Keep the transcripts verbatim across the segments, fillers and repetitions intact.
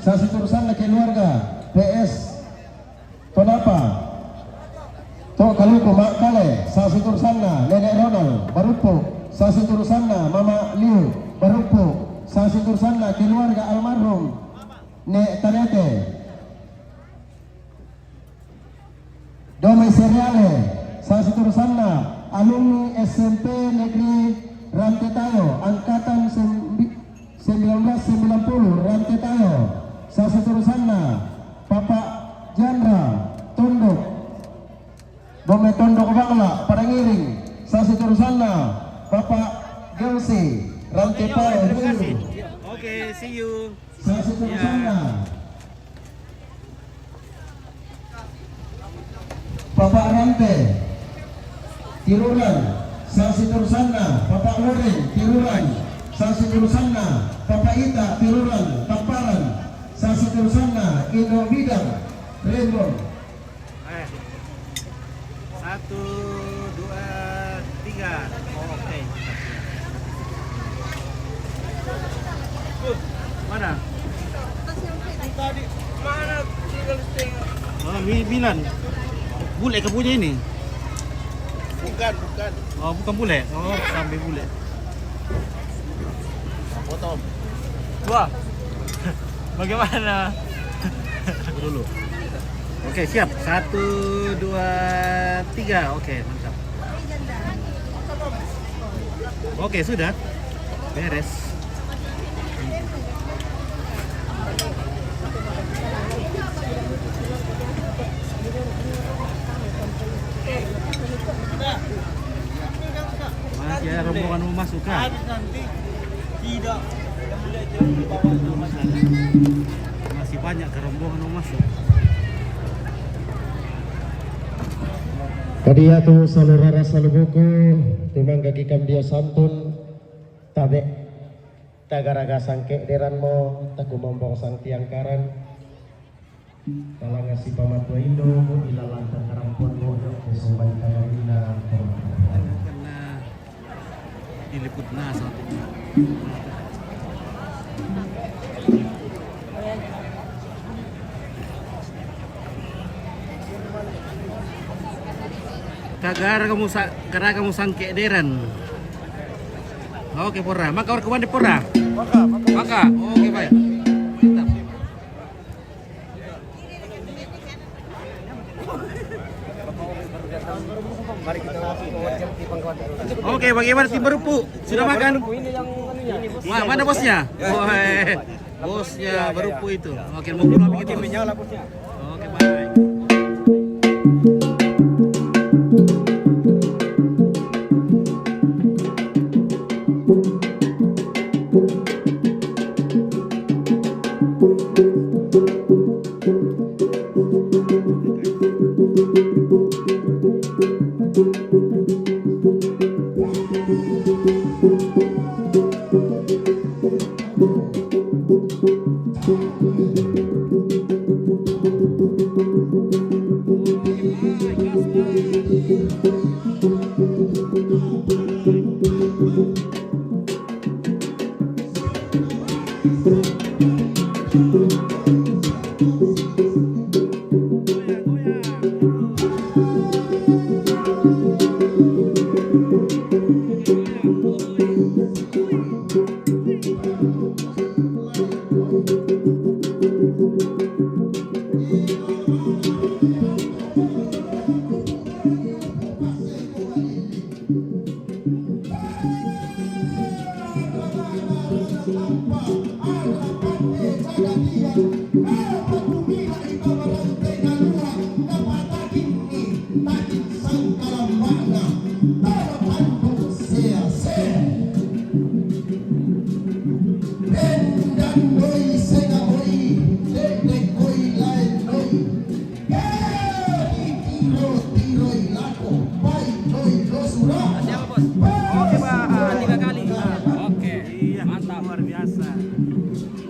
Sasiturusanna keluarga P S Tonapa, To Kaluku Makkale, sasiturusanna Nenek Ronald Baruppu, sasiturusanna Mama Liu Baruppu, sasiturusanna keluarga almarhum Nek Tanete. Dome Seriale, sasiturusanna alumni S M P Negeri Rantetayo, angkatan sembi-, sembilan belas sembilan puluh Rantetayo, sasiturusanna Bapak Jandra Tondok, Dome Tondok Bangla, Padangiring, sasiturusanna Bapak Gelsi, Rantetayo, Oke, see you. Sasiturusanna Bapak Rante, Tiruran, sasiturusanna Bapak Loren, Tiruran, sasiturusanna Bapak Ita, Tiruran, Tamparan, sasiturusanna Indo Bidang, Rembon. Eh, satu, dua, tiga. Oh, oke, mantap. Tuh, mana? Tadi mana tinggal setengah? Oh, mi-, Milan. Bule ke punya ini? Bukan, bukan. Oh, bukan bule. Oh, sampai bule. Potong. Wah. Bagaimana? Dulu. Oke, siap. Satu, dua, tiga. Oke, mantap. Oke, sudah. Beres. Masih ada rombongan mau masuk, Kak? Habis nanti tidak. Masih banyak ke rombongan mau masuk. Kadiatu saluhara salubuku, tumangga ki kam dio santun, tabe, tagaraga sangke deranmo, takumombong sang tiang karan. Talanga sipamatua indo, ilalang takarampon mo, yo, pesomban kamarina, hormat. Karena diliput nasa. Kagara kamu sa-, kagara kamu sangke deran. Oke, pora. Maka orang kemana pora? Maka, maka. Maka. Oke, baik. Mantap. Oke, bagaimana tim Baruppu? Sudah makan? Wah, mana bosnya? Oh, eh, bosnya Baruppu itu. Oke, mau pulang begitu. Oke, bye. Siapa, Bos? Oke, Pak. Ah, tiga kali. Ah, oke. Iya, mantap. Luar biasa.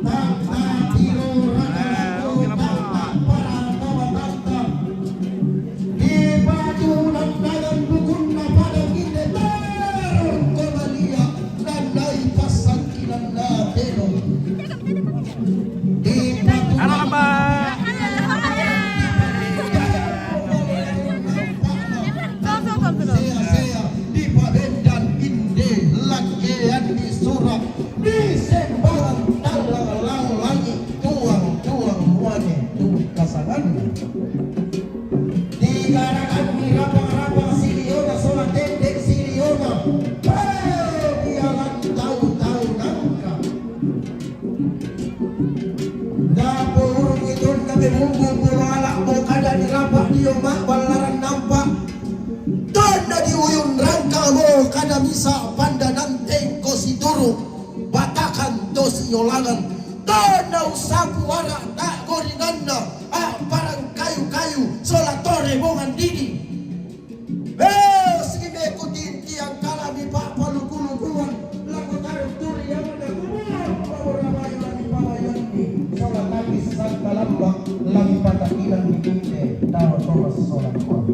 Ah, oke lah, Pak. Nandai pasangkilanna teno. Di Bumbu bulu alak mo kada di rapak dio mak balaran nampak. Tanda di uyun rangka mo kada misa pandananteng ko situru. Batakan to sinyolangan. Tanda usapu arak tak goringanna. Ah, parang kayu-kayu sola tore bongan didi. Eh, sigi me kutintiang kalami papaluku-lukuan, laku taruk turi yang ada kubur, pabura bayu lagi pabayuanni, sola tangis sangka lambak, lagi patakinan di kinde, tawa tomas sola kuat.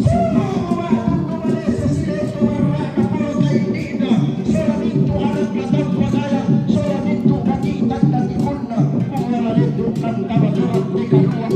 Semua rumah tunggu malesa sile kumaraka polo kaindina, sola mintu anak latang pagaya, sola mintu kaki tanda tikunna, kuala letu kantara turang teka dua.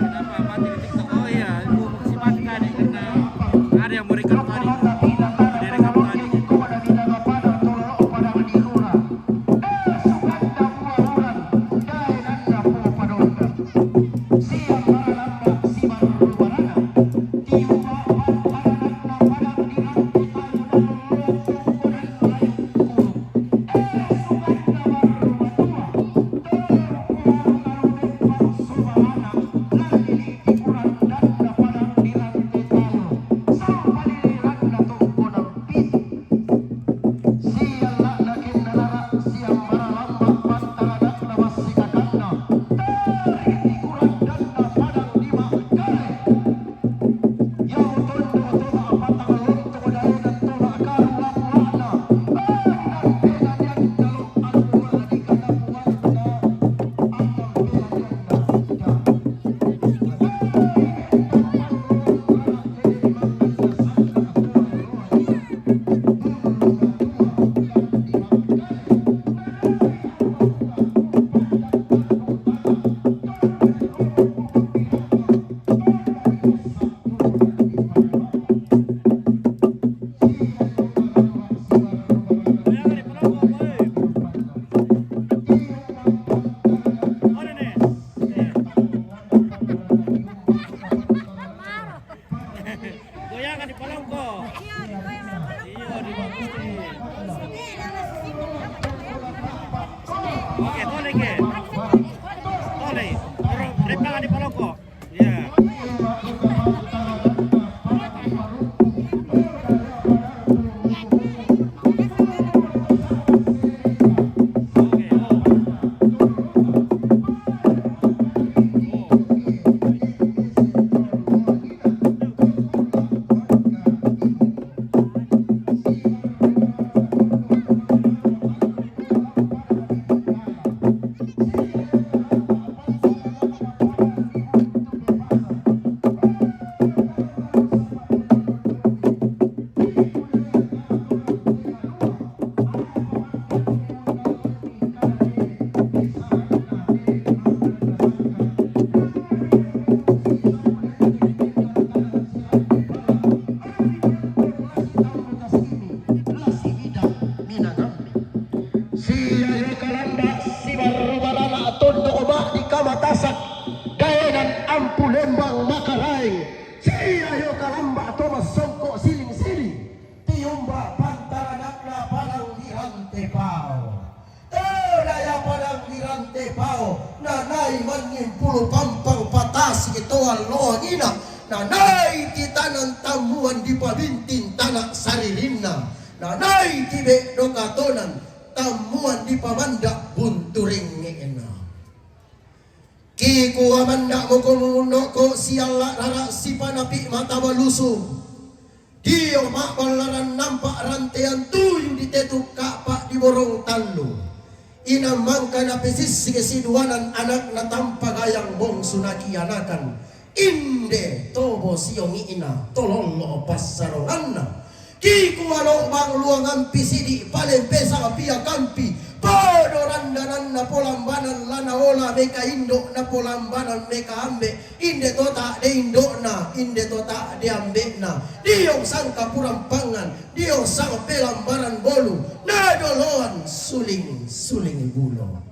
Kenapa mati di TikTok? Oh iya, aku mau kasih mati tadi karena ada yang mau record tadi. Ada yang record tadi. Goyangan di palongko. Iyo, di palongko. Oke, tole ke. Tole. Taruh rem tangan di palongko. Iya. Sia yo kalamba sibarro barana tondok ba di kamatasak daenan ampu lembang makaraeng. Sia yo kalamba to masongko siling-siling. Tiumba pantaranakna padang di rante pao. Todaya padang di rante pao, nanai mannimpulu pampang patasi ketoan loangina. Nanai ti tanan tammuan dipabintin tana' saririnna, nanai ti be' do katonan tammuan dipamandak bunturengnge'na. Kikua mandakmo ko mumunno'ko sialla' rara' sipanapi' mata balusu, dio ma'ballaran nampa' rantean tuyu ditetu' ka'pa' diborong tallu. Inang mangka napesissike siduanan anakna tanpa gayang bongsu nakianakan. Inde tobo siongi'na tolollo passaronganna. Kikua lo'bang luangampi sidi' palempesa pia kampi. Podo randananna polambanan lana ola meka indo' na polambanan meka ambe'. Inde tota de indo'na, inde tota de ambe'na. Dio sangka purampangan, dio sangka pelambaran bolu, nadoloan suling-suling bulo.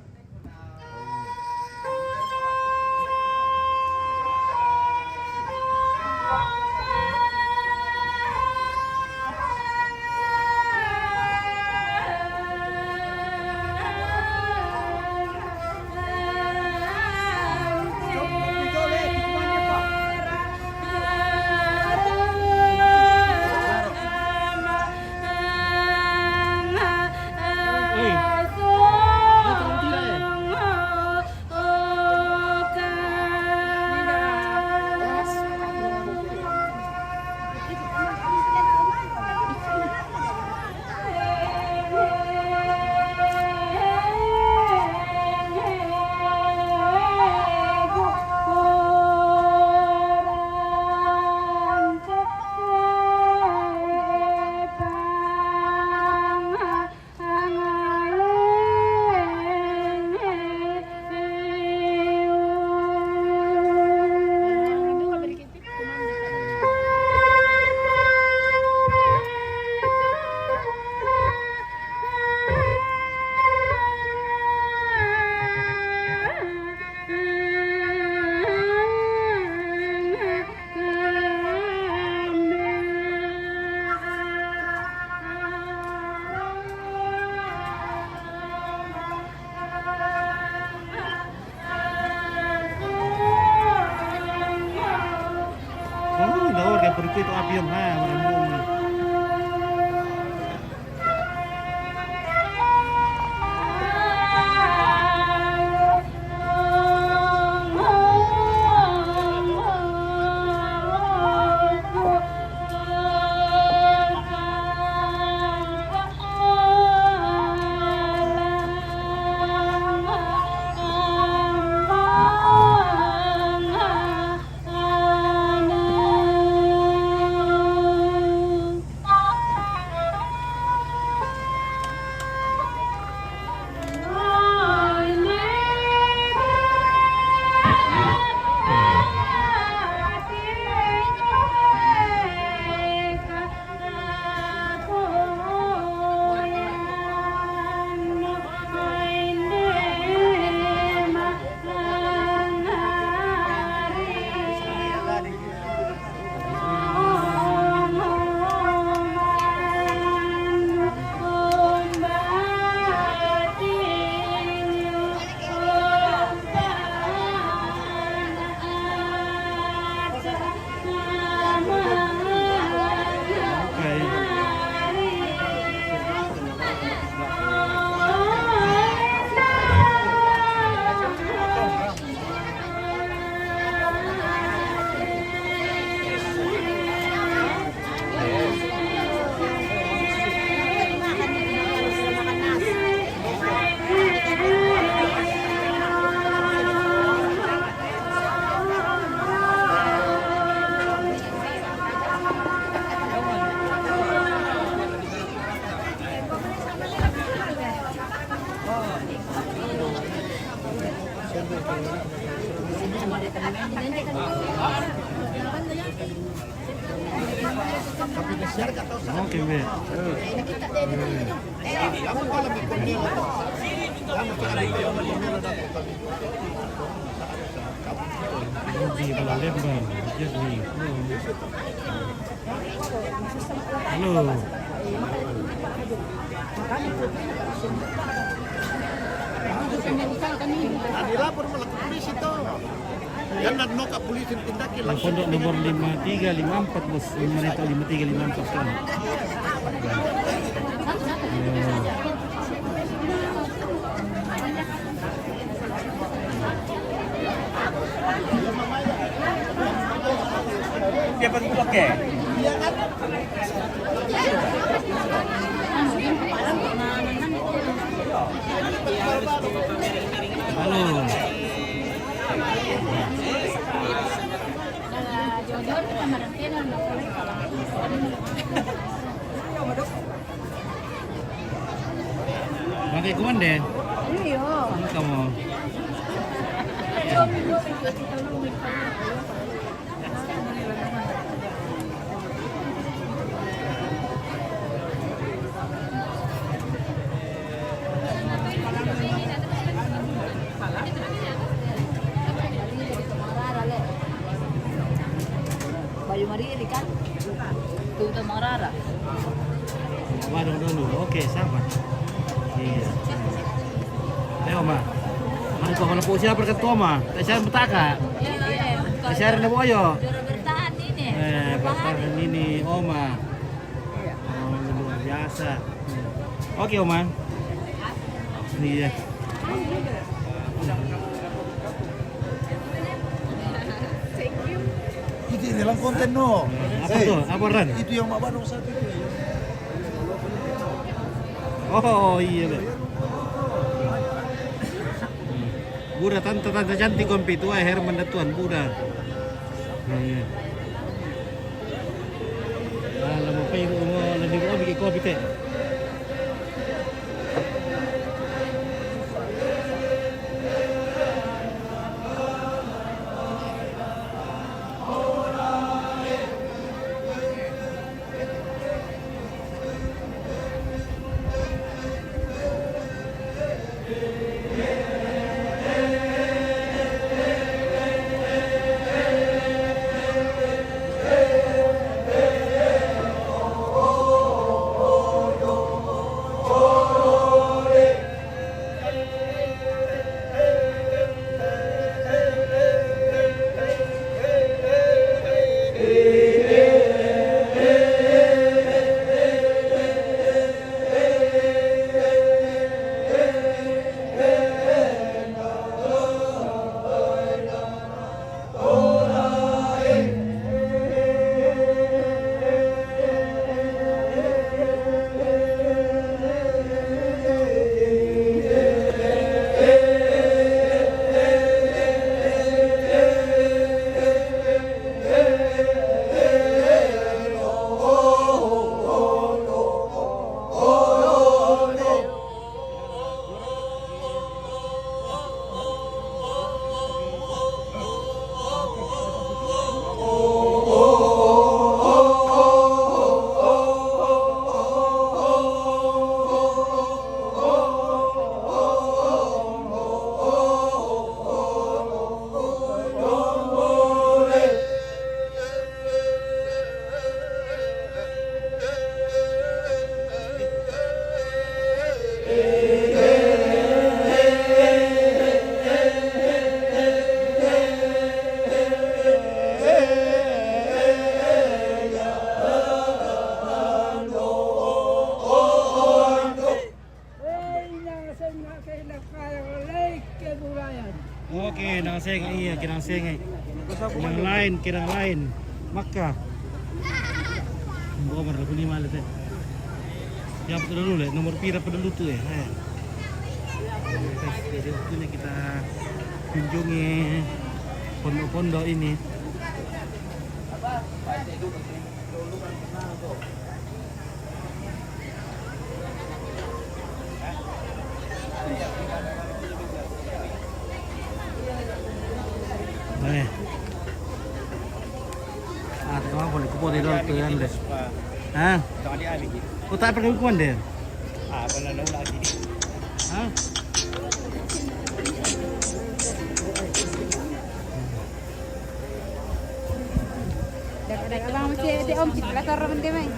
Oh, daur kayak pergi itu api yang ha, merembung. Oke, be. Di Palembang, jadi. Halo. Nah, dilapor malah ke polisi tuh. Yang nak nokak polisi tindakin langsung. Pondok nomor lima tiga, lima empat, bos. Lima itu lima tiga, lima empat kan. Dia pakai blok ya? Halo. Pakai kuman deh. Iya. Kamu. Baju mariri kan? Tuta marara. Warung dulu. Oke, sabar. Iya. Ayo, Ma. Mari kau mana siapa ketua, Ma? Tak siapa tak, Kak? Iya, iya. Tak siapa nak boyo. Juara bertahan ini. Eh, bertahan ini, Oma. Oh, luar biasa. Oke, Oma. Iya. Itu dalam konten, no. Apa tuh? Apa, Ran? Itu yang Mak Badong satu itu. Oh, iya, Beb. Buda tanta-tanta cantik kompi tu, eh, Herman Datuan, Buda. Nah, iya. Ah, lama pa yung mo, lagi mo, bigi kopi te. Oke, nang seng, iya, kinang seng, eh. Kinang lain, kinang lain. Maka. Nomor lima le, teh. Ya, betul dulu, le. Nomor pira pa dulu tu, eh. Eh. Oke, jadi waktunya kita kunjungi pondok-pondok ini. Eh. Ah, tengok apa ni? Kupu dia tu kan deh. Ha? Kau tak pernah kuan deh. Ah, pernah nak lagi. Ha? Dapat abang mesti ada om cipla tor teman dia mai.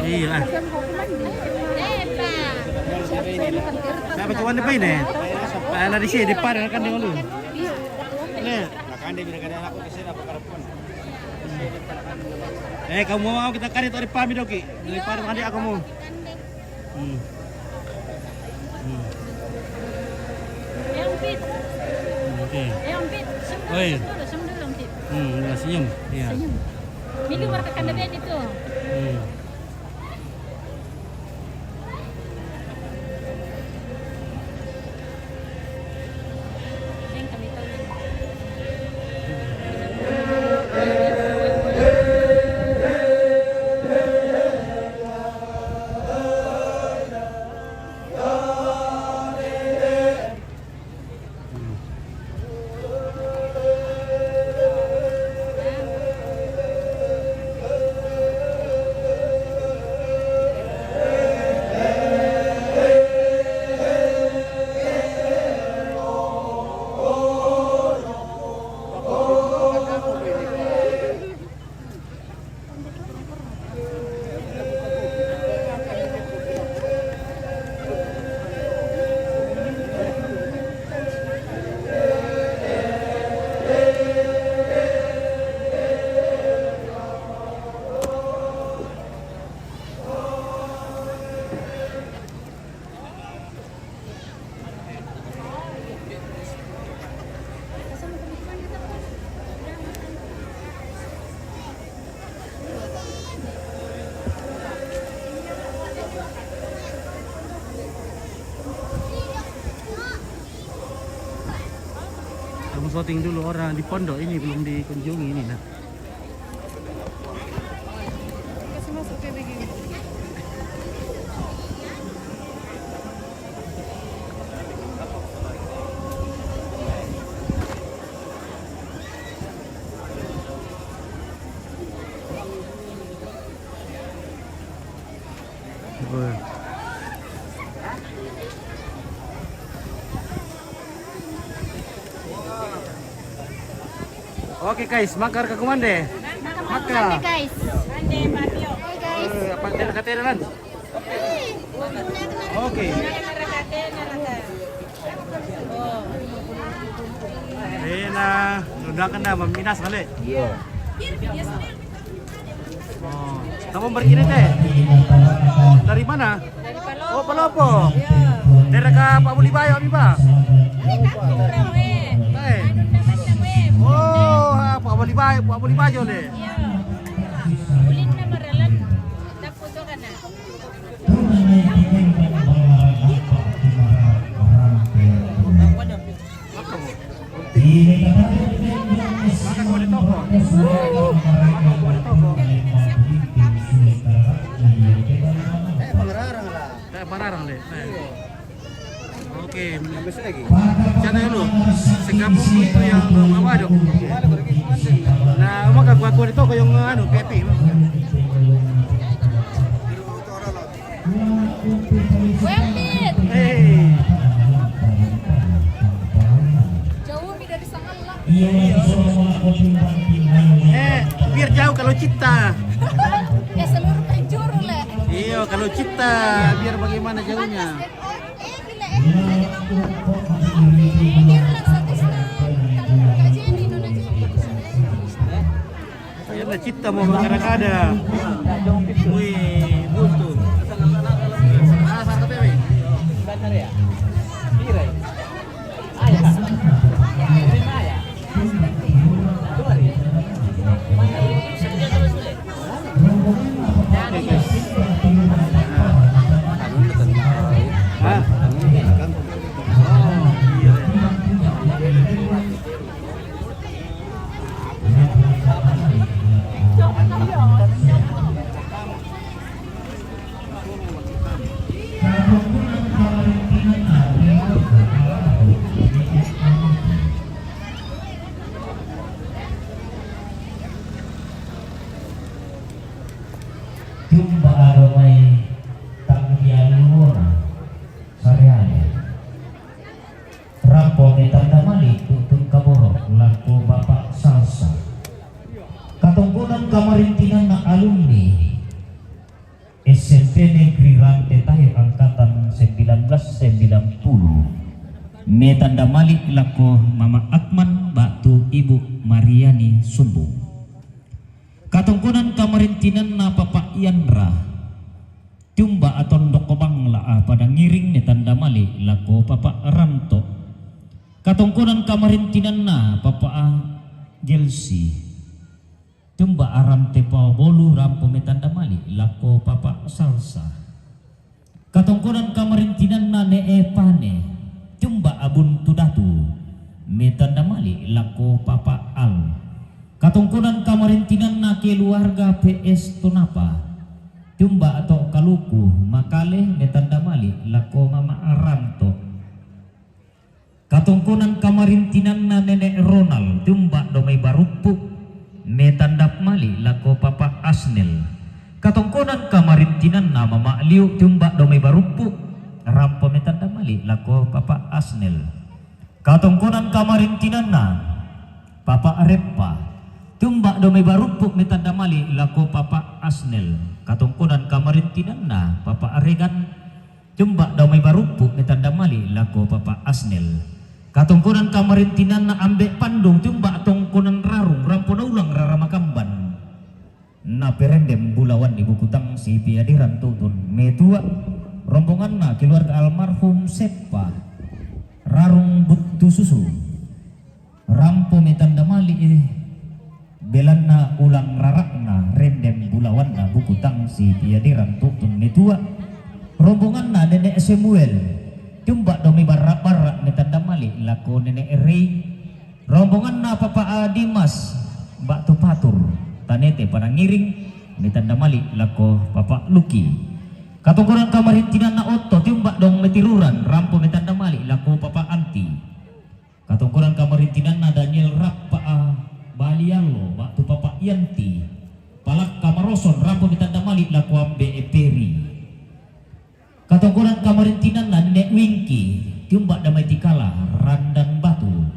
Iya. Saya mau ke mana? Saya mau ke mana? Saya mau ke mana? Saya mau ke mana? Saya mau ke mana? Saya mau ke mana? Kande bila kada aku di sini apa karapun. Eh, kamu mau kita kande tadi pami doki. Dari parang adik aku mau. Hmm. Hmm. Yang pit. Hmm, oke. Yang pit. Senyum dulu, senyum dulu, yang pit. Hmm, udah senyum. Iya. Senyum. Minum marka kande bedi tu. Hmm. Kamu syuting dulu orang di pondok ini belum dikunjungi ini, nak. Kasih masuk ke begini. Oke guys, makar ka kumande. Makar. Guys. Oke guys. Eh, apa tena katena lan? Oke. Tena, udah kena maminas balik. Iya. Oh, kamu berkini teh? Dari mana? Oh, Palopo. Dari ka Pak Buli Bayo, Abi, Pak? Eh. Oh, ah, Pak Buli Bayo, Pak Buli Bayo le. Makan kulit toko. Makan kulit toko. Eh, pengerarang lah. Eh, pengerarang le. Eh. Oke, habis lagi. Siapa dulu? Segabung itu yang bawa dong. Nah, mau gak gua kulit toko yang anu, P P. Wempit. Hei. Jauh mi dari Sangala. Eh, biar jauh kalau cinta. Ya seluruh penjuru le. Iya, kalau cinta biar bagaimana jauhnya. Iya, cinta mau makan ada. Wih, butuh. Ah, satu P W. Oke, guys. Hah? Oh, iya. Tumba aromai tang dialuna sareane. Rampo me tanda mali tutun kaborok laku Bapak Salsa. Katongkonan kamarintinanna alumni S M P Negeri Rante Tahe angkatan sembilan belas sembilan puluh. Me tanda malik lako Mama Akman ba'tu Ibu Mariani Sumbung. Katongkonan kamarintinanna Papa Ianra, tiumba' tondok bangla' pada ngiring me tanda malik lako Papa Ranto. Katongkonan kamarintinanna Papa Gelsi, tiumba' rante pao bolu rampo me tanda malik lako Papa Salsa. Katongkonan kamarintinanna Ne'e Pane, tiumba' Buntu Datu, me tanda malik lako Papa Al. Katongkonan kamarintinanna keluarga P S Tonapa, tiumba' to Kaluku Makale, me tanda malik lako Mama Ranto. Katongkonan kamarintinanna Nenek Ronald, tiumba' do mai Baruppu', me tanda malik lako Papa Asnel. Katongkonan kamarintinanna Mama Liu, tiumba' do mai Baruppu', rampo me tanda malik lako Papa Asnel. Katongkonan kamarintinanna Papa Reppa, tiumba' do mai Baruppu', me tanda malik lako Papa Asnel. Katongkonan kamarintinanna Papa Regan, tiumba' do mai Baruppu', me tanda malik lako Papa Asnel. Katongkonan kamarintinanna Ambe' Pandung, tiumba' tongkonan Rarung, rampo naulang rara makamban. Na perendem bulawan di buku tang si piadiran tutun metua', rombonganna keluarga almarhum Seppa, Rarung Buttu Susu. Rampo me tanda malik, eh, belanna ulang rara'na rendem bulawanna buku tang si piadiran tutun metua'. Rombonganna Nenek Samuel, tiumba' do mai Barra'-barra', me tanda malik lako Nenek Rei. Rombonganna Papa Dimas ba'tu Patur, tanete pada ngiring, me tanda malik lako Papa Luki. Katongkonan kamarintinanna Otto, tiumba' do mai Tiruran, rampo me tanda malik lako Papa Anti. Katongkonan kamarintinanna Daniel Rappa, ah, Baliallo, ba'tu Papa Yanti, Palakka Maroson, rampo me tanda malik lako Ambe' Peri. Katongkonan kamarintinanna Nenek Wingki, tiumba' do mai Tikala, Randan Batu,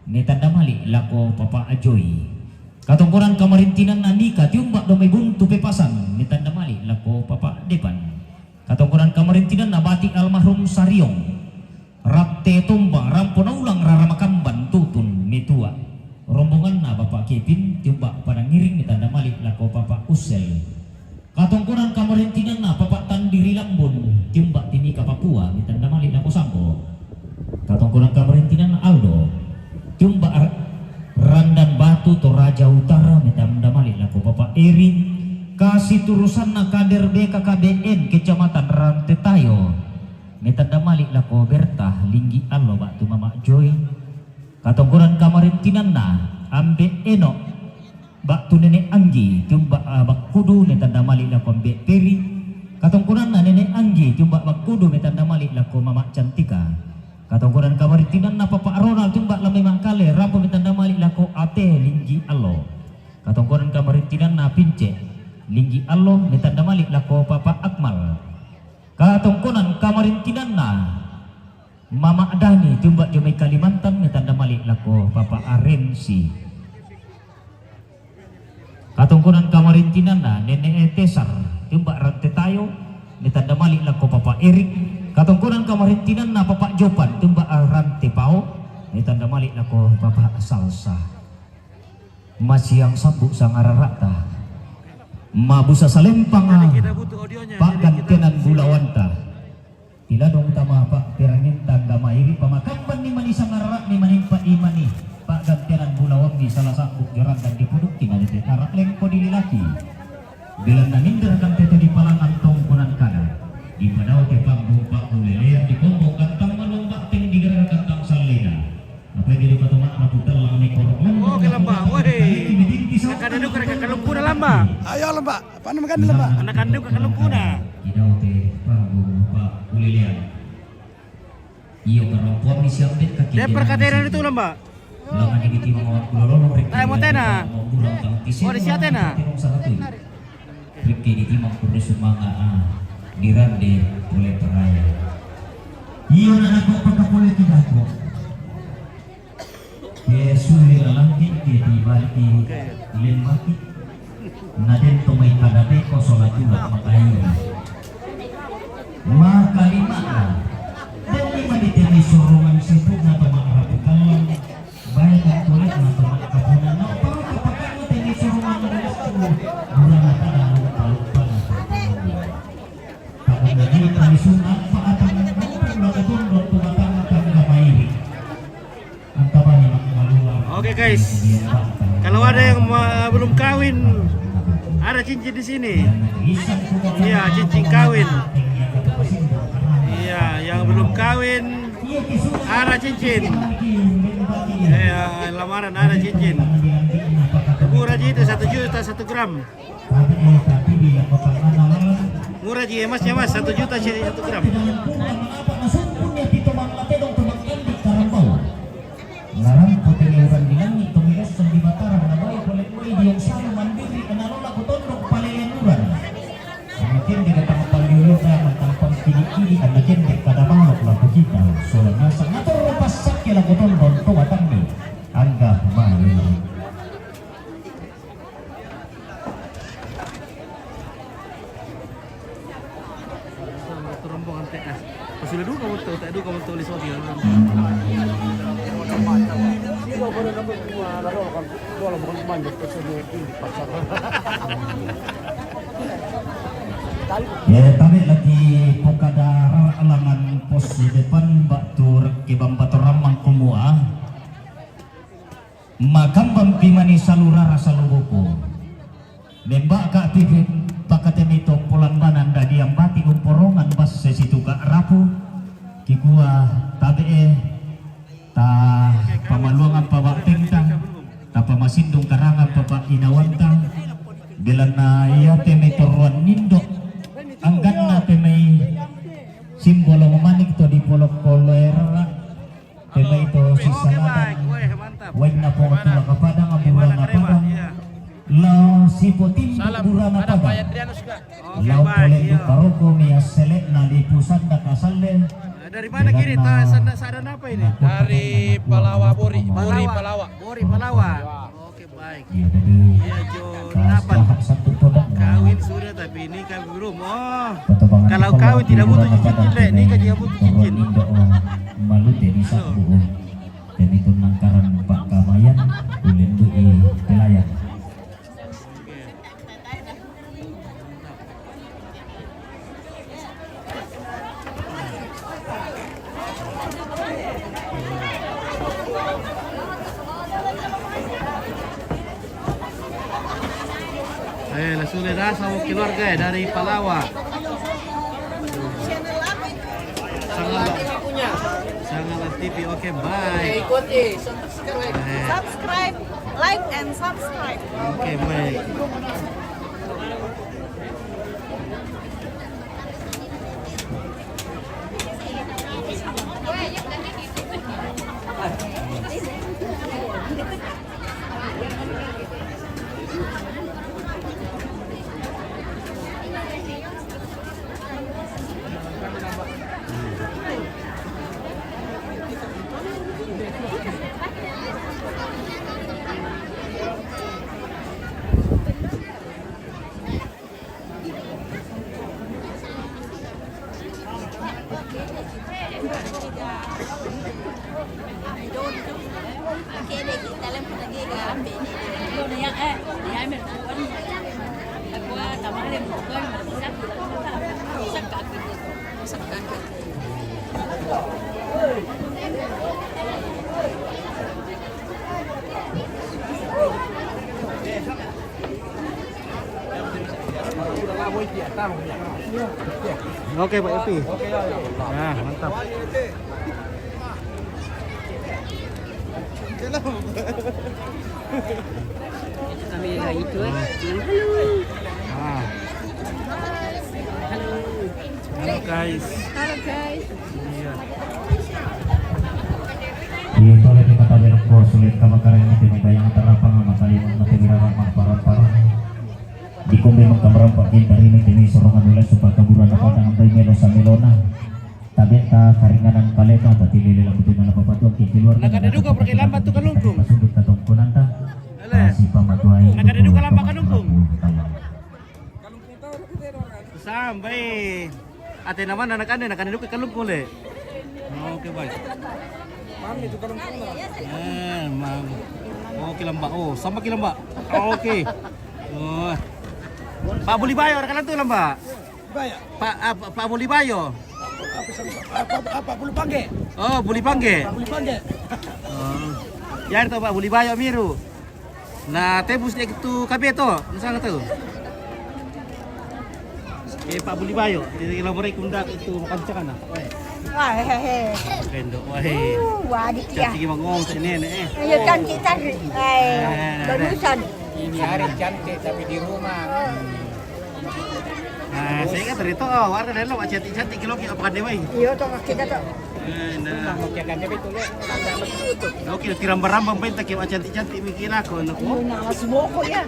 me tanda malik lako Papa Ajoi. Katongkonan kamarintinanna Nika, tiumba' do mai Buntu Pepasan, me tanda malik lako Papa Depan. Katongkonan kamarintinanna Bati' almarhum Sariong, Ratte Tombang, rampo naulang rara makamban tutun metua'. Rombonganna Bapak Kevin, tiumba' pada ngiring, me tanda malik lako Papa Ussel. Katongkonan kamarintinanna Papa Tandiri Lambun, tiumba' Timika Papua, me tanda malik lako Sambo. Katongkonan kamarintinanna Aldo, tiumba' Ar-, Randan Batu Toraja Utara, me tanda malik lako Papa Eri. Kasiturusanna kader B K K B N Kecamatan Rantetayo, me tanda malik lako Berta Linggi Allo ba'tu Mama Joy. Katongkonan kamarintinanna Ambe' Eno ba'tu Nenek Anggi, tiumba', ah, Bakkudu, me tanda malik lako Ambe' Peri. Katongkonanna Nenek Anggi, tiumba' Bakkudu, me tanda malik lako Mama Cantika. Katongkonan kamarintinanna Papa Ronald, tiumba' Lamai Makale, rampo me tanda malik lako Ate Linggi Allo. Katongkonan kamarintinanna Pince Linggi Allo, me tanda malik lako Papa Akmal. Katongkonan kamarintinanna Mama Dani, tiumba' jo mai Kalimantan, me tanda malik lako Papa Arensi. Katongkonan kamarintinanna Nenek Tesar, tiumba' Rantetayo, me tanda malik lako Papa Erik. Katongkonan kamarintinanna Papa Jopan, tiumba' Rantepao, me tanda malik lako Papa Salsa. Masiang sambu' sangarara'ta, mabusa salempang pa'gantenan bulawanta. Tiladong tama pa'peranginta, angga mairi' pamakambanni mani sangarara'mi manimpa imani, pa'gantenan bulawammi sala sa'bu' jo randan dipudukki, nadete ara' lengko dililaki. Belanna minder kan teto dipalangan tongkonan kada, dipadao te panggung pa'ulelean, dikombong gantang malomba' teng digaraga gantang sallena. Apa jadi pato ma'rapu tallang ni korok lembang. Oke, lembang. Woi. Kakak Danu, kakak Kalungkuna lembang. Ayo lembang. Apa nama kan lembang? Anak kandung kakak Kalungkuna. Kidau te panggung pa'ulelean. Iyo, karompuan ni siambe' kaki. Dia perkatenan itu lembang. Lama di timang waktu lolong rek. Ayo, mau tena. Oh, di siatena. Timang satu. Rek di timang kudu sumanga, ah, dirande oleh peraya. Iyo, na dako' pakapole ki dako'. Ke suli lalangki, ke di balik lembaki. Na den to mai kadabeko sola jula makairi. Makalima'na, den ni maditemi sorongan sepu Oke guys, kalau ada yang ma- belum kawin, ada cincin di sini. Iya, cincin kawin. Iya, yang belum kawin, ada cincin. Iya, lamaran ada cincin. Murah ji itu, satu juta satu gram. Murah ji emasnya, Mas, satu juta satu gram. Narampo tene uran di langit, tomigas di Mataram, na baik oleh kue di yang selalu mandiri, analola kutondok palele uran. Semakin di datang paliulu, datang pangkili-kili, anak jendek kada malok laku kita. Soalnya sangatur pasak ya laku tondok, to batang ni. Angga malu. Rombongan T S. Pas sudah dua kamu tahu, tak dua kamu tahu, Liswati. Ya, tabe lagi pokadara alangan pos di depan, bak tur ke bambator ramang kumua. Makambang pimani salurara salubuku. Membak ka pipin pakatemi to polambanan dadi ambati umporongan bas sesitu ka rapu. Kikua tabe e, ta pamaluangan pabak tengtang, ta pamasindung karangan pabak inawanta. Belana ia teme toruan nindo. Angganna temei simbolo mamanik to di polok kolera. Tema itu sisa ladang. Wain na po tula kapadang, abulan na padang. Lao sipo timbu burana padang. Lao polen di paroko mia selek na di pusanda kasalle. Dari mana kini? Sana, sana apa ini? Dari Palawa, Bori. Bori, Palawa. Bori, Palawa. Oke, baik. Iya, jadi. Iya, Jo. Napan? Kawin sudah, tapi ini kawin belum. Oh. Kalau kawin tidak butuh cincin, Lek. Nikah dia butuh cincin. Malu jadi sabu. Jadi tunangkaran Pak Kamayan, ulen dui pelayan. Eh, la sudah sama keluarga ya, dari Palawa. Sangat, sangat T V, oke, baik. Ikuti, subscribe. Subscribe, like and subscribe. Oke, baik. Oke, Pak Epi. Nah, mantap. Kami itu, eh. Halo. Ah. Halo. Halo, guys. Halo, guys. Iya. Iya, tole di mata belok ko sulit ka makareng itu, ni bayang tarapang mata lima mata birara mah parah-parah. Di kumbi mengkamerampak gindar ini tini sorongan ulas supaya kaburan apa tangan bayi melo samelona. Tabe ta karinganan paleka, tapi lele laku tena lapa patuang ke keluarga. Nah, kada duka pergi lambat tu kalungkung. Pasundut katong kunanta. Ele. Nah, si pamatuai. Nah, kada duka lambat kalungkung. Sampai. Ate nama anak ande, nak ande duka kalungkung le. Oke, baik. Mami tu kalungkung lah. Eh, mam. Oke, lamba. Oh, sama ki lamba. Oke. Oh. Pak Bulibayo, ada kalan tu lah, Mbak? Pak, ah, Pak, Pak Bulibayo. Apa, apa, apa, Bulu Pangge? Oh, Buli Pangge. Bulu Pangge. Oh. Jadi tu Pak Bulibayo miru. Na tebus dia tu kabe tu, na sana tu. Eh, Pak Bulibayo, jadi elaborate kunda itu makan cakana. Wah, hehehe. Kendo, wah. Uh, wah, di kia. Cantik bangun sini ni, eh. Ayo, cantik, cantik. Eh, barusan. Ini hari cantik tapi di rumah. Nah, saya kan cerita, oh, warga dalam cantik-cantik kilo kita pakai dewa. Iya, tu kita tu. Eh, nah. Oke, tiram barambang pentak ya, cantik-cantik mikir aku, anak. Iya, nah, masih boko ya.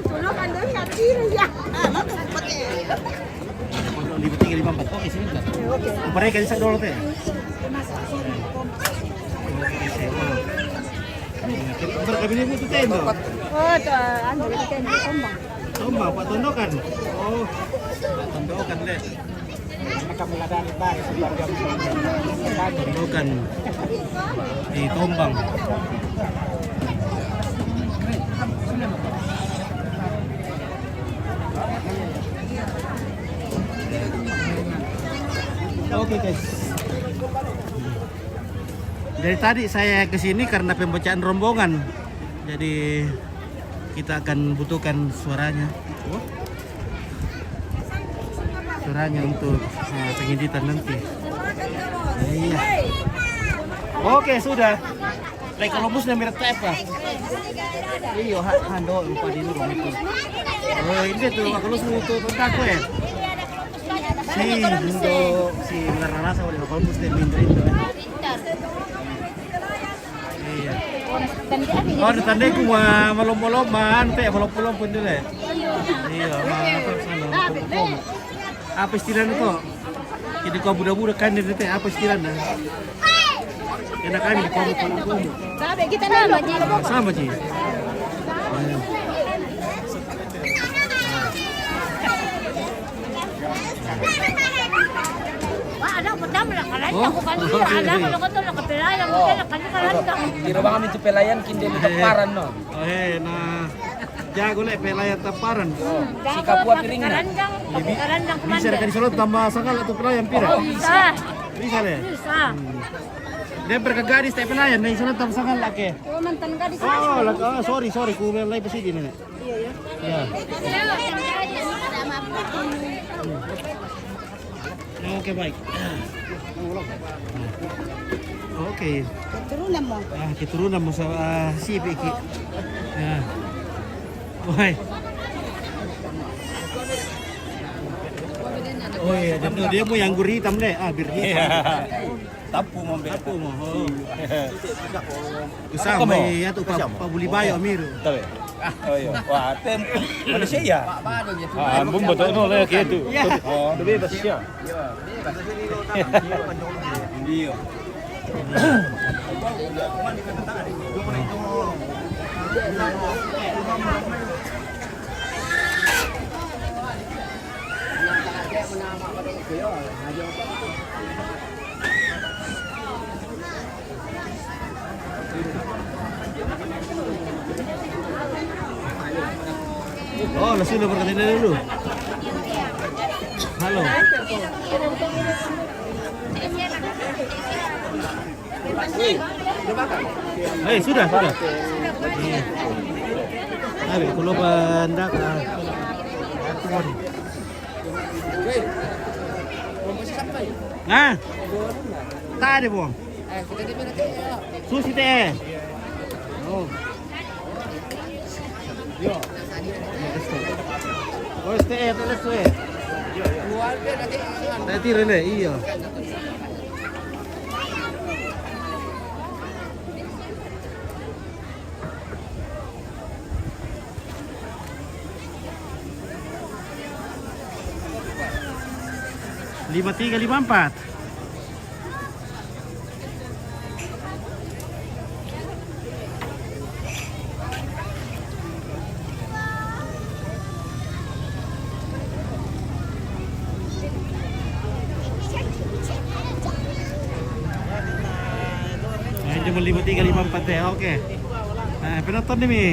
Tulungan dulu ya, tiru ya. Ah, makan pakai. Di beting lima empat. Oke, sini, Kak. Oke. Mereka bisa dulu teh. Oke, sih. Berkabin itu tendo. Oh, tu, anu, itu tendo, tombang. Tombang, Pak Tondokan. Oh, Pak Tondokan deh. Tondokan di tombang. Oke, guys. Dari tadi saya ke sini karena pembacaan rombongan. Jadi kita akan butuhkan suaranya. Suaranya untuk, eh, pengeditan nanti. Iya. Oke, sudah. Like kalau mus na mirta apa? Iyo, ha, hando, lupa di rumah itu. Oh, ini tu, kalau semua tu tentang aku ya. Si Indo, si Ngararasa, wala ko gusto yung Indo, Indo. Iya. Oh, natandai ko mga malom-malom, man, te, malom-malom po nila eh. Iya, mga, ano, malom-malom. Apa istilahnya to? Hindi ko buda-buda kan dito, te, apa istilahnya? Kaya na kami, di ko malom-malom. Sabi, kita na, Sama, G. Sama, G. Ayan. Wah, ada ko tama na kalan. Oh, ako kanina, okay, ada ko, okay. Ako to, nakapilaya mo, oh, kaya nakalikalanta. Pero baka may tupelayan, kindi mo taparan, no? Eh, na, jago le, pelayan taparan. Hmm, si jago, Kapua Piring na. Karanjang, Karanjang. Bisa Commander. Bisa kan isulot tama sangal atau pelayan pira? Oh, bisa. Bisa le? Bisa. Hmm. Dia berkagadis, tapi pelayan, na isulot tama sangal lagi. Oh, mantan gadis. Oh, lagi, oh, sorry, sorry, ku lai pasidi, nenek. Iya, ya. Ya. Oke, baik. Oke. Keturunan mo. Ah, keturunan mo sa, ah, si Piki. Ya. Oy. Oh, iya, dia, dia mo yang gurita mo, eh. Ah, bir hitam. Iya. Tapu mo, be. Tapu mo, oh. Usah, mo. May ato pa, Usah mo. Pabuli bayo, amiru. Tabe. Oh, iya. Wah, tem-, manusia ya? Ah, bumbu to, no, le, kaya tu. Iya. Oh, tabe, basta siya. Iya. Oh, langsung na berkati na dulu. Halo. Eh, sudah, sudah. Iya. Sabi ko, lo ba, ndak, ah. Nah, tadi, Bong. Susi te. Oh. Oh, este, este, este. Tadi rele, iya. Lima tiga, lima empat. Medyo mo lima tiga, lima empat eh. Okay. Ah, penonton ni mi.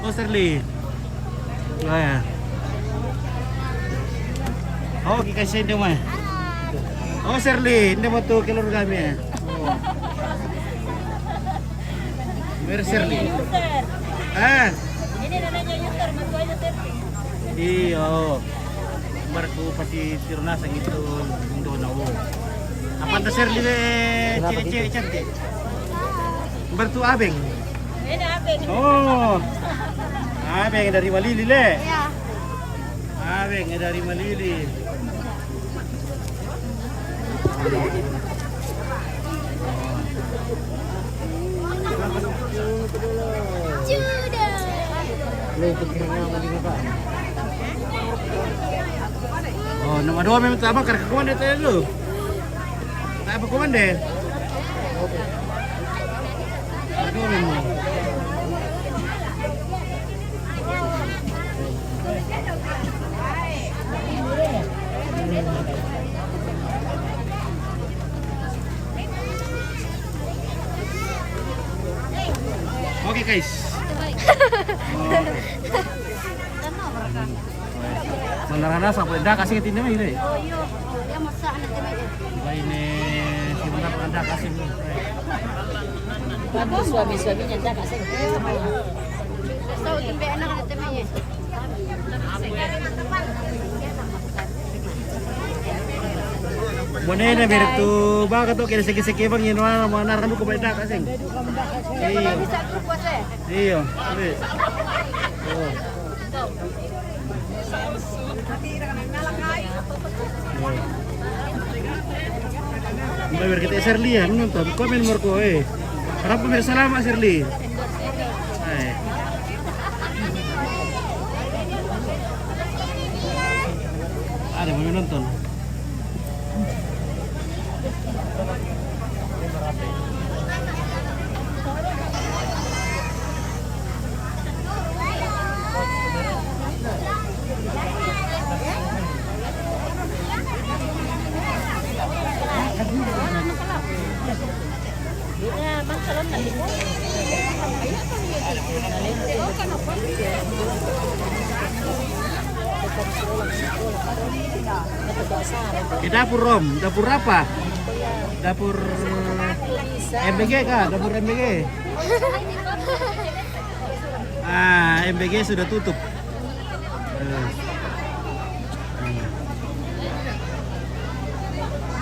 Oh, Serli. Ah, ya. Oh, ki kasi dia mai. Oh, Serli, dia mau tu keluarga mi. Oh. Where Serli? Ini user. Ah. Ini namanya user, mertuanya Serli. Iyo. Mertua pasti Tirunasang itu, Indo na, oh. Apa anda Serli, eh, cewek-cewek cantik? Mertua Abeng. Ini Abeng. Oh. Abeng dari Malili, le? Iya. Abeng dari Malili. Oh, nama dua memang tak bakar ke kuan dia tadi tu. Tak apa kuan deh. Dua memang. Oke, guys. Oke. Manarana sampai dah kasih tinda mai deh. Ini si mana dah kasih. Bagus suami-suaminya dah kasih. Tahu tempe anak ada temanya. Bonena bertu baka to kira seke-seke bang ino ana mo ana randu ko beda kaseng. Iyo. Iyo. Iyo. Oh. Mbak, biar kita Serli ya menonton. Komen Marco, eh. Harap pemirsa lama Serli. Eh. Ada mau nonton. Di dapur, Om. Dapur apa? Dapur M B G kah? Dapur M B G. Ah, M B G sudah tutup. Eh.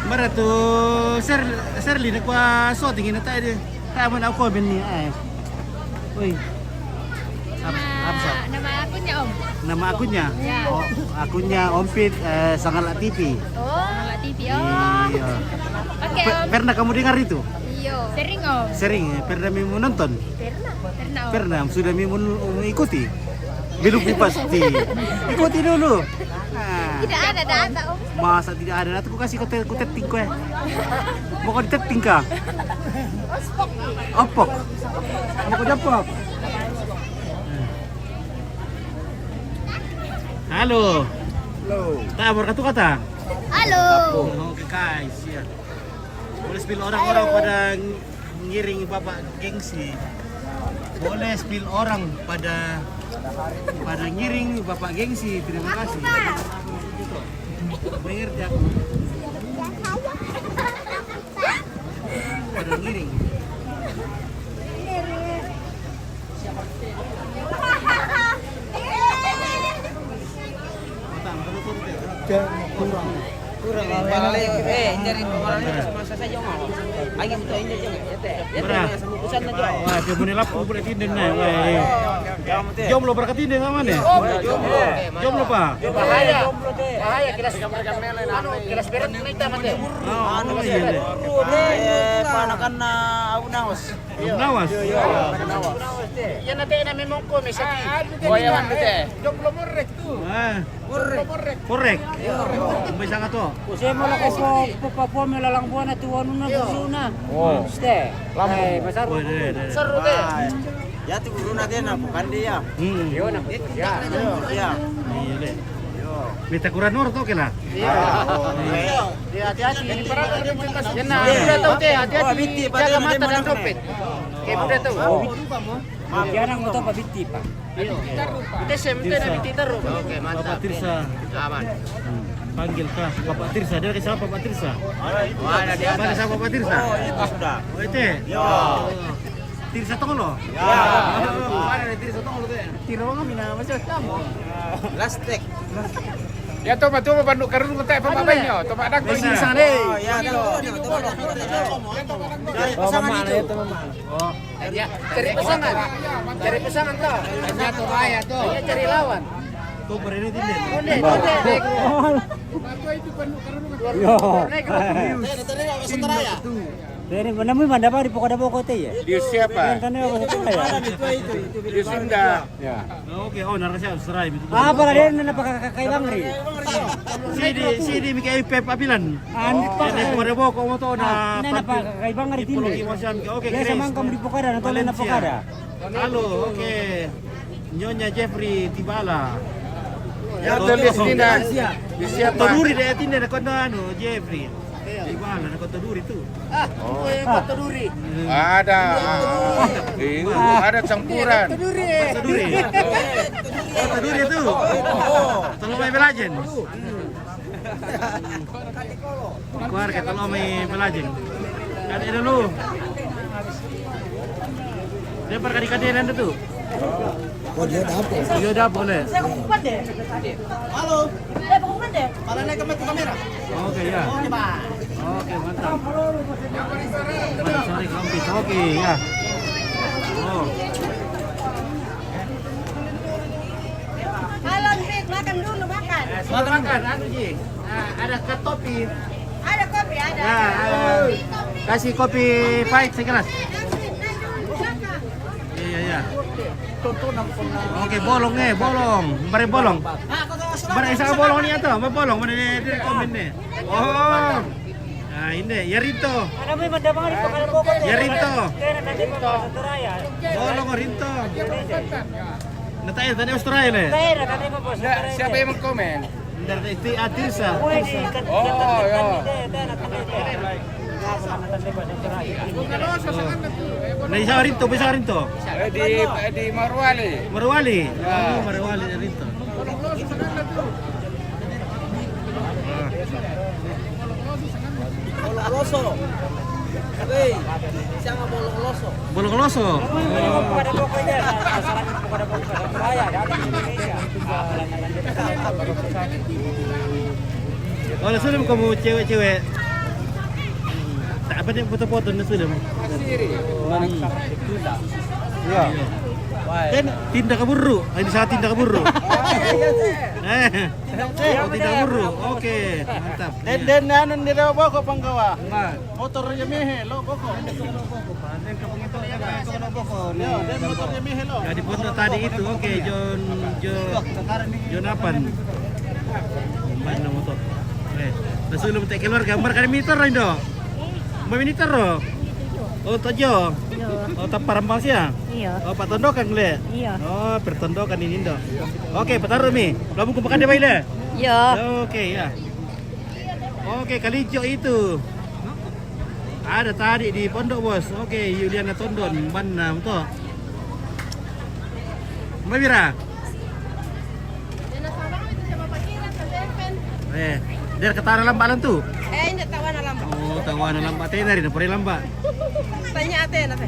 Mara tu Ser-, Serli na kua shooting ina tadi. Tama na komen ni, eh. Oi. Ap-, apa sa? Nama akunnya, Om? Nama akunnya? Ya. Oh, akunnya Om Pit, eh, Sangala T V. Oh. Sangala T V, oh. Iya. Oke, Om. Pernah kamu dengar itu? Iyo. Sering, Om. Sering, eh? Pernah mi menonton? Pernah, pernah, Om. Pernah, sudah mi men-, mengikuti? Belum pasti. Ikuti dulu. Ah. Tidak ada data, Om. Masa tidak ada data? Ku kasih kau te-, ku tetting kau, eh. Mau kau ditetting kah? Ospok. Opok. Mau kau japok? Halo. Halo. Tak berkatu kata. Halo. Oke, guys, ya. Boleh spill orang-orang pada ngiring Bapak Gengsi. Boleh spill orang pada, pada ngiring Bapak Gengsi. Terima kasih. Mengerti aku. Pada ngiring. Kurang, kurang. Kurang, eh, nyari orang itu cuma saya saja mau. Lagi betul ini aja, ya, teh. Ya, teh, sama kusan aja. Wah, dia punya lapor boleh tindan, nah. Wah, iya. Jomblo berkat tindan sama nih. Jomblo. Jomblo, Pak. Bahaya. Bahaya, kita sudah mereka melen, anu, kita spirit kita mati. Oh, iya, iya. Eh, panakan na aku nawas. Nawas. Iya, nanti na memang ko, misaki. Oh, iya, nanti, teh. Jomblo murek tu. Ah. Korek. Korek. Sampai sangat tu. Kusemo la ko po, po, po, po, me lalang buana tu anu na, kusu na. Oh. Ste. Lampu. Ai, masar. Oh, iya, iya, iya. Seru deh. Ya, tu guru na kena, bukan dia. Hmm. Yo, na, ya. Iya. Iya, deh. Yo. Minta kurang nur tu, kena. Iya. Oh, iya. Iya, hati-hati. Jangan, udah tahu deh, hati-hati. Jaga mata dan dompet. Oke, udah tahu. Oh. Jarang motor Pak Bitti, Pak. Tirsa. Bapak Tirsa. Hmm. Panggil kah? Bapak Tirsa. Dia kasih apa Bapak Tirsa? Mana siapa Bapak Tirsa? Oh, itu sudah. Oh, itu. Ya. Tirsa Tongolo. Ya. Oh, mana nih Tirsa Tongolo tuh? Tiro kami nama siapa? Lastek. Ya, toma, toma, bandu karun, tak apa apa ini, toma, ada kau ini. Sana. Oh, ya, tuh. Oh, mama, ya, toma, mama. Oh. Ya, cari pasangan. Cari pasangan, toh. Ya, toh, ya, toh. Ya, cari lawan. Tuh, berini, Tinde. Onde, onde. Yo. Ini mana mau manda bari pokok ada pokok teh ya? Di siapa? Yang tanya apa satu ya? Di Sunda. Ya. Oke, oh, narasi Australia betul. Apa lah dia nana pakai kakai bangri? Sidi, sidi, Mika Ipep Apilan. Anu, Pak. Ada pokok ada pokok motor na. Nana pakai kakai bangri, Tinde. Oke, biasa mangkam di pokada, atau nana pokada. Halo, oke. Nyonya Jeffrey Tibala. Ya, tulis Tinde. Di siapa? Toduri deh, Tinde, ada kau anu, Jeffrey. Tibala, ada kau Toduri tuh. Ah, oh, yang kau Toduri. Ada. Ini ada campuran. Toduri. Toduri. Toduri tuh. Tolong main belajen. Keluarga tolong main belajen. Ada dulu. Dia perkali-kali nanti tuh. Oh, dia dapur. Dia dapur, le. Halo. Mana naik ke kamera? Oke, ya. Oke, Pak. Oke, mantap. Mana, sorry, kampis. Oke, ya. Oh. Halo, Dik, makan dulu, makan. Makan, makan, anu, Ji. Nah, ada ke topi. Ada kopi, ada. Ya, ada. Kasih kopi pahit segelas. Iya, iya. Oke, bolong, eh, bolong. Bare bolong. Bare sa bolong ni atau? Bare bolong, mana dia, dia komen ni. Oh. Nah, ini, ya Rinto. Ada memang ada bang Rinto kalau pokok. Ya Rinto. Bolong, Rinto. Nah, tadi, tadi Australia, eh? Siapa yang komen? Dari itu, ah, Tirsa. Oh, ya. Nah, bisa Rinto, bisa Rinto. Eh, di, eh, di Morowali. Morowali. Ya. Oh, Morowali, Rinto. Bolong-loso. Hei, siapa bolong-loso? Bolong-loso. Oh, na sulem kamu cewek-cewek. Tak apa dia foto-foto na sulem. Iya. Tinda kaburu. Ini saya tinda kaburu. Eh. Oh, tinda kaburu. Oke, mantap. Den, den, anu, di Rewa Boko, Panggawa. Motor Yamaha, lo Boko. Ya, dan motor Yamaha lo. Jadi foto tadi itu, oke, John, John, John Apan. Mana motor? Eh, na sulem tak keluar gambar kami monitor, Indo. Mau monitor, lo? Oh, Tojo. Oh, tak parambang sih ya? Iya. Oh, Pak Tondokan, le? Iya. Oh, pertondokan ini, Indo. Oke, petaruh mi. Belum kumpakan dia, baik, le? Iya. Oke, ya. Oke, kalijo itu. Ada tadi di pondok, Bos. Oke, Yuliana Tondon, Banna, betul. Mbak Mira. Eh, dari ketara lambat tu. Eh, ini tawana lambat. Oh, tawana lambat. Tena ri, pore lambat. Tanya ate, nate.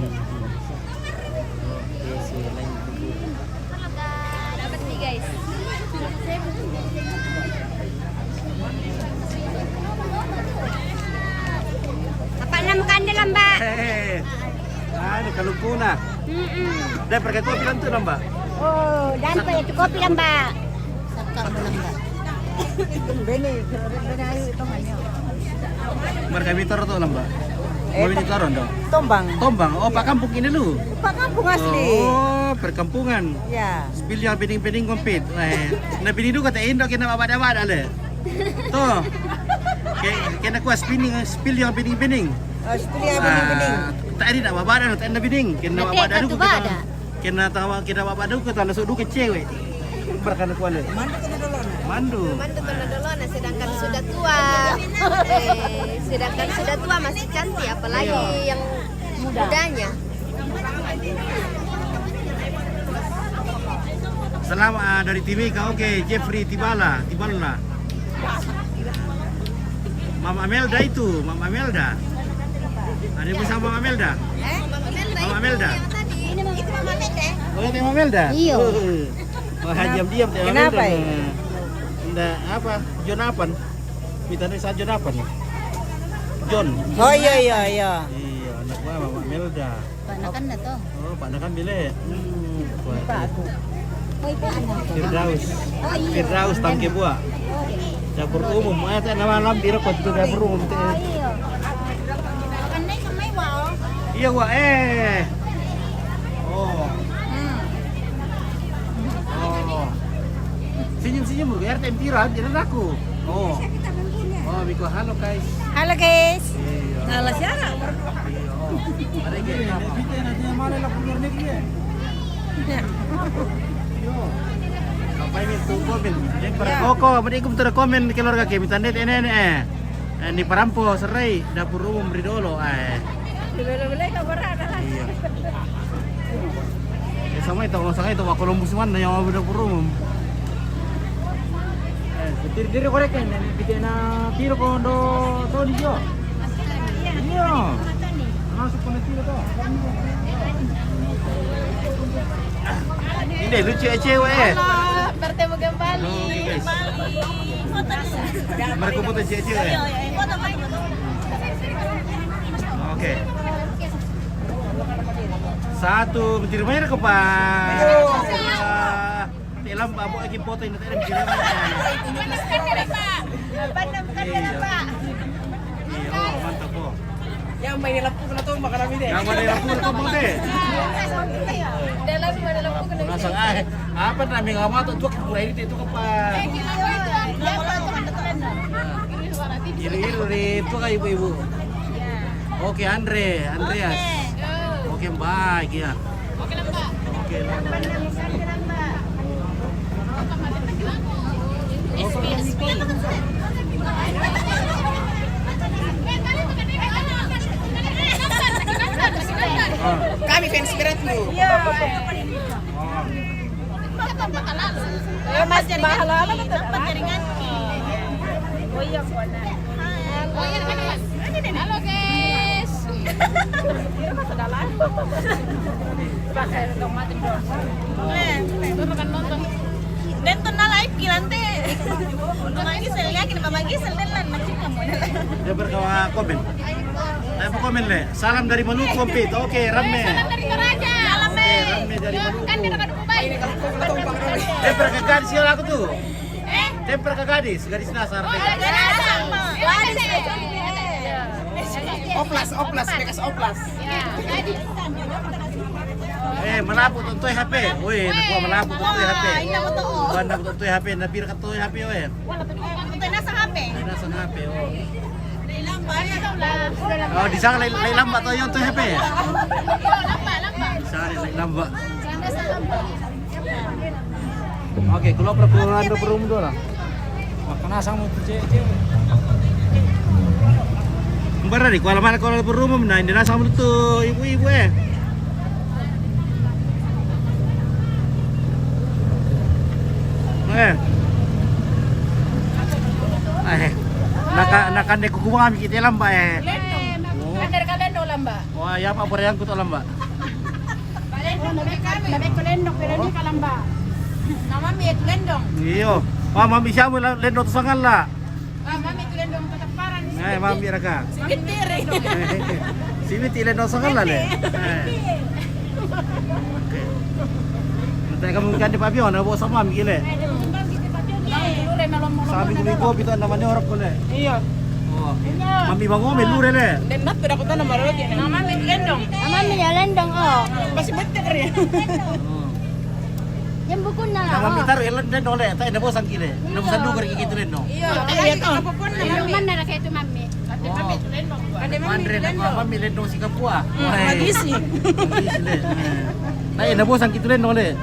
Dapat nih, guys. Apa nama kandil, Mbak? Eh, anu, kalau kuna. Mm-mm. Dia pakai kopi kan tu, Mbak? Oh, dan pakai kopi, Mbak. Bene, bene, ayo, teman, ya. Marga Mitor tu, Mbak? Eh, Mbak Mitor, Tombang. Tombang. Oh, Pak Kampung ini lu? Pak Kampung asli. Oh, perkampungan. Ya. Spill yang bening-bening kompit. Eh, na bini duka tak indo kena bawa dawa dah le. Tuh. Ke-, kena kuat spinning, spill yang bening-bening. Oh, spill yang bening-bening. Ah, tak ada nak bawa dah, tak ada bening. Kena bawa dah tu kita. Kena tawa, kena bawa dah kita, langsung duka cewek. Berkana kuala. Mandu. Mandu kena dulu, nah, sedangkan sudah tua. Eh, sedangkan sudah tua masih cantik, apalagi yang mudanya. Iya. Salam, ah, dari Timika. Oke, Jeffrey Tibala, Tibala. Mama Amelda itu, Mama Amelda. Ada yang bersama Mama Amelda? Eh? Mama Amelda. Mama Amelda. Ini Mama Amelda. Oh, ini Mama Amelda? Iya. Oh, oh, diam-diam Mama Amelda. Kenapa, eh? Nda apa? Jonathan. Kita ni sa Jonathan. John. Oh, iya, iya, iya. Iya, anak gua Mama Amelda. Pak Nakan dah tu. Oh, Pak Nakan bila? Hmm, Pak aku. Oh, itu anak. Firdaus. Oh, iya. Firdaus Tangke Buah. Oh, iya. Dapur umum, eh, tak nama lam biro kot tu dapur umum tu. Oh, iya. Makan ni kemai, wow. Iya, Wak, eh. Oh. Hmm. Oh. Senyum-senyum, R T M Tira, jangan aku. Oh. Oh, Miko, halo, guys. Halo, guys. Iya. Halo, siapa? Iya, oh. Ada yang kayak apa? Kita nanti yang mana lah keluar negeri, ya? Iya. Apa ini tuh komen? Ini per-, iya. Koko, apa ini komen keluarga kami? Tanda ini, ini, eh. Eh, ni parampo serai dapur umum ri dolo, eh. Di bela-bela kabar ada lah. Iya. Eh, sama itu, sama itu, Wak Columbus mana yang mau dapur umum? Eh, diri-diri korek kan, yang pitena tiro kondo Toni jo. Iya. Masuk kondo tiro to. Ini deh, lucu ya cewek, eh. Halo, bertemu kembali. Halo, guys. Mereka foto cewek-cewek, eh. Iya, iya, foto, foto, foto. Oke. Satu, menciri banyak ke, Pak. Telam, Pak, buat lagi foto ini, telam, menciri banyak. Pandang, pandang, Pak. Iya, oh, mantap, oh. Yang main lampu kena tumbang kena bide. Yang main lampu kena tumbang deh. Dalam main lampu kena bide. Langsung, ah, apa namanya, nggak mau tuh, tuh, kurang ini tuh, apa? Ilu-ilu di itu kah, ibu-ibu? Oke, Andre, Andreas. Oke, baik ya. Oke, Mbak. Kami fans berat lu. Iya. Ya, Mas, jadi mahal apa tuh? Apa jaringan? Oh iya, Buana. Halo, guys. Dia masa dalam. Pakai dong, mati dong. Eh, baru kan nonton. Dan tuh na live ki lante. Mama Gisel, yakin Mama Gisel dan lan, macam kamu. Dia berkawan komen. Saya komen le. Salam dari Maluku, Ompit. Oke, rame. Salam dari Toraja. Salam, eh. Oke, rame dari Maluku. Kan dia dekat Dubai. Dia berkawan siapa aku tuh? Eh? Tempel ke gadis, gadis Nasar. Oh, gadis Nasar. Gadis. Oplas, oplas, bekas oplas. Ya, gadis. Eh, melapu tonton H P. Woi, nak gua melapu tonton H P. Wah, ini apa tuh? Gua nak tonton H P, nak bir tonton H P, weh. Wah, tonton H P. Tonton Nasar H P. Nasar H P, oh. Oh, di sana lai, lai lamba to, yon to hepe. Di sana lai lamba. Oke, kalau perpuluhan do perum do lah. Makana sang mutu cek cek. Mbara di kuala mana kuala perum na, ini lah sang mutu ibu-ibu, eh. Eh. Eh. Naka, naka ne kuku mami kita lamba, eh. Lendo. Kan dari kalian do lamba. Wah, ya, Pak, boleh yang kutu lamba. Lendo, nabe kami, nabe ko lendo, pero di ka lamba. Nama mi lendo. Iyo. Wah, mami siapa lendo tu sangat lah. Ah, mami itu lendo kataparan. Eh, mami raka. Sibiti. Sibiti lendo sangat lah le. Eh. Oke. Nanti kamu ganti papion, nak bawa sama mi le. Sabi ko mi kopi to, namanya orang ko le. Iya. Oh. Mami bango mi lure le. Denat tu dapat nama lagi. Nama mi lendong. Nama mi ya lendong, oh. Masih betul ya. Oh. Yang buku na. Nama mi taruh lendong le, tak ada bosan kile. Ada bosan dulu kali gitu lendong. Iya. Iya to. Apa pun nama mi. Mana rasa itu mami? Ada mami lendong. Ada mami lendong. Mami lendong si kapua. Magisi. Magisi le. Nah, ada bosan gitu lendong le.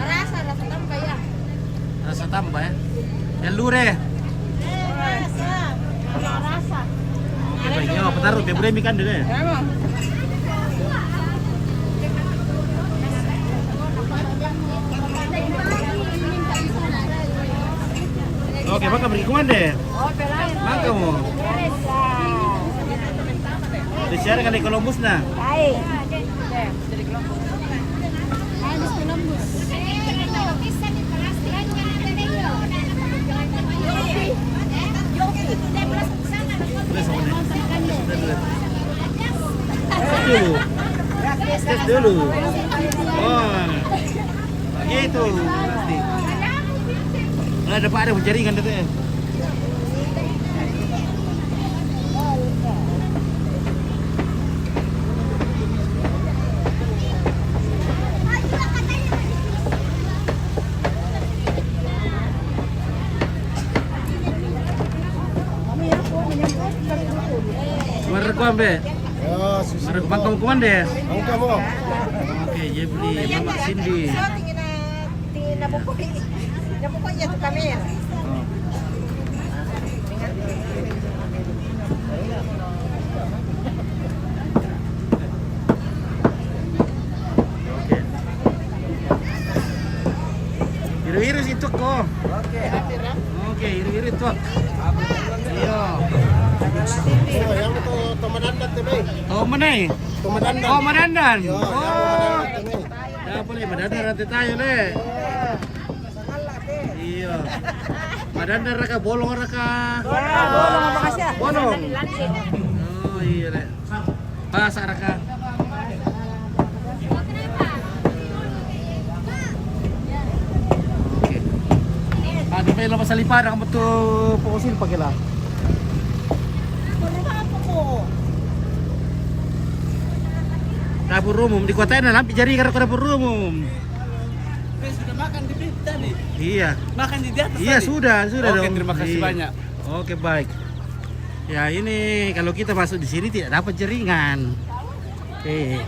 Rasa, rasa tambah ya. Rasa tambah ya. Yang lure. Rasa. Rasa. Oke, baik. Yo, petaruh, dia boleh mi kan deh. Emang. Oke, maka pergi kemana deh? Maka mau. Di siara kali Columbus na. Baik. Habis Columbus. Dulu. Tes dulu. Oh. Gitu. Pasti. Ada apa ada jaringan itu ya. Mara ko ambe. Ya, susu. Mara ko bangka mo kumande. Bangka mo. Oke, Jebli, Mama Cindy. Tingin na, tingin na po po. Tingin na po po niya sa kamera. Oh. Oke. Iru-iru si Tuk ko. Oke. Oke, iru-iru Tuk. Iya. Oh, yang itu Tomadandan tuh, Bay. Tomanay. Tomadandan. Oh, Madandan. Iya, yang Oh. Tomadandan tuh, Bay. Dapat le, Madandan nanti tayo le. Iya. Madandan raka bolong raka. Bolong, bolong apa kasih? Bolong. Oh iya le. Bahasa raka. Oke. Ada pa ila masalipada ang betul fosil pa kila. Dapur umum di kota ini lampi jari karena dapur umum. Sudah makan di tadi? Iya. Makan di atas Iya tadi? sudah sudah Oke, dong. Terima kasih Iya. banyak. Oke baik. Ya ini kalau kita masuk di sini tidak dapat jaringan. Eh.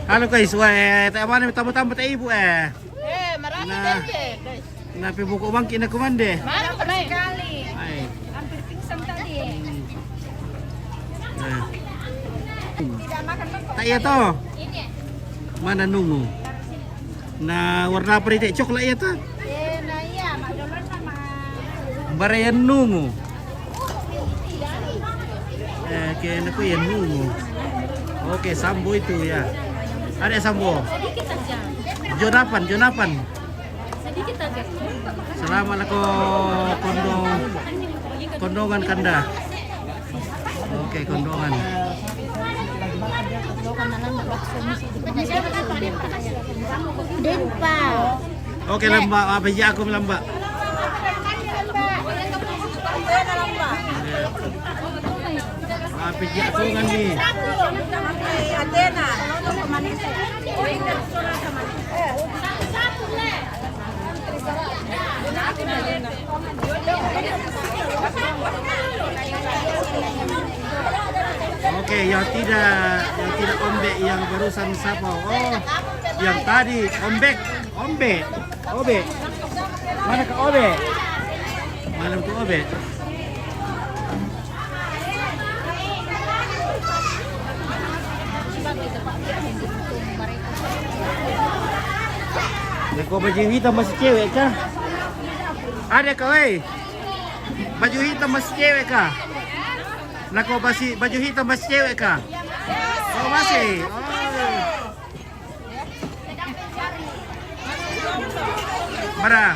Halo guys, wah, eh, tak mana tambah-tambah tak ibu eh. Eh, marami Nah. din, eh, guys. Napi buku bangki na kumande. Marami sekali. Ay. Hampir pingsan tadi. Nah. Tak iya to. Mana nungu? Na warna apa rin te coklat iya to? Eh, na iya, madolor na ma. Bara iya nungu. Eh, kaya na ko iya nungu. Oke, sambo itu ya. Ada sambo. Sedikit aja. Jonapan, Jonapan. Sedikit aja. Salamat ako kondong kondongan kanda. Oke, kondongan. Din pa. Oke, lamba. Apa ya aku lamba? Apa ya aku kan ni? Atena. Oke, yang tidak, yang tidak ombek yang barusan siapa? Oh, yang tadi ombek, ombek, obe. Mana ke obe? Mana ke obe? Nako baju hitam masih cewek kah? Ada kau eh? Baju hitam masih cewek kah? Nako basi baju hitam masih cewek kah? Oh masih. Oh. Bara?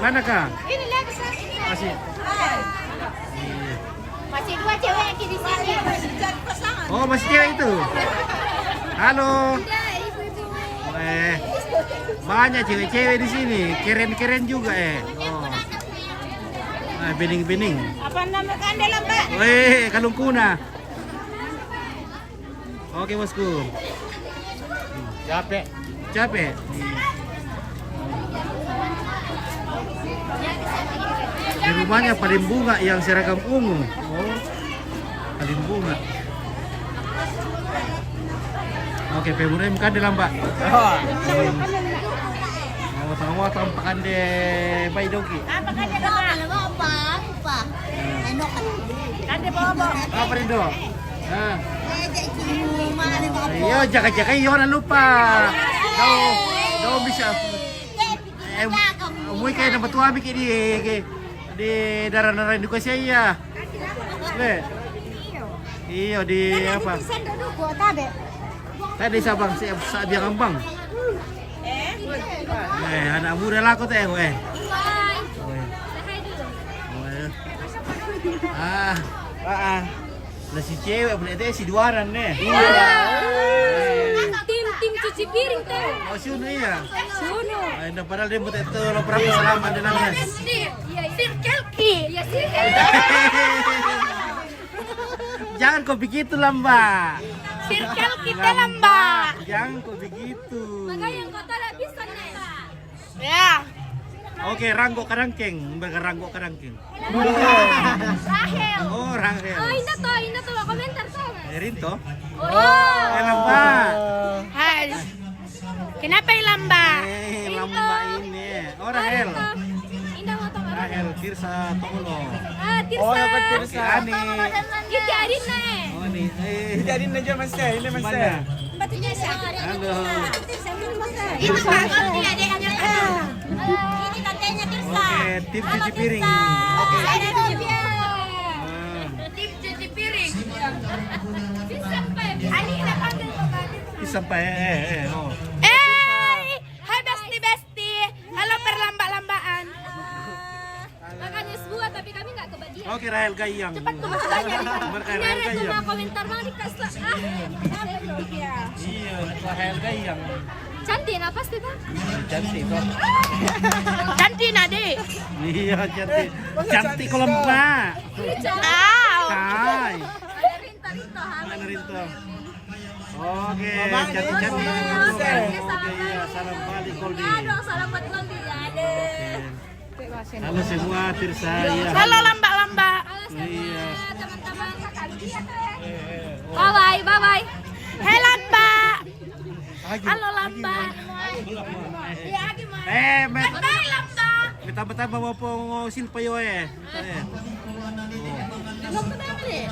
Mana kah? Ini lagi satu. Masih. Iya. Masih dua cewek lagi di sini. Oh, masih cewek itu. Halo. Iya, ibu-ibu. Eh, banyak cewek-cewek di sini. Keren-keren juga eh. Oh. Nah, bening-bening. Apa nama kandela, Mbak? Eh, kalungkuna. Oke, bosku. Capek. Capek. Di rumahnya paling bunga yang seragam ungu. Oh, paling bunga. Oke, pemurem kan di lambak. Oh. Oh, tengah tengah pakan de bai doki. Apa kan dia apa? Apa? Apa? Enak. Kan dia bawa bawa. Apa rindu? Nah. Iya, jaga-jaga iya, jangan lupa. Dau, dau bisa. Eh, Mui kayak nama tua bikin di, di darah-darah di Kosia iya. Le. Iyo, di apa? Tadi sabang si sa biang ambang. Eh, anak muda lako teh, weh. Weh. Ah, ah. Lah si cewek boleh teh si duaran nih. Iya. Tim, tim cuci piring teh. Oh, sunu iya. Sunu. Ay, na padahal dia mau teh tuh lo perang selama dia nangis. Iya, iya. Circle K. Iya, Circle K. Jangan kau begitu, Lamba. Circle kita, Lamba. Jangan kau begitu. Makanya yang kotor habis kan, Nek? Ya. Oke, Ranggo Karangkeng, mereka Ranggo Karangkeng. Rahel. Oh, Rahel. Oh, indah tuh, indah tuh, komentar tuh. Eh, Rinto. Oh. Eh, Lamba. Hai. Kenapa Ilamba? Eh, Lamba ini. Oh, Rahel. Indah mau tahu apa? Rahel, Tirsa, Tongolo. Ah, Tirsa. Oh, dapat Tirsa. Ani. Itu Arina, eh. Oh, ini. Eh. Itu Arina aja, Mas, ya. Ini, Mas, ya. Halo. Ini tantenya Tirsa. Oke, tim cuci piring. Oke. Tim cuci piring. Sampai. Sampai, eh, eh, oh. Eh, hai, bestie, bestie. Halo, perlamba-lambaan. Makan es buah, tapi kami nggak kebagian. Oke, Rahel Gayang. Cepat tuh, Mas, banyak. Mereka Rahel Gayang. Komentar mau dikasih. Ah, iya, Rahel Gayang. Cantik, nah, pasti, Bang. Cantik, Bang. Cantik, nah, Dek. Iya, cantik. Cantik kalau Mbak. Hai. Mana Rinto? Oke, cantik-cantik. Oke, iya, salam balik, Goldi. Iya dong, salam buat Goldi. Ada. Halo semua, Tirsa, iya. Halo, Lamba-Lamba. Iya. Bye-bye, bye-bye. Hai, Lamba. Halo, Lamba. Iya, gimana? Eh, met. Bye, Lamba. Minta-minta bawa pong silpayo, eh. Eh.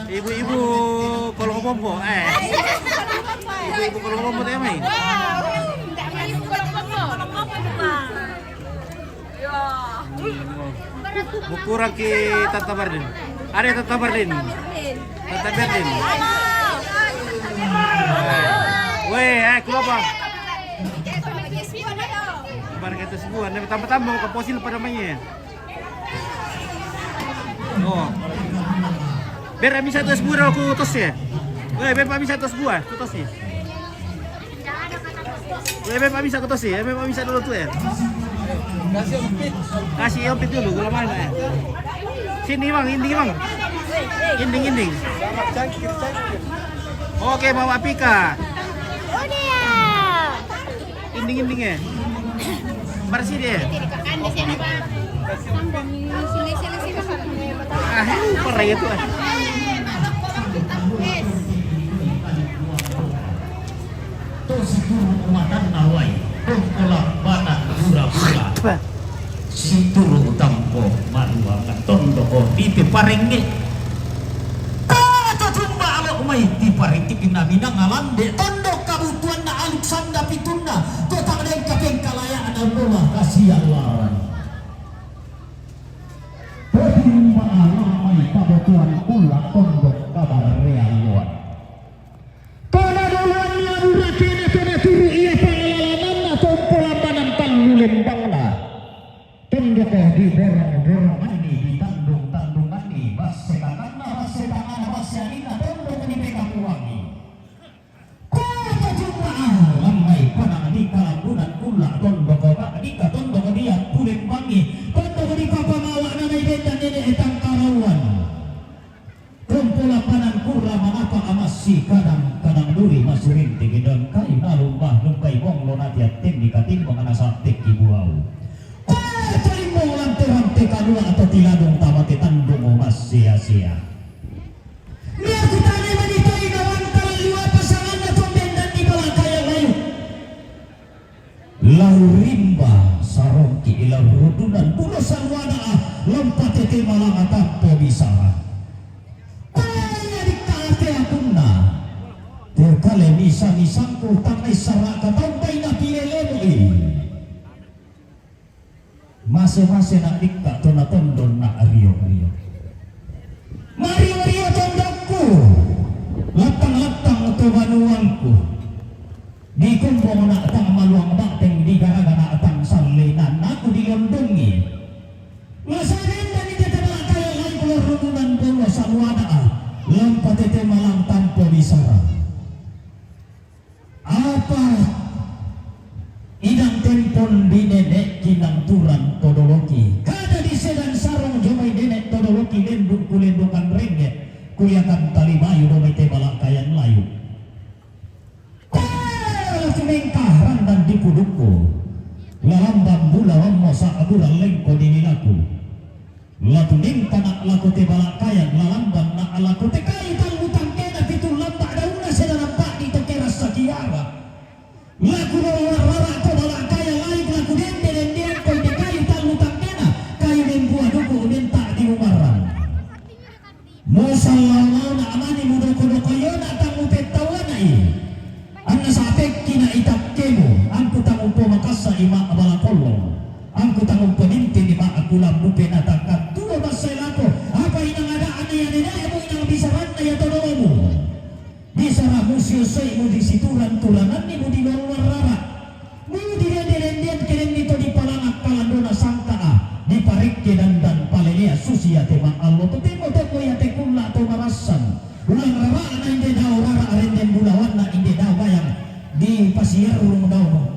Ibu-ibu kalau ngomong kok, eh. Ibu-ibu kalau ngomong teh, mai. Mau kurang ki Tata Bardin. Ada Tata Bardin. Tata Bardin. Weh, eh, keluar apa? Barang itu sebuah, tambah-tambah ke fosil pada mainnya. Oh. Ber, bisa tos buah aku tos ya. Weh, ber, bisa tos buah, aku tos ya. Weh, ber, bisa aku tos ya. Ber, bisa dulu tuh ya. Kasih ompit dulu, gula mana ya? Sini, Bang, inding, Bang. Inding, inding. Oke, Mama Pika. Udah. Inding-inding ya? Bersih dia. Ah, lupa raya tuh. To situru umatanna wai, tongkola bana pura-pura. Situru tampo maruang tondoko dipe parengnge. Kata tumba alo mai tiparitikinna minang alande tondok kabutuanna aluk sanda pitunna to tangdeng kapengkalayana bola kasiallaran. Kata tumba alo mai kabutuan kula tondok kabarrealluan. Kana doloanna burake na kana turu ia pangalalananna tompo lambanan tallu lembangna. Tondoko di borong-boronganni, di tandung-tandunganni, basse tanganna, basse tanganna, basse aninna, tondoko di pekapuangi. Kota Jumba'a, lammai panang di kalambunan kulla, tondoko ba'dika, tondoko di attu lembangi, tondoko di papamawa nanai benda nene etang karauan. Kompo lapanan kurra manapa amassi kadang-kadang duri masurinte gedang kai nalumba numbai monglo nati attenni katimbang nasattekki buau. Kue talimbong lante-lante kalua atau tiladong tamate tandung massia-sia. Mia kutane manitoi nawanta lalua pasanganna tombendanni balakaya layu. Lau rimba sarongki lau rudunan bulo sarwana ah, lampa tete malanga tampo bisara. Kaya dikka ate akunna. Terkale misa-misangku tangai saraka tampai na pilelemu i. Mas Semase na dikka to na tondon na rio-rio. Mario-rio tondokku, lattang-lattang to banuangku. Di kumbong na tang maluang bateng, di garaga na tang sallinan, aku di londongi. Masarenda ni tete balakaya lai keluar rundunan bola saluada, lampa tete malang tampo di sara. Apa idang tempon di nenek kinang turan todoloki. Kada di sedan sarong jomai nenek todoloki, lenduk kulendukan rengge, kuliakan tali bayu domai te balakayan layu. Kala tumengkaran dan di pudukku. Lalambang bula wammo sa aburan lengko di nilaku. Latu nengka na lako te balakayan, lalambang na lako te kayu tallu tangkena, pitu lamba dauna, sedana padi to keras sakiara. Laku no warara to balakayan layu, laku dende dendean ko inde kayu tallu tangkena, kayu dembua duku denta di umaran. Musallau na amani mudoko-doko yona tamu pettawana i. Anna sapekki na itakkemu, angku tangumpo makassa i ma abala kollong. Angku tangumpo ninti ni ma akulammu penatangkan tuo massai lako. Apa inang ada ana ya nene'mu inang bisaranna ya todomu. Bisara musio soi mu di situran-turananni mu di luar rara. Mu di dende-dendean kerenni to di palangak kalandona sangka a, di parekke dandan palelea susi ate ma allo to temo-temo ya te kulla to marassan. Ulang rara'na inde dao rara arenden bulawanna inde dao bayang di pasierrung dao.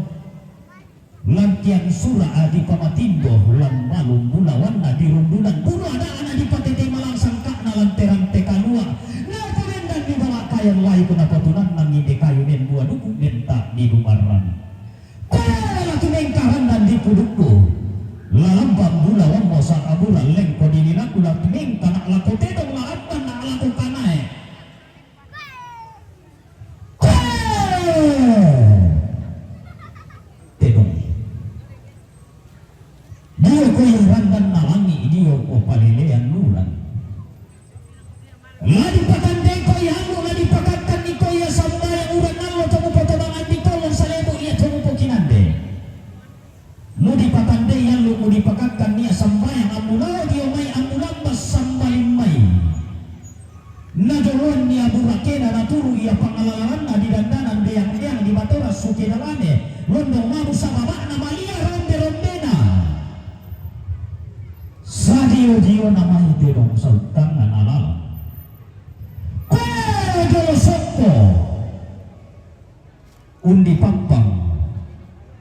Lantian sura a di pamatindo, lan malum bulawanna di rundunan bulu ada ana di patete malang sangka'na lanterante kalua. Na pamendan di bawakayan layu kuna patunannang inde kayu nen bua duku nenta di dumarran. Kala tu mengkarandan di pudukku. Lalambang bulawan mo sa aburan lengko di nilaku la tu mengka na lako tedong la amban na lako kanae. Tedong. Dio ko iya randan nalangi, dio ko palelean luran. La dipatandai ko iya anu, la dipakakkan ni ko iya sambayang uran allo to mupotobangan di tolong salebu iya to mupokinande. Mu dipatandai allu, mu dipakakkan nia sambayang ammu lao dio mai ammu lambas sambaling mai. Najoloan nia burakena naturu ia pangalalanna di dandanan deang-deang di batoras suke dalane, londong mabu sababakna malia rombe-rombena. Sadio-diona mai tedong sauttangna nalalang. Ko jolo sokko. Undi pappang,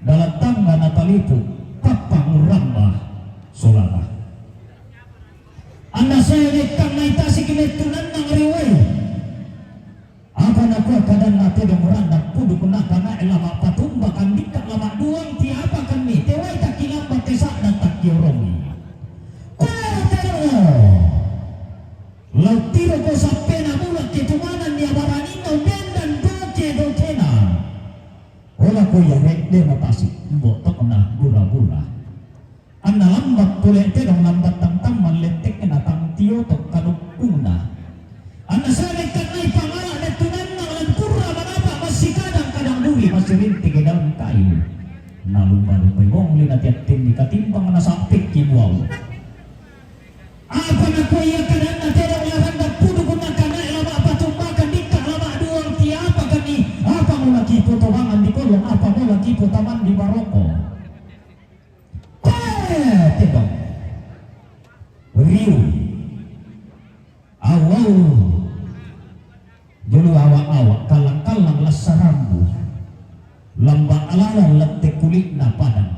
dalattanna natalipu, pappang urramba solana. Anna sae lekkang mai tasiki mettu nannang riwai. Apa nakua kadanna tedong randang puduk nakanae lama patumbakan dikka lama duang tiapakanni tewai takkilambat te sadda takkiorongi. Kua tedong. Lau tiro ko sappena mulak ketumanan nia baraninna umendan doke-dokena. Ola ko iya redde matasi, mbo tokna gura-gura. Anna lambat pole tedong lambat tangtamman lettekna tang tio tokka dukkungna. Anna sare kannai pangala nettunanna lan kurra manapa massikadang-kadang duri masirintike dalam kayu. Nalumba-lumbai bongli natiattinni katimbang nasappekki buau. Apa nakua ia kadanna tedong laranda pudu nakanae lama patumbakan dikka lama duang tiapakanni apa mulaki potobangan di kolong apa mulaki potaman di baroko. Tedong. Riu. Awau. Jolo awak-awak, kallang-kallang lassa rambu. Lamba alalan lette kulikna padang.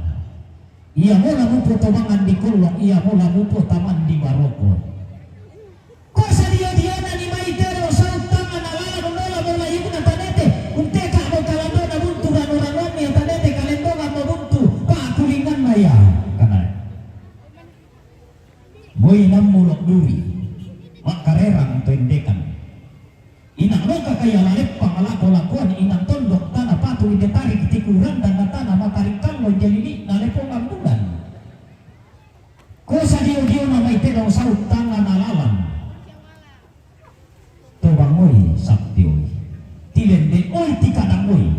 Ia mola mupo tobangan di kollong, ia mola mupo taman di baroko. Ko sadio-diona ni mai tero sauttangan alalan unola mola yukna tanete, unteka mo kalandona buntu rano-ranoanni tanete kalendongan mo buntu, pakulinganna ia, kanae. Moi nammu lok duri, makkarerang to endekan. Inang loka kaya laleppang lako-lakoan inang tondok tana patu inde tarik tikurang dan tana matarik kallo inde lili na lepongan bulan. Ko sadio-diona mai tedong saut tangan alalan. Tobang oi, sakti oi. Tilende oi, tikadang oi.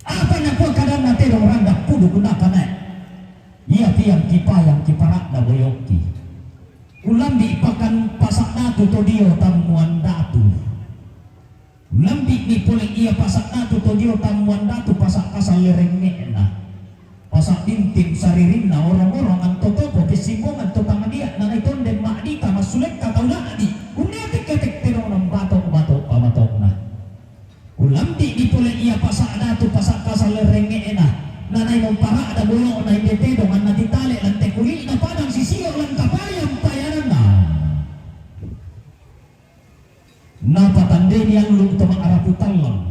Apa nakua kadanna tedong randa pudu kunakanae. Ia piang Kipayang kipara'da boyo'ki. Ulambi' pakan pasa' datu to dio tammuan datu. Ulambi'mi pole ia pasa' datu to dio tammuan datu, pasa' kasallerengnge'na, pasa' bintin saririnna, orong-orongan to topo, pessimbongan to tangdia', na nai tonden ma'dika, massulekka tau la'bi', unneate kete-, tedong nambato'-bato' pamato'na. Ulambi'mi pole ia pasa' datu, pasa' kasallerengnge'na, na nai mumpara'da boyo'na inde tedong, anna titale' lan te kuli'na padang sisio' lan kapayang-payananna. Napatandeni allu' to ma'rapu tallang,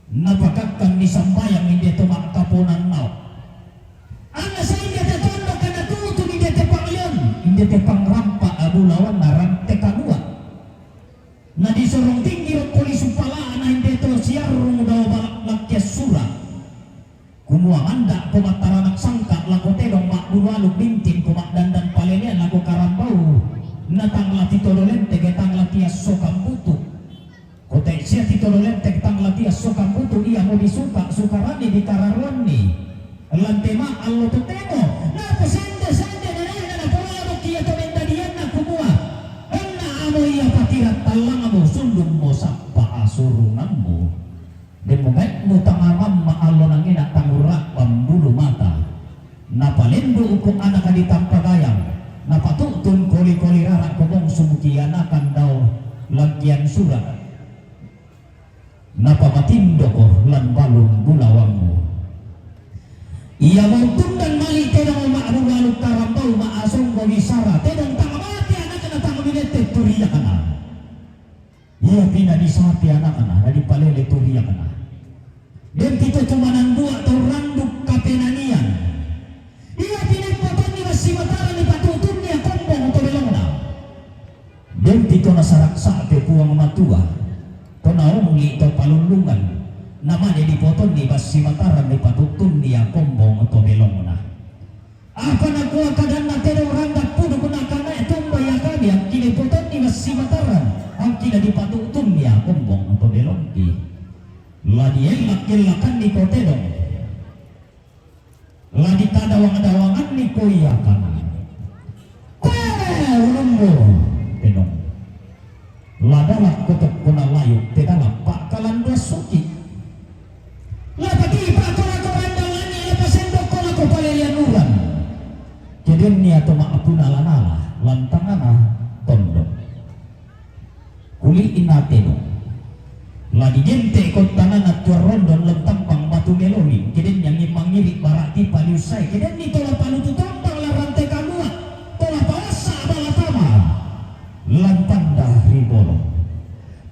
napakakkanni sambayang inde to ma'kaponan nao'. Anna sae inde te tondok, anna tu'tuni inde te panglion, inde te pangrampa' bulawanna rante kalua'. Na disorong tinggi ro' polisi pala'na inde to siarrung dao bala' lakkian sura'. Kumua, manda'ko mattaranak sangka' lako tedong ma'bulu aluk, bintinko ma'dandan palelean lako karambau, na tang la titodo lenteke, tang la tiassokan butu'. Kote' sia titodo lenteke, tang la tiassokan butu', iamo disuka'-sukaranni, dikararoanni. Lan te ma' allo totemo, naposende-sende nenekna, naporodok ia to mendadianna, kumua, enna'mo ia patirak tallangmu, sundummo sappa' asurungammu. Demmo gai'mu tanga mamma' allo nangena tangurra'bang bulu mata. Napalendu'ko anaka ditampa gayang, napatu'tun koli-koli rara' ko bongsu mukianakan dao langkian sura'. Napamatindoko lan balung bulawammu. Iamo untundan mali' tedong ma'bulu aluk karambau ma'asonggo bisara, tedong tang mate anakna tang minette turiakna. Iapina disapi anakna, na dipalele turiakna. Den pito tumanan dua tau randuk kapenanian. Iapina ippotongi massimataran dipatu'tunni akombong to belongna. Den pito nasarak sa'pe Puang Matua, to naongi to palullungan, namane dipotonni massimataran dipatu'tunni akombong to belongna. Apa nakua kadanna tedong randang puduk, nakanae tomba ia kami, angkile potonni massimataran, angkile dipatu'tunni akombong to belongki. La diellak-ellakanni ko tedong. La dikadawang-dawanganni ko ia kanae. Koe ulummu, tedong. La dalak ko tokkona layuk, te dalak pa'kalanduan suki'. La patipa' ko lako randang langi', la pasendok ko lako palelean uran. Kedenni ia to ma'puna la nala lan tangana tondok. Kuli'na tedong. La digente' kottanana tuan rondon lan tampang batu meloli, kedenni anging mangiri' bara' tipa liussae, kedenni to la palutu tampang lan rante kalua', to la pawassa' bala tama. Lan tanda ri bolong.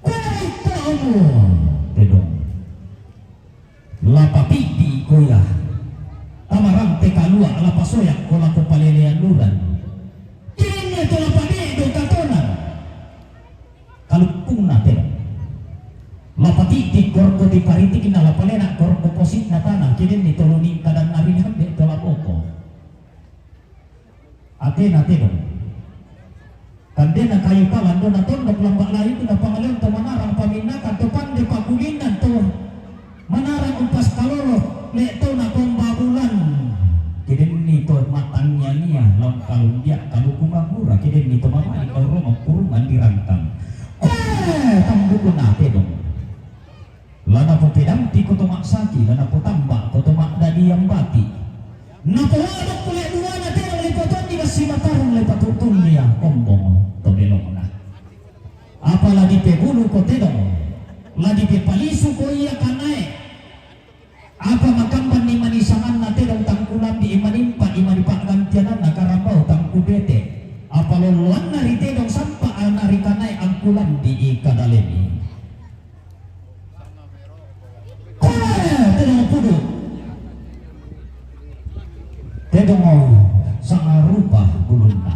Koe itto'mu, tedong. La papi'di' ko ia tama rante kalua', la pasoyak ko lako palelean uran. Kedenni to la pabe'do' katonan. Kaluppungna tedong. La pati'di' ko rokko tiparitikna, la palena' ko rokko posi'na tana, kedenni to lu ningkadanna ri hambe' to la boko. Atena tedong. Kandena kayu talan dona tondok lamba' layukna pangaleon to manarang paminnakan to pande pakulinnan to manarang upas kalolo le'tona tomba bulan. Kedenni to matangia-ngia laung kalundia kaluku mangura, kedenni to mamali' laung roma kurungan dirangkang. Koe tambukna tedong. La napopedampiko to ma'saki, la napotamba'ko to ma'dadian bati'. Napowadok pole duana tedong, lipotonni massimataran, lipatu'tunni ia kombong to belongna. Apa la dipebuluko tedong, la dipepalisuko ia kanae. Apa makambanni manisanganna tedong tang kulambi'i, manimpa'i manipa'gantiananna karambau tang kubete'. Apa lolloanna ri tedong sampa'na ri kanae angkulambi'i kadalemi. Koe tedong pudu'. Tedong sangarupa bulunna.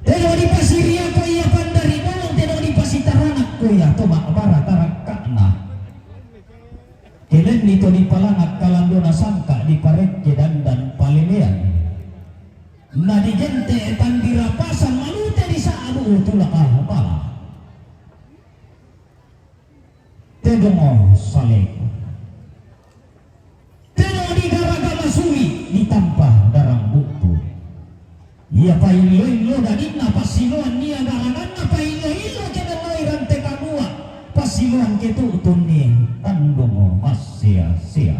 Tedong dipasiriako ia pandari bolong, tedong dipasitaranakko ia to ma'bara tarakka'na. Kedenni to dipalana' kalandona sangka' diparekke dandan palelean. Na digente' tandira pasang malute disa'bu tulaka bala. Tedong saleko. Tedong digaraga masuri ditampa darang Iya paillo-illo dadinna, passiloanni iya garaganna, paillo-illo ke nelloi rante kalua, passiloan ke tu'tunni tandung massia-sia.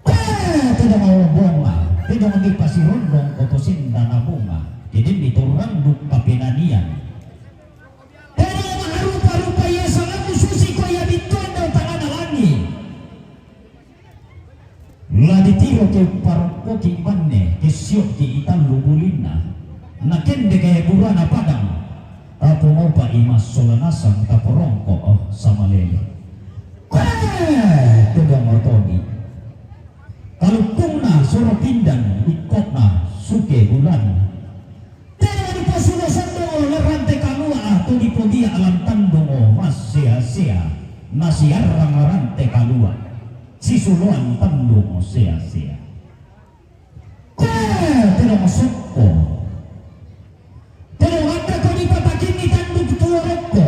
Eh, tedong bonga, tedong dipasirondong ko to sendana bonga, jadi diturranduk kapenanian. Tedong ma'rupa-rupa iya salamu susi ko iya bittuan dao tangana langi. La ditiro ke parokkoki banne, ke sio'ki itallu bulinna. Nakende ke burana padang. Tapomopa i massola nasang taporongko, oh, samalele. Kue, tedong otoni. Kalukkungna soro pindan, ikkokna suke bulan. Tena dipasulo sandongo la rante kalua, to dipobia lan tandongo massea-sea. Nasiarrang rante kalua. Sisuloan tandongo sea-sea. Kue, tedong sokko. Tedong akka ko dipatakinni tanduk tuorokko.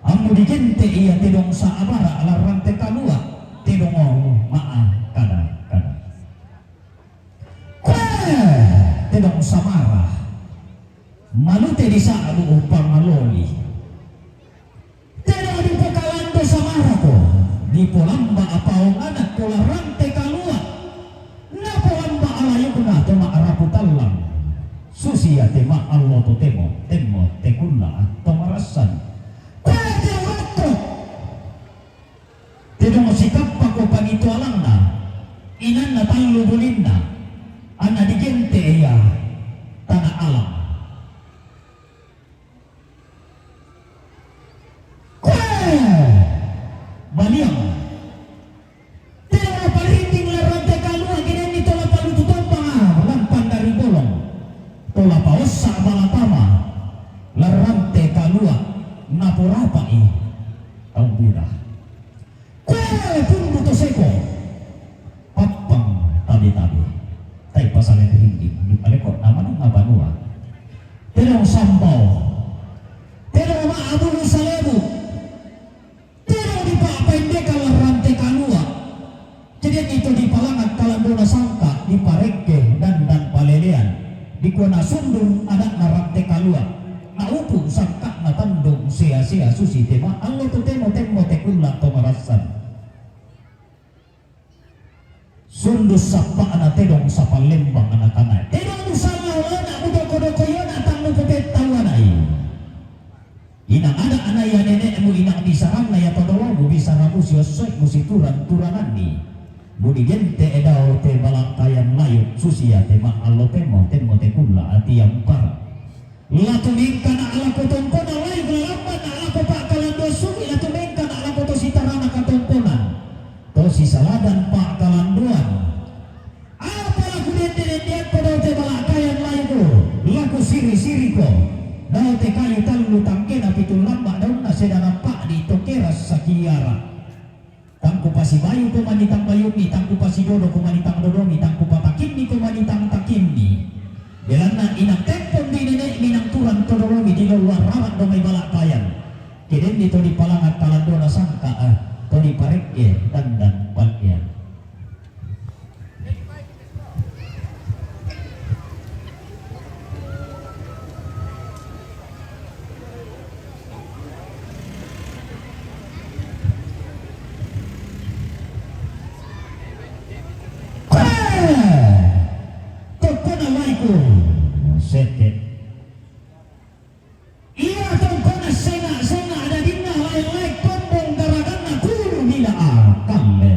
Ammu digente iya tedong saabara la rante kalua. Tedong ma'a kada-kada. Kue, tedong samara. Malute disa'bu pangaloli. Tedong dipokalando samarako, dipolamba apaonganakko la rante kalua. Napolamba alayukna to ma'rapu tallang. Susi iya te ma'allo to temo, temmo te kulla to marassan. Kue tedong rokko. Tedong sikappako panitualangna, inanna tallu bulinna, anna digente iya tana alang. Kue! Baliang. Tedong parinding la rante kalua, genenni to la palutu tombanga, lampang dari bolong. To la paossa balatama, la rante kalua, naporapai tau buda. Kue pundu to seko. Pappang tabe-tabe. Tai pasale rinding. Di paleko namanunga banua. Tedong sambao. Tedong ma'bulu salebu. Tedong dipa'pendekang la rante kalua. Jadi itu dipalanga kalandona sangka, diparekke dandan palelean. Dikua nasundur ada'na rante kalua. Naupu sangka'na tandung sea-sea susi tema allo tu temo-temmo te kulla to marassan. Sundus sappa'na tedong sapallembang anak-anak. Tedong musalla olona mudoko-doko yona tang mupepettauanai. Inang ada ana iya nene'mu, inang bisaranna iya todolomu, bisaramu siossoi'mu situran-turananni. Mudigente edao te balakkayan layuk susia te ma'allo temmo, temmo te kulla atiampara. La tumengkana lako tompona layuk, la lambanna lako pa'kalandoan sugi, la tumengkana lako to sitarana katomponan, to sisaladan pa'kalandoan. Apa laku dende-dendeakko dao te balakkayan layuku, laku siri-siriko dao te kayu tallu tangkena pitu lamba daunna sedana pa'di to kera sakiara. Tang kupasibayuko mani tang bayummi, tang kupasidodoko mani tang dodomi, tang kupatakinniko mani tang takimmi. Belanna inang teppondi nene'mi nang turang to dolomi di lolloang rara do mai balakkayan. Kedenni to dipalanga kalandona sangka, eh, to diparekke dandan pallean. Tokkona laiku sette. Iya tongkona senga-senga dadinna laeng-laeng tombong garaganna kuru bila akalle.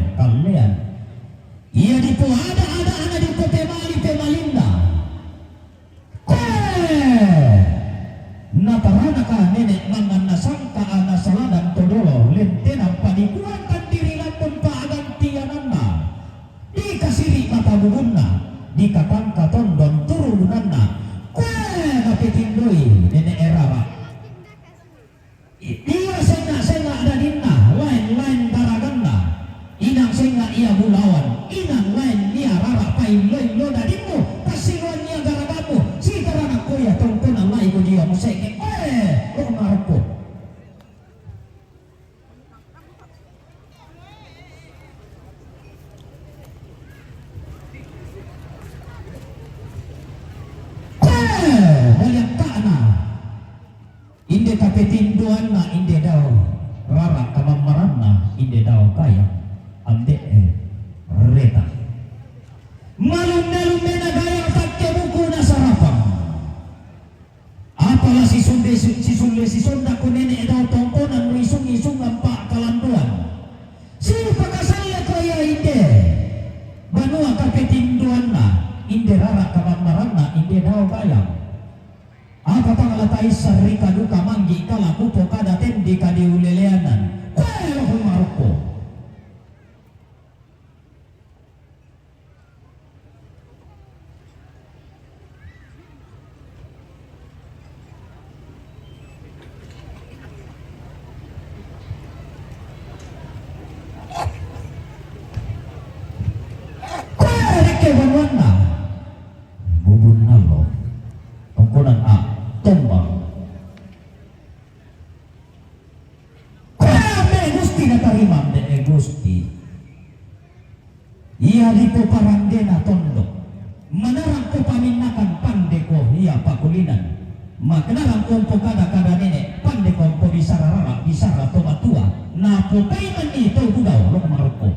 Anna inde dao rara kamammaranna inde dao gayang ambe'e reta. Malum-malum mena gayang takke buku nasarapang. Apala sisumbe-, sisulle sisonda ko nene dao tongkonan muisung-isungan pa'kalandoan. Sipakasalle ko ia inde banua kapetindoanna, inde rara kamammaranna, inde dao gayang. Apa pangala taissang rika duka manggi kala kupokada tendi kadiuleleanan. Koe lo Maroko. Koe rekke banuanna. Bubunna lo. Tongkonan a tombang. Koe ambe Gusti natarima ambe e Gusti. Ia dipoparandena tondok. Manarang ko paminnakan pande ko ia pakulinan. Makenarang ko mpokada-kada nene pande ko mpobisara rara bisara to matua. Napopaimanni to budao lo Maroko.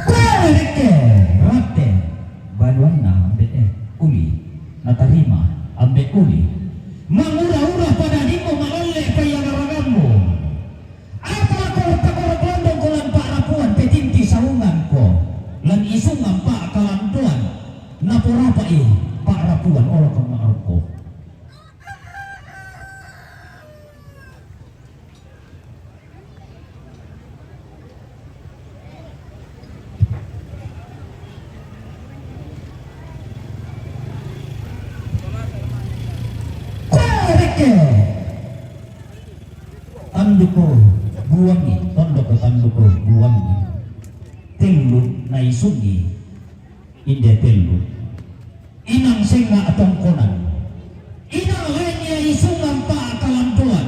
Koe rekke rate banuanna ambe e uli natarima ambe uli. Mangura-ura pada dimo malalle paiagaragammu. Apa ko pakorok londong ko lan pa'rapuan petinti saungan ko lan isungan pa'kalandoan. Naporapa'i pa'rapuan olo ko Maroko. Koe rekke tanduko buangi, tondoko tanduko buangi. Tellu naisungi inde tellu. Inang senga tongkonan. Inang lain ia isungan pa'kalandoan.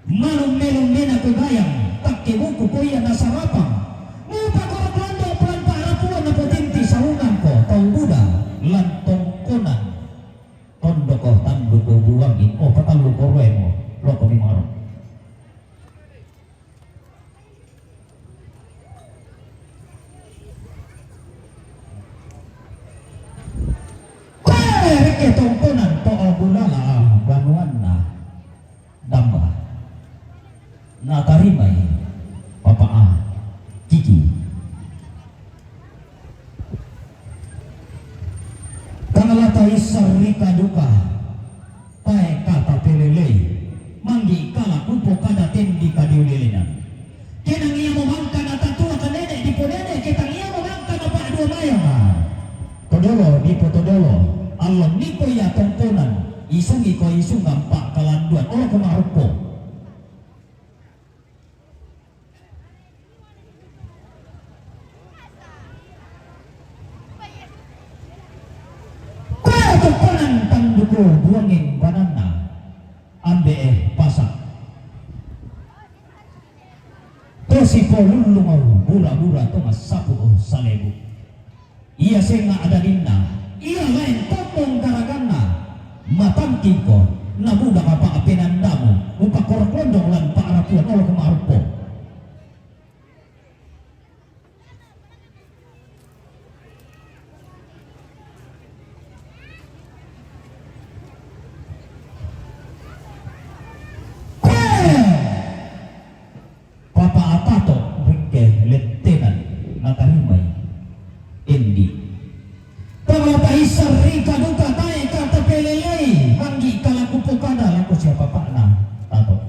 Malum-melum mena ko gayang, takke buku ko ia nasarapang. Mupa koro kondo pelan pa'rapuan napotinti saungan ko tau buda lan tongkonan. Tondoko tanduko buangi, o patallu koroemo loko mi maro. Koe rekke tongkonan to o bulala banuanna Damba. Natarimai Papa a Kiki. Tang la taissang rika duka. Tae' ka tapelelei, manggi' kala kupokada tendi kadiulelenan. Ke nang iamo mangka natatua kanene' diponene', ke tang iamo mangka napa'dua mayanga. Todolo dipotodolo, allo nipo ia tongkonan, isungi ko isungan pa'kalanduan, olo ko maruppo. Koe tongkonan tanduko buangeng bananna, ambe'e pasa'. Tosi po lullungo bura-bura to massapu'o salebu. Ia senga' adadinna, ia laeng tombong garaganna, matangkingko, nabuda kapa'penandamu, mupakorok londong lan pa'rapuan olo ko maruppo. Koe! Papa' a Tato' rekke lettenan natarimai Endi. Tang la taissang rika duka tae' ka tapelelei, manggi' kala kupokada lako sia papa'na Tato'.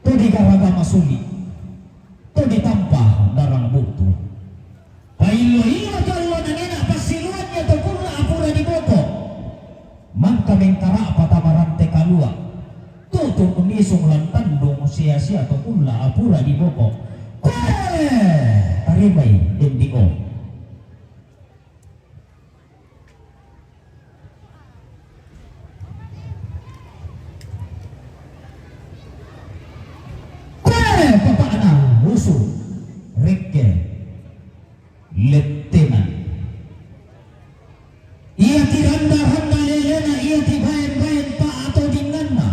To digaraga masuli', to ditampa darang bu'tu. Paillo-illo to allo nangena passiluannya to kulla' apura diboko. Mangka mengkara'pa tama rante kalua'. Tutu' misung lan tandung sia-sia to kulla' apura diboko. Koe! Tarimai Endi o. Koe papa'na Lettenan. Iya ti randa-randa lelena, iya ti baen-baen paatodinganna.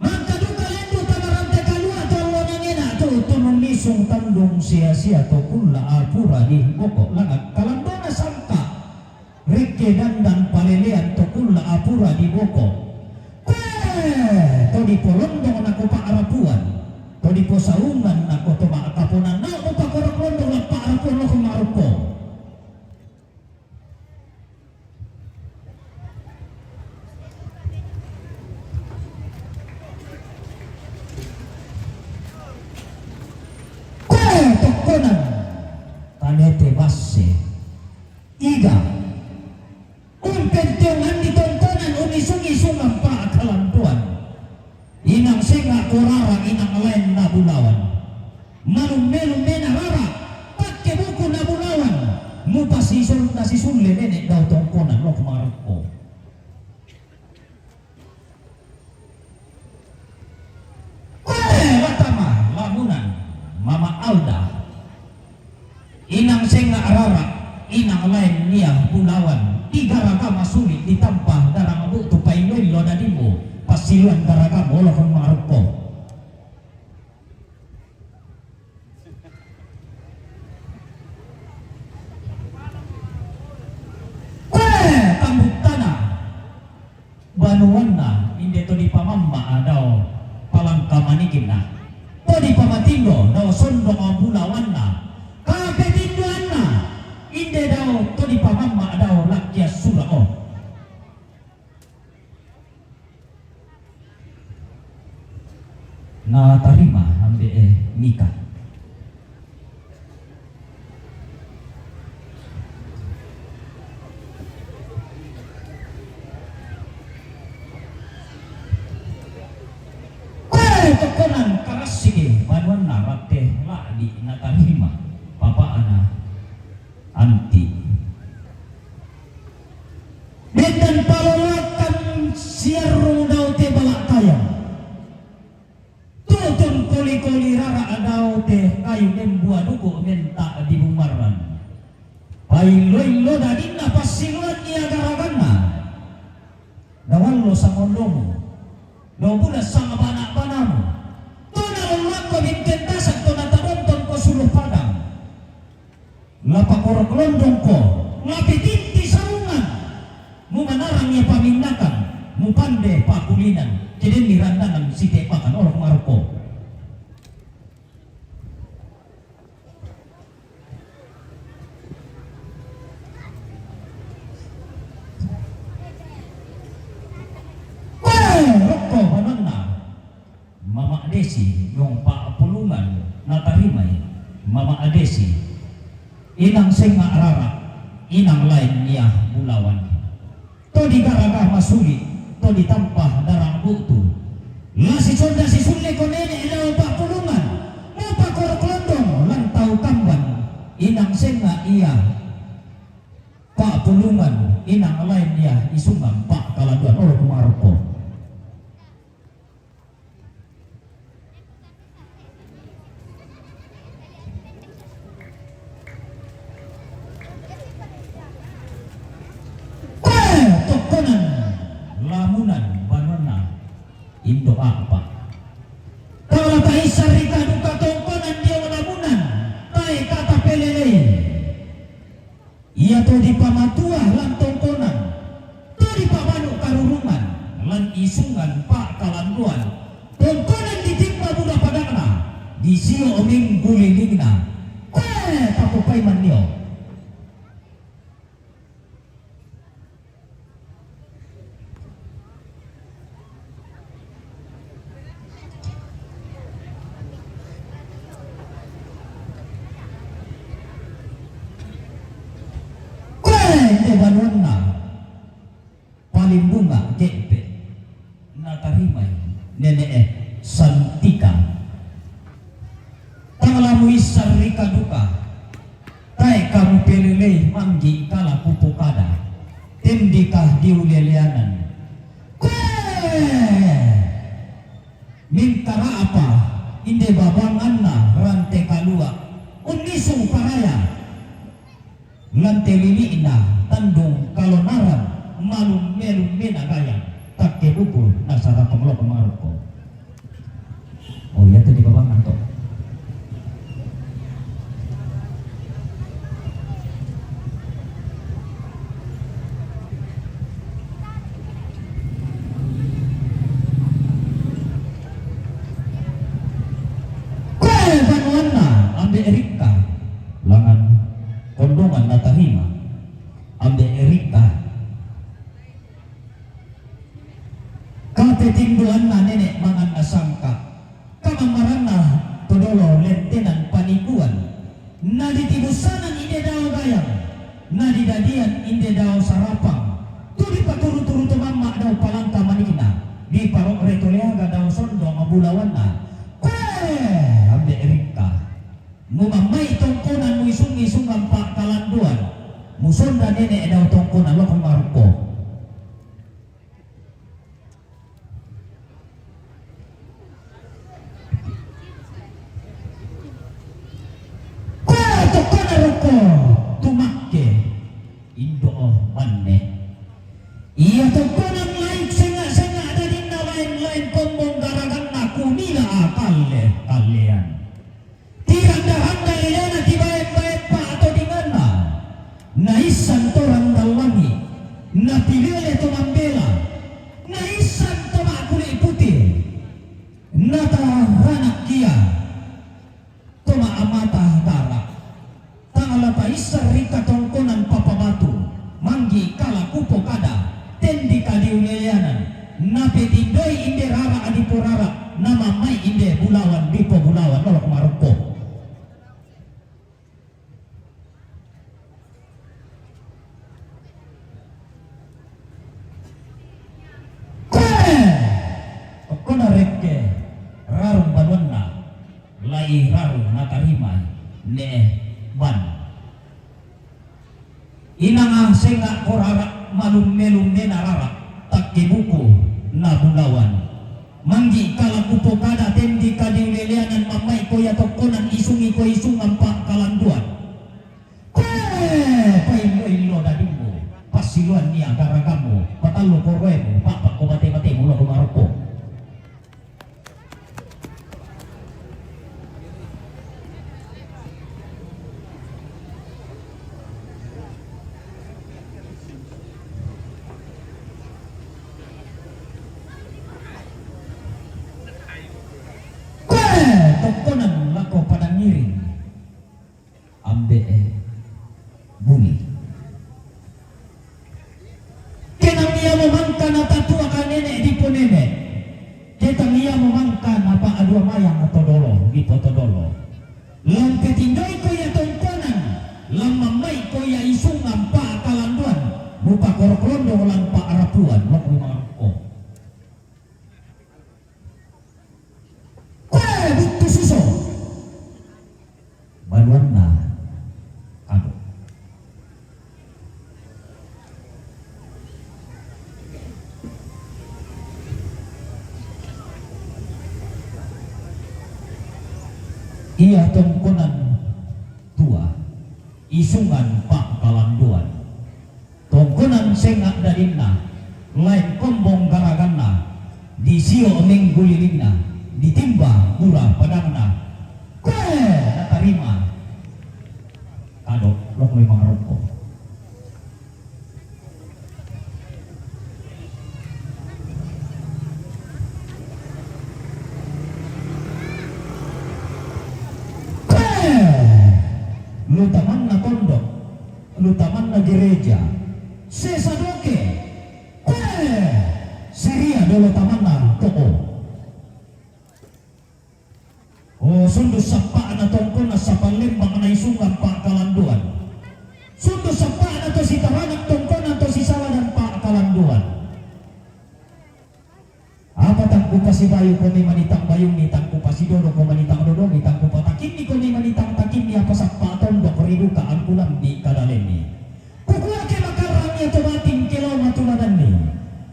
Mangkaduka lendu' tama rante kalua' tu allo nangena' tu, tu nunnisung tandung sia-sia to kulla' apura di boko', langngan kalandona sangka'. Rekke dandan palelean to kulla' apura di boko'. Kue! To dipolondong nako pa'rapuan, to diposaungan nako to ma'kaponan, nao' mupakorok londong la pa'rapuan loko marukko. Kue tokkonan, tanete basse. Iga. Umpentionganni tongkonan unnisung-isungan pa'kalanduan. Inang senga' korara, inang laenna bulawan. Malum-melum mena rara, pakke buku na bulawan. Mupasisol na sisulle nene' dao tongkonan lok marukko. Kue, watama lamunan, mama Alda. Inang senga' rara, inang laen nia bulawan, di garaga masuli' ditampa darang bu'tu paillo-illo dadimmu, passiluan garagamu olokon marukko. Kue, tambuttana. Banuanna inde to dipamamma' dao palangka manikinna, to dipamatindo dao sondong bulawanna, kapetindoanna inde dao to dipamamma' dao lakkia sura'o. Natarima ambe'e Mika. Kue tokkonan karassiki banuanna, ratte la'bi' natarima papa'na Anti. Dendan paloloakkan siarrung dao te bala' kayang. Tutun koli-koli rara' dao te kayu membua duku' menta' dibumarran. Paillo-illo dadinna passiluan ia garaganna. Dao allo sangondomu, dao bulan sangbana-banamu. To nalolloakko binten tasak to natadontonko sulu padang. Lapakorok londongko, lapitinti sarungan. Mumanarang ia paminnakan, mupande pakulinan, kedenni randangan sitepakan olok marukko. Kue, rokko banuanna. Mama Desi, nyong pa'pulungan natarimai Mama Desi. Inang senga' rara, inang laen nia bulawan. To digaraga masuli', to ditampa darang bu'tu. La sisonda sisulleko nene' dao pa'pulungan, mupakorok londong lan tau kamban. Inang senga' ia pa'pulungan, inang laen ia isungan pa'kalanduan, olok marukko. Kue tokkonan lamunan banuanna Indo' A'pa'. Tala ta'issa ri kaduka tongkonan dio lamunan, tae' katapelelei. Iato dipamatua lan tongkonan, to dipabanu' karurungan lan isungan pa'kalanduan, tongkonan ditimba buda padangna, disio' minggulilingna. Kue, tapupaimanio. Kue, inde banuanna Palimbunga' Ge'pe', natarimai nene'e Santika. Tang la muissa ri kaduka, tae' ka mupelelei manggi' kala kupokada, tendika diuleleanan. Kue! Mingkara'pa inde babanganna rante kalua', unnisung paraya, Lante lili'na tandung kalonaran, malum-melum mena gayang, takke buku nasarapang loko marokko. Oh iya, tu di babangan to. Koe banuanna Ambe' Rikka, langan kondongan natarima Ambe' Rikka. Kate tindoanna nene' manganna sangka, kamammaranna to dolo lentenan panikuan. Na ditibussanan inde dao gayang, na didadian inde dao sarapang, tu dipaturu-turu to mamma' dao palangka manikna, diparo're to leaga dao sondong bulawanna. Koe Ambe' Rikka, mumammai tongkonan muisung-isungan pa'kalandoan, musonda nene' dao tongkonan loko marokko. Koe tokkona rokko tu makke, indo' banne. Ia tokkonan laing senga'-senga' dadinna, lain-lain kombong garaganna, kumila kalle-kallean. Tiranda-randa elena tibaen-baen pa'todinganna. Naissan to randallangi, napilele to mambela, naissan to ma'kuli' puti, nataranakkia to ma'mata tara. Tang la paissan ri katongkonan papabatu, manggi kala kupokada, tendi kadiuleleanan, napetindoi inde rara diporara, namammai inde bulawan dipobulawan, lolok marokko. Koe! Tokkona rekke rarung banuanna, lai rarung natarima ne ban. Inang senga' ko rara, malum-melum mena rara, takkebuku na bulawan. Manggi kala kupokada tendi kadiuleleanan, mammai ko ia tokkonan isungi ko isungan pa'kalandoan. Koe, paillo-illo dadimmu, passiloanni garagammu, patallu koroemu, pa'pakko mate-matemu loko marokko. Koe, tokkonan lako padang ngiring. Ambe'e buli. Ke tang iamo mangka natatuaka nene' diponene', ke tang iamo mangka napa'dua mayang to dolo, dipotodolo. Lan petindoi ko ia tongkonan, lan mammai ko ia isungan pa'kalandoan, mupakorok londo lan pa'rapuan, lok marokko. Koe buttu suso. Banuanna Kado. Ia tongkonan tua, isungan pa'kalandoan. Tongkonan senga' dadinna, lain kombong garaganna, disio' menggulilingna, ditimba bura padangna. Koe natarima Kado, lok memang rokko. Koe! Lu tamanna tondok, lu tamanna gereja, sesa doke, koe! Siria dolo tamanna toko. Oh, sundu' sappa'na tongkona sapallembang na isungan pa'kalandoan. Sundu' sappa'na to sitaranak tongkona to sisaladan pa'kalandoan. Apa tang kupasibayu komi manitang bayungi, tang kupasidodong ko manitang dodongi, tang kupatakinni komi manitang takinni, apa sappa' tondok ri duka angkulambi kadalenni. Kukua ke makarrang ia to bating ke lao matuladanni.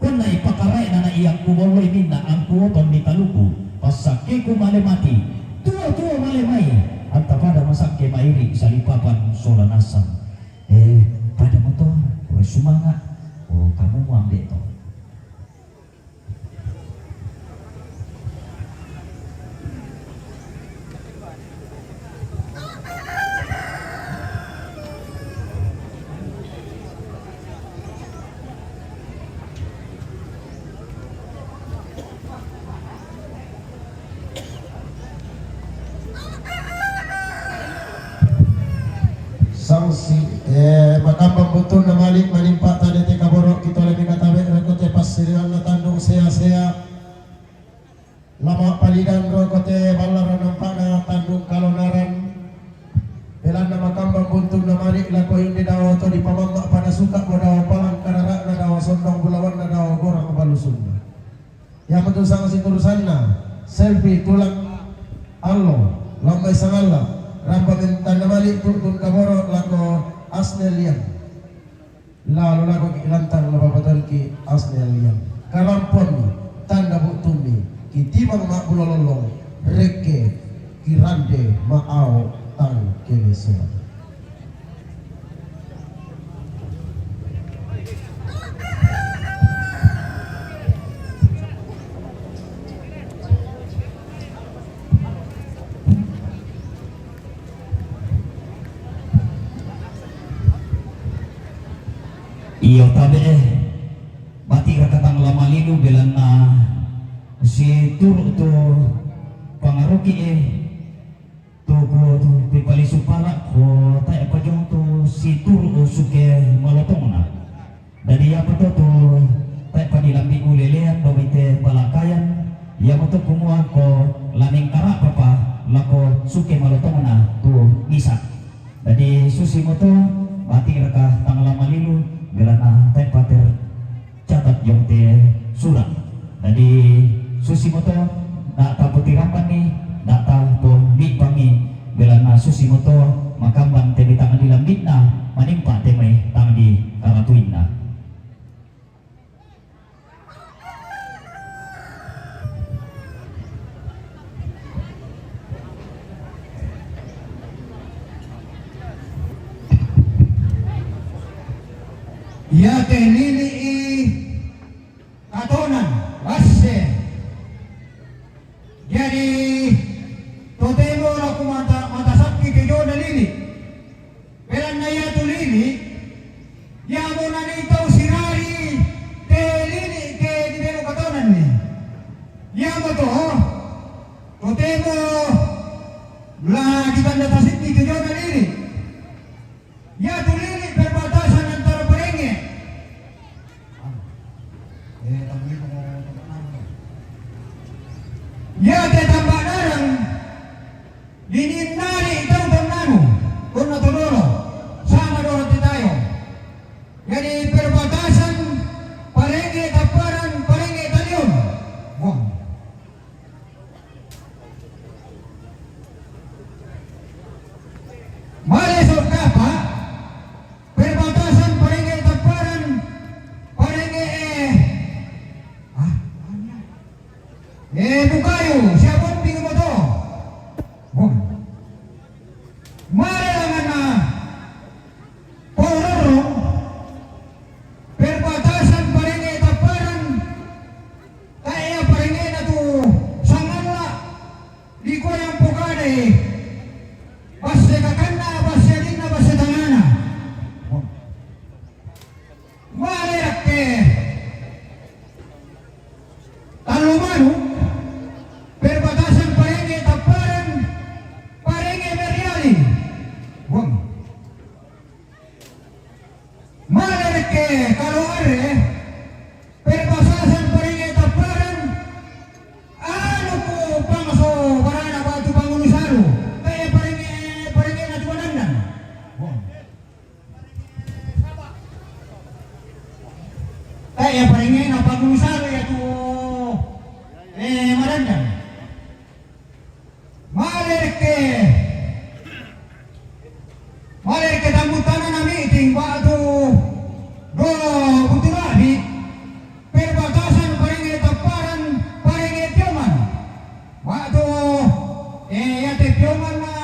Konna ipakarae'na na ia kubolloi minna angkuotonni kaluku, passakkeku male mati, tuo-tuo male mai, anta pada masakke mairi salipapan sola nasang. Eh, pada motor, wes sumanga', oh, kamu mau ambil toh. Sangsi, eh, makambang buntunna mali' manimpa' tane te kaboro' kitole mingatabe' roko te passirianna tandung sea-sea. Lama' palidan roko te ballara nampa'na tandung kalonaran. Belanna makambang buntunna mali' lako inde dao to dipamamma' pada suka' mo dao palang karara'na dao sondong bulawanna dao gorang balusunna. Iamotu sanga siturusanna, selfie tulang allo, lammai sangalla, rampa mentanna mali' tu'tun kaboro' lako Asnelian. Lalo lako ki lantang napapatanki Asnelian. Kalampuanni, tanda bu'tummi, kitimang ma'bulo lollong, rekke, kirande ma'ao tang kelesean. Iyo tabe'e, bati' raka tang la malilu belanna situru' tu pangaruki'e. Tu ku tu pipalisu pala' ko tae' pajong tu situru' suke malotongna. Dadi apa to tu tae' padilambi' ulelean dao bai te palakayan, iamoto kumua ko la nengkara'papa lako suke malotongna tu misa'. Dadi susimoto bati' raka tang la malilu belanna tae' pater catat jong te sura'. Dadi susimoto, da'ta potirambanni, da'ta pobi'bangi, belanna susimoto makambang te mai tang dilambi'na, manimpa' te mai tang dikaratuinna. Iate lili'i katonan, basse. Jadi, totemo la kumata-, matasakki ke jona lili'. Belanna iatu lili', iamo nanii tau sirari te lili' ke dibelo katonanni. Iamoto, totemo la ditanda tasikki ke jona lili'. Iatu lili' perbatasan antara parengnge'. Iate tamba'na arang, dininnari tau tonnanu, tonna todolo, sama dolo te tayo. Jadi perbatasan parengnge' tapparan, parengnge' talion. Wah. Male so' kapa', perbatasan parengnge' tapparan, parengnge', eh, ah, eh, Bukayu, siapomping moto. Wah. Male langanna Pororong, perbatasan parengnge' tapparan, tae' parengnge'na tu sangalla', dikua yang pokadai, basse kakanna, basse adinna, basse tangngana. Male rakke Tallu Manu, perbatasan parengnge' tapparan, parengnge' Meriali. Wah. Male rekke Kaloarre, perbatasan parengnge' tapparan, anu ku pangso barana batu pangulu salu, tae' parengnge', parengnge'na tu Manandang. Wah. Tae' parengnge'na pangulu salu iatu, eh, Manandang. Male rekke, male rekke tambuttana na miting ba'tu do butu labi, perbatasan parengnge' tapparan, parengnge' Pioman. Ba'tu, eh, iate Piomanna,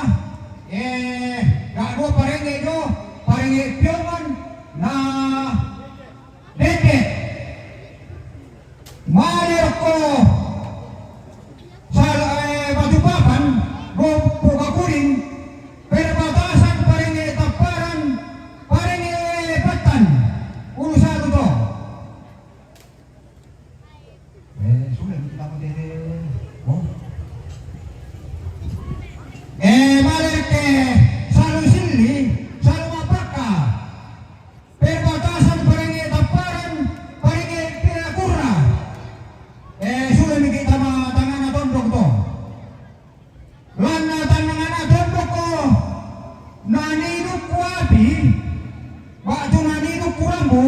eh, da'dua parengnge' do, parengnge' Piom-, Kuapi, ba'tu nani tu kurambu.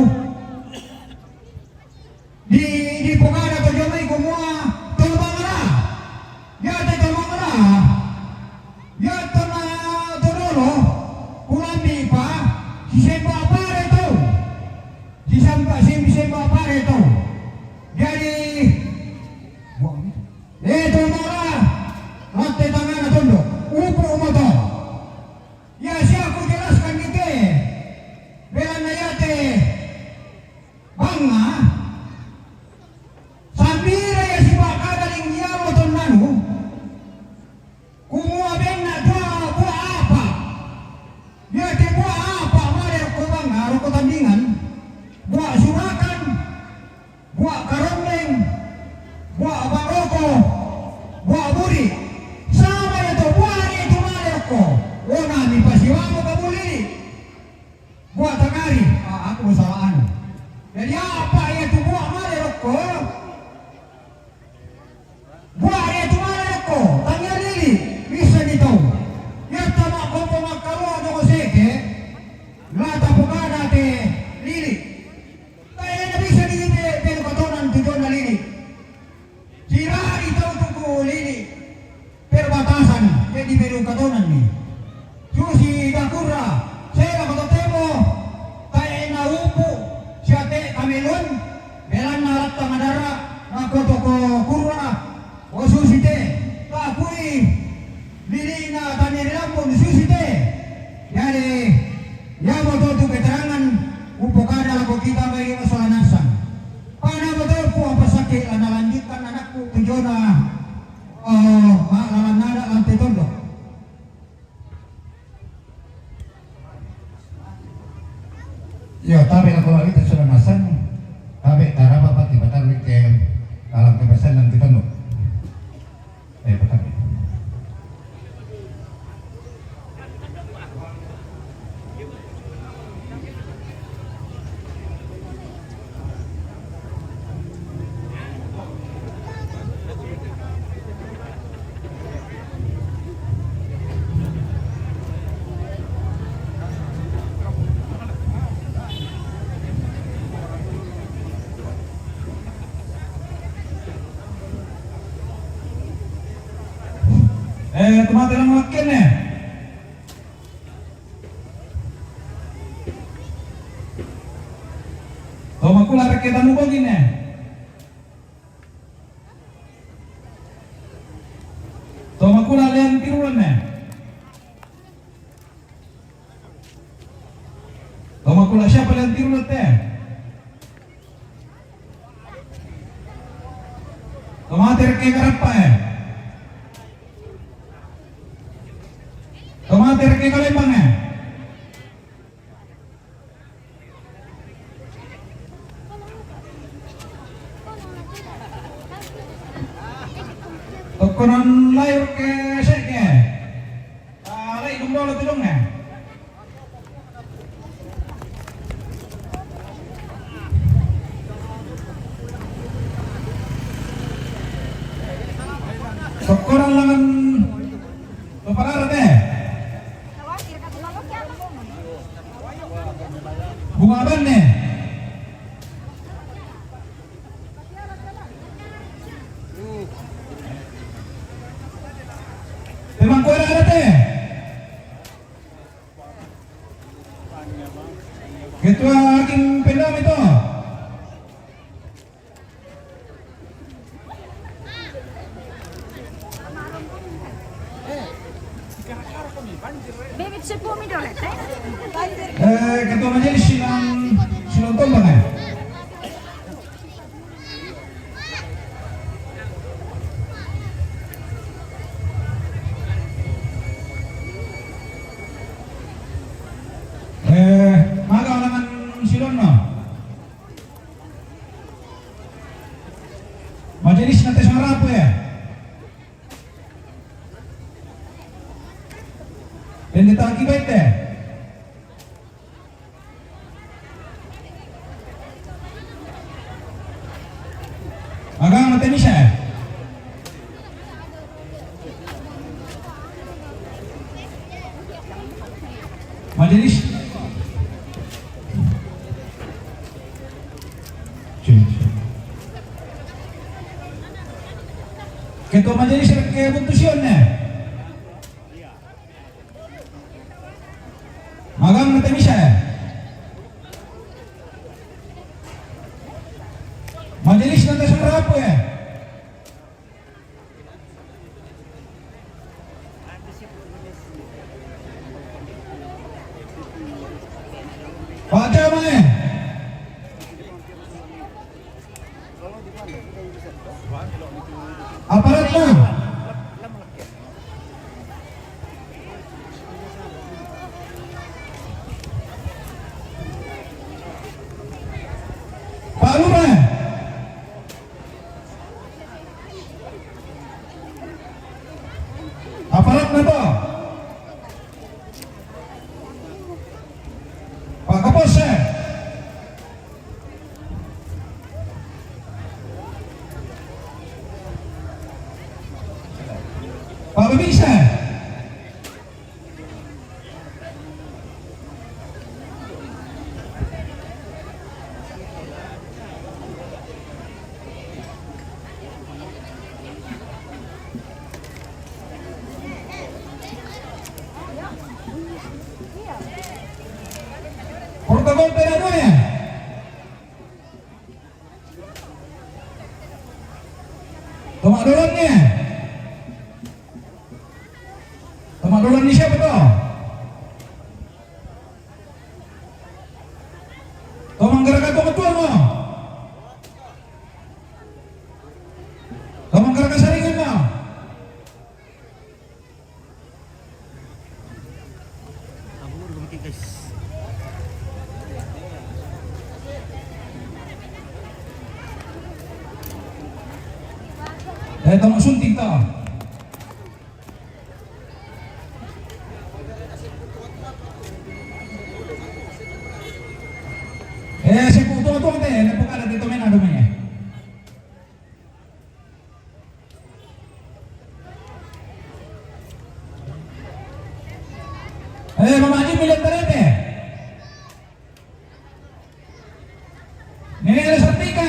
Di, dipogana to jomai kumua to mangala. Iate to mangala. Iate na to dolo, kulambi pa, sisemba pare to. Sisemba, sim-, sisemba pare to. Jadi, eh, to mangala, latte tangana tondo, upu moto. Ya, sia kujelaskan ite. Belanna iate banga, sambira ya sipakadaling ia motonnanu, kumua benna dua buah apa. Iate buah apa male rokko banga, rokko tandingan, buah surakan, buah karondeng, buah baroko, buah buri. Sama ya to buah ni tu male rokko. Ona mi pasiwamo kabulili. Buah tangari, ah, aku salah anu. Jadi apa ya tu buah male rokko? Buah ya tu male rokko, tania lili, bisa ni tau. Ya tama kompo makkarua joko seke, la tapogana te lili. Tae na bisa di pe-, penu katonan tu jonna lili. Sirari tau tuku lili perbatasan, jadi penu katonan ni. Susi dakurra, sela koto temo, tae na upu, siate kamelon, belanna latta madara, makoto ko kurra, o susi te, takui, Lili'na tania ri lambung susi te. Jadi, iamoto tu keterangan upokada lako kita mai ri masalah nasang. Pada moto ku apa sakit la nalanjutkan anakku tu jona, eh, ma-, lalan nada lantai tondo. Iyo, tabe lako lawita sudah masang, tabe taraba pake batarui ke dalam kebesaran kita no. Eh, patabe. Eh, tomate la malakkenne. To makula rekke tanu bogine. To makula lean tirulenne. To makula siapa lean tirulette? To mate rekke karappa e. To mate rekke kalembang e. Tokkonan lair ke sekke. Alai dumbolo tudungnge. Tokkonan langan to pararate. Bunga banne. Pemangku ada te. Ketua Hakim Pemda itu. Bebe, c'è come mi dovete? Eh, Ketua Majelis Silang, Silang Tombang, eh? Eh, maga langan silonno. Majelisna te sarapu ya. Pendeta akibat te. Agama te misa. Majelis Majelis rekebuntusione. Magang na te misa. Majelis na te sumrapu e. Pak Jamae. Aparatna. Pak Lurah. Aparatna to. Pak Kapolsek. Pak Babinsa. Protokol pera dua ya. Toma dolan ni. Toma dolan ni siapa to? Toma gerakan toma tuan mo. Toma gerakan saringan mo. Eh, tama sunting ta. Eh, si kutu-kutu te, ne pukada te tomena domene. Eh, mamaji milen terete. Nene ada sertika.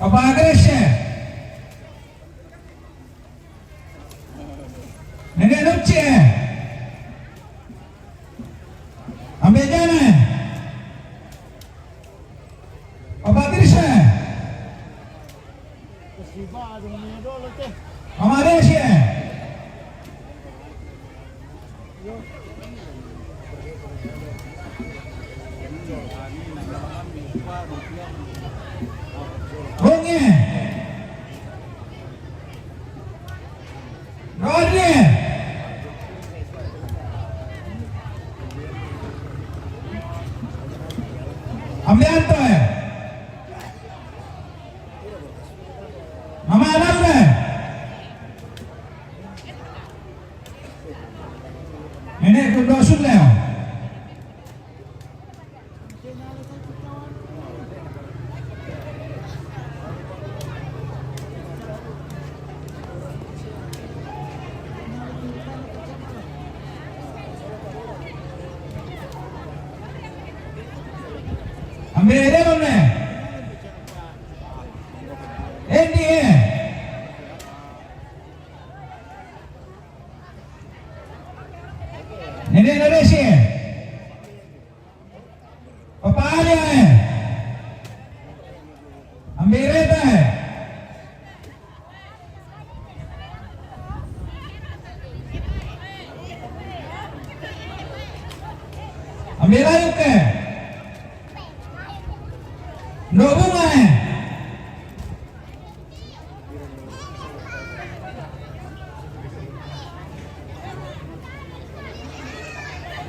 Apa agresya? Nene nuce. Ambil jana. Apa agresya? Mama agresya. Bunge. Rodney. Ambianto ya. Mama Ananda. Nenek Kundo Sunleo. Ambil dia mana? N D A. Nene na resi. Papa Alia e. Ambil reta e. Ambil layuk e. Ndo bunga e.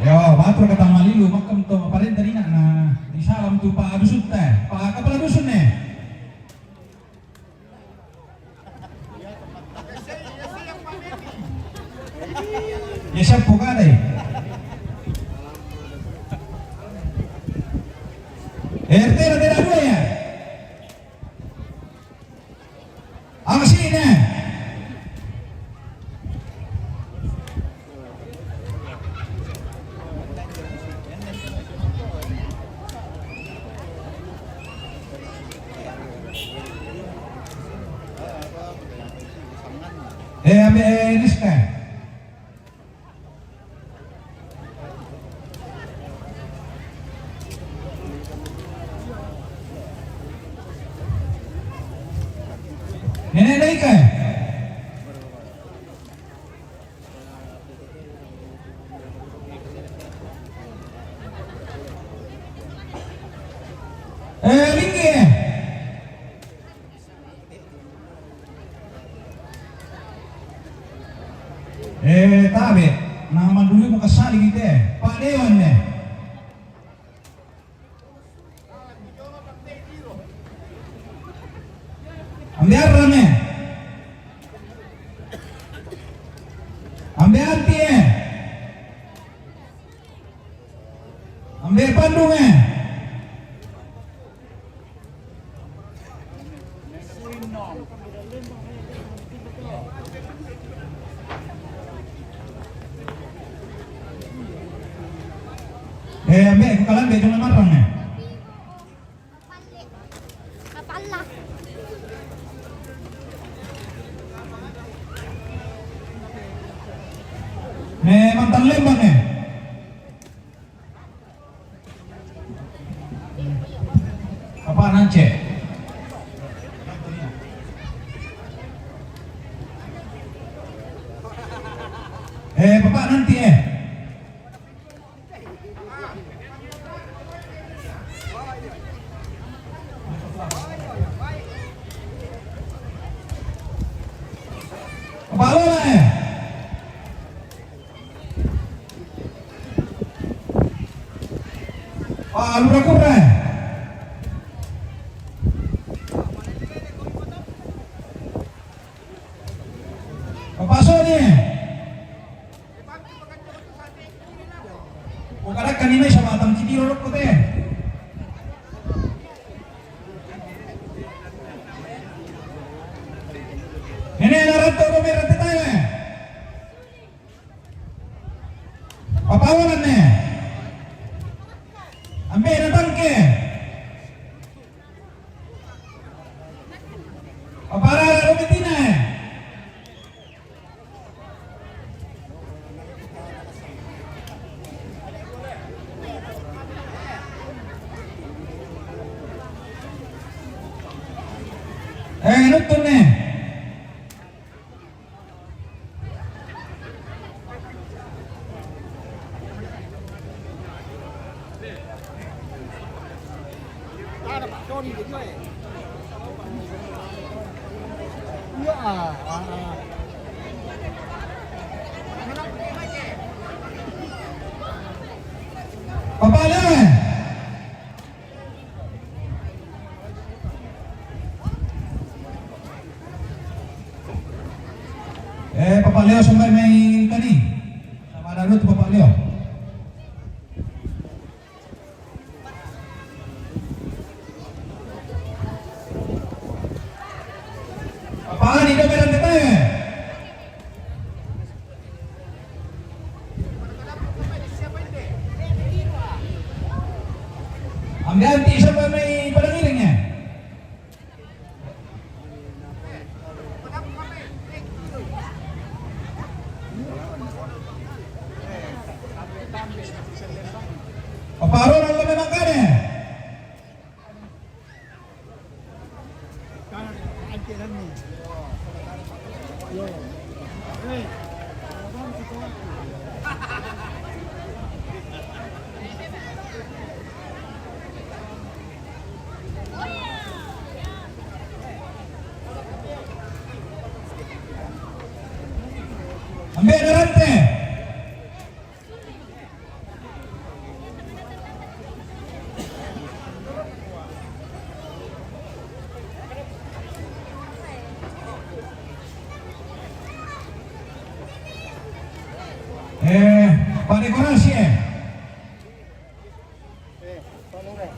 Yo, batur kata malilu, makkam to, parenta dina na, di salam tu Pak Dusun te, Pak Kepala Dusun ne. Ya, siapa kadai? R T ada tidak dua ya? Aksi ini. Eh, tabe', na manduli' mo kasali' kite. Pa'lewan ne. Ambe' arrane. Ambe' anti'e. Ambe' pandunge. Eh, ambe' ko kalambe' jong marrang, eh. Memang talembang, eh. Apa nance? Eh, Bapak nanti, eh. Bapak lo, eh. Wah, lura-kura. Papasok ni. Ko kadakkan ni mai sama tang kidiro rokko te. Nene na ratto ko merah te tayo, eh. Papawalan ne. Ambe' na tangke. Paparara ro betina, eh. Eh, nuttun ne. Papa Leon. Eh, Papa Leo sampai mai tadi. Sama ada dulu tuh Papa Leo. Papa Ani, dia berang kita, eh. Ambil anti siapa mai pada ngiring, eh. Paparo na lo memang kane. Ambil ada rantai. Eh, Pak Dekorasi, eh.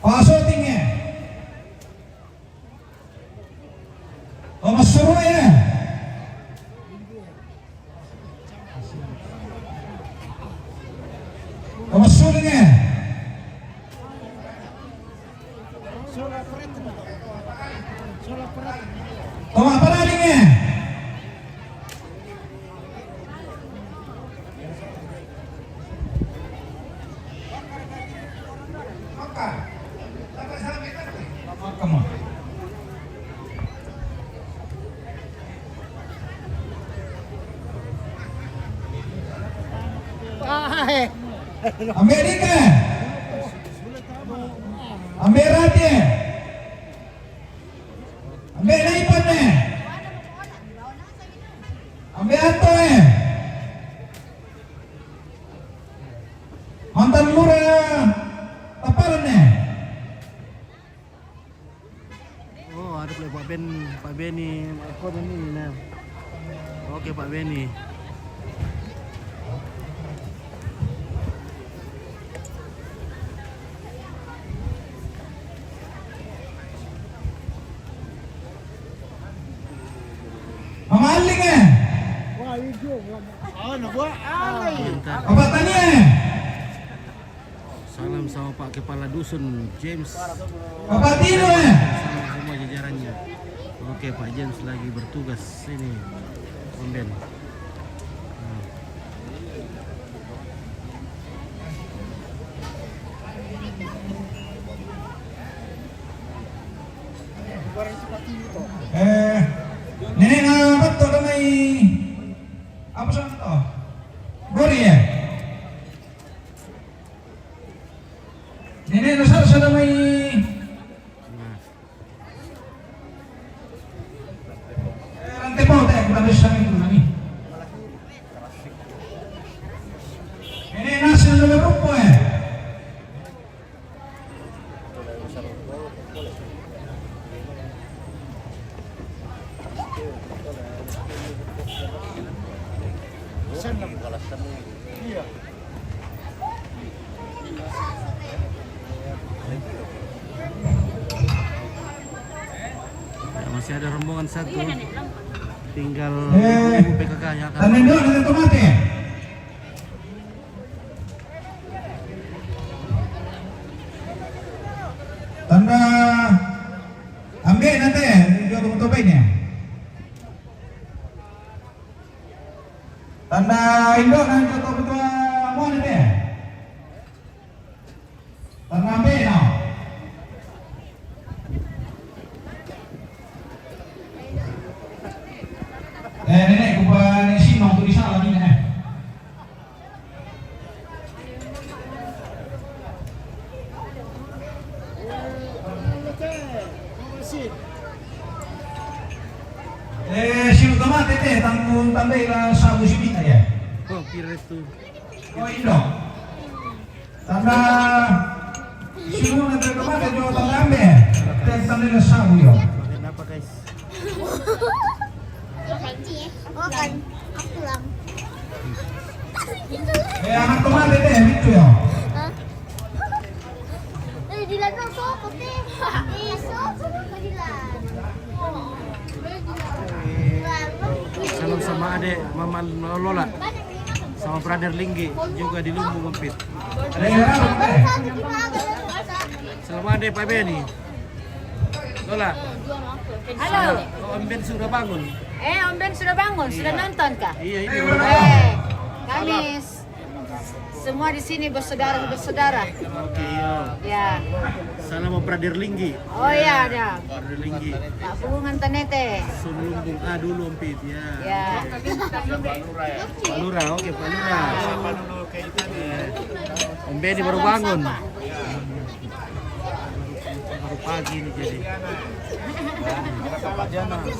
Pak Soting, eh. Pak Masuru, eh. Pak Masuru, eh. Toma, parani, eh. Amerika. Amerika. Ambe' naipan, eh. Ambe' atto, eh. Benny, ako na ni na. Okay, Pak Benny. Mamaling eh. Mantap. Obat tani eh. Salam sama Pak Kepala Dusun James. Bapak Tino eh. Salam semua jajarannya. Oke, Pak James lagi bertugas ini. Tumben. Nah. Eh, nenek na betul kami. Apa sana to? Gori ya? Nenek na sana sana mai. Nah. Eh, rantai mau tak kita bisa itu nani. Nenek na sana sana rupo eh. Ya, masih ada rombongan satu. Tinggal eh, P K K yang akan. Tanendo dengan tomate. Tanda ambil nanti juga untuk ini. Tanda indok nanti untuk ketua mau nanti. Tanda ambil no. Eh, nenek, kupa ni sino tu di sana ni eh. Eh, si utama tete, tanggung tambe la sabu si bita ya. Oh, pira itu. Oh, indo. Tanda si utama tete, tanda ambe. Tete tanda la sabu yo. Makan apa, guys? Makan. Aku lang. Eh, anak teman deh, deh, gitu ya. Hah? Eh, Dilan, no, soko, te. Eh, soko, Dilan. Salam sama adek, Mama Lola. Sama brother Linggi, juga di Lumbung, Ompit. Eh, ya, eh. Salam adek, Pak Benny. Lola. Halo. Oh, Om Ben sudah bangun. Eh, Om Ben sudah bangun, sudah nonton kah? Iya, ini. Eh, kami s-, semua di sini bersaudara-bersaudara. Oke, iya. Ya. Salam sama Brother Linggi. Oh iya, ada. Brother Linggi. Pak Pulungan Tanete. Sun Lumbung A dulu, Ompit, ya. Ya. Oke. Pak Lurah, oke, Pak Lurah. Om Benny baru bangun. Baru pagi ini jadi.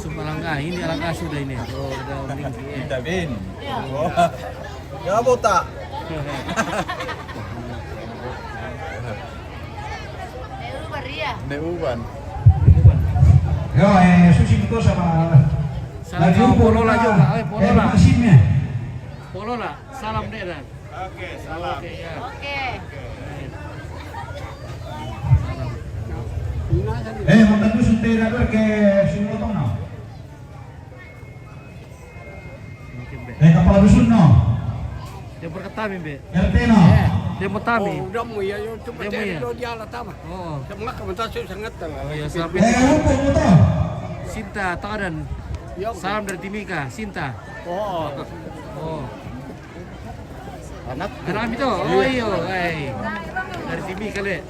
Sumalangga, ini alangkah sudah ini. Oh, ada Om Linggi, eh. Minta Bin. Ya, botak. Nde uban. Yo, eh, susi itu sama. Salam lagi sama ukur Polola kita. Juga, eh, Polola. Eh, masinnya. Polola, salam deh, Dan. Oke, salam. Oke, ya. Oke. Eh, mau tentu sentera dulu ke sini potong, no? Mungkin, Be. Eh, kepala dusun, no? Dia berkata, Be. R T, no? Eh, dia mau tami. Oh, udah mau ya, ya, cuma dia mau dia ya? Lo dia lah, tama. Oh. Dia mengaku mentah, saya sangat tang. Oh, ya, sampai. Eh, rumput, rumput. Sinta, Tadan. Ya, salam dari Timika, Sinta. Oh. Oh. Anak. Anak itu? Oh, iya, eh. Dari Timika, le.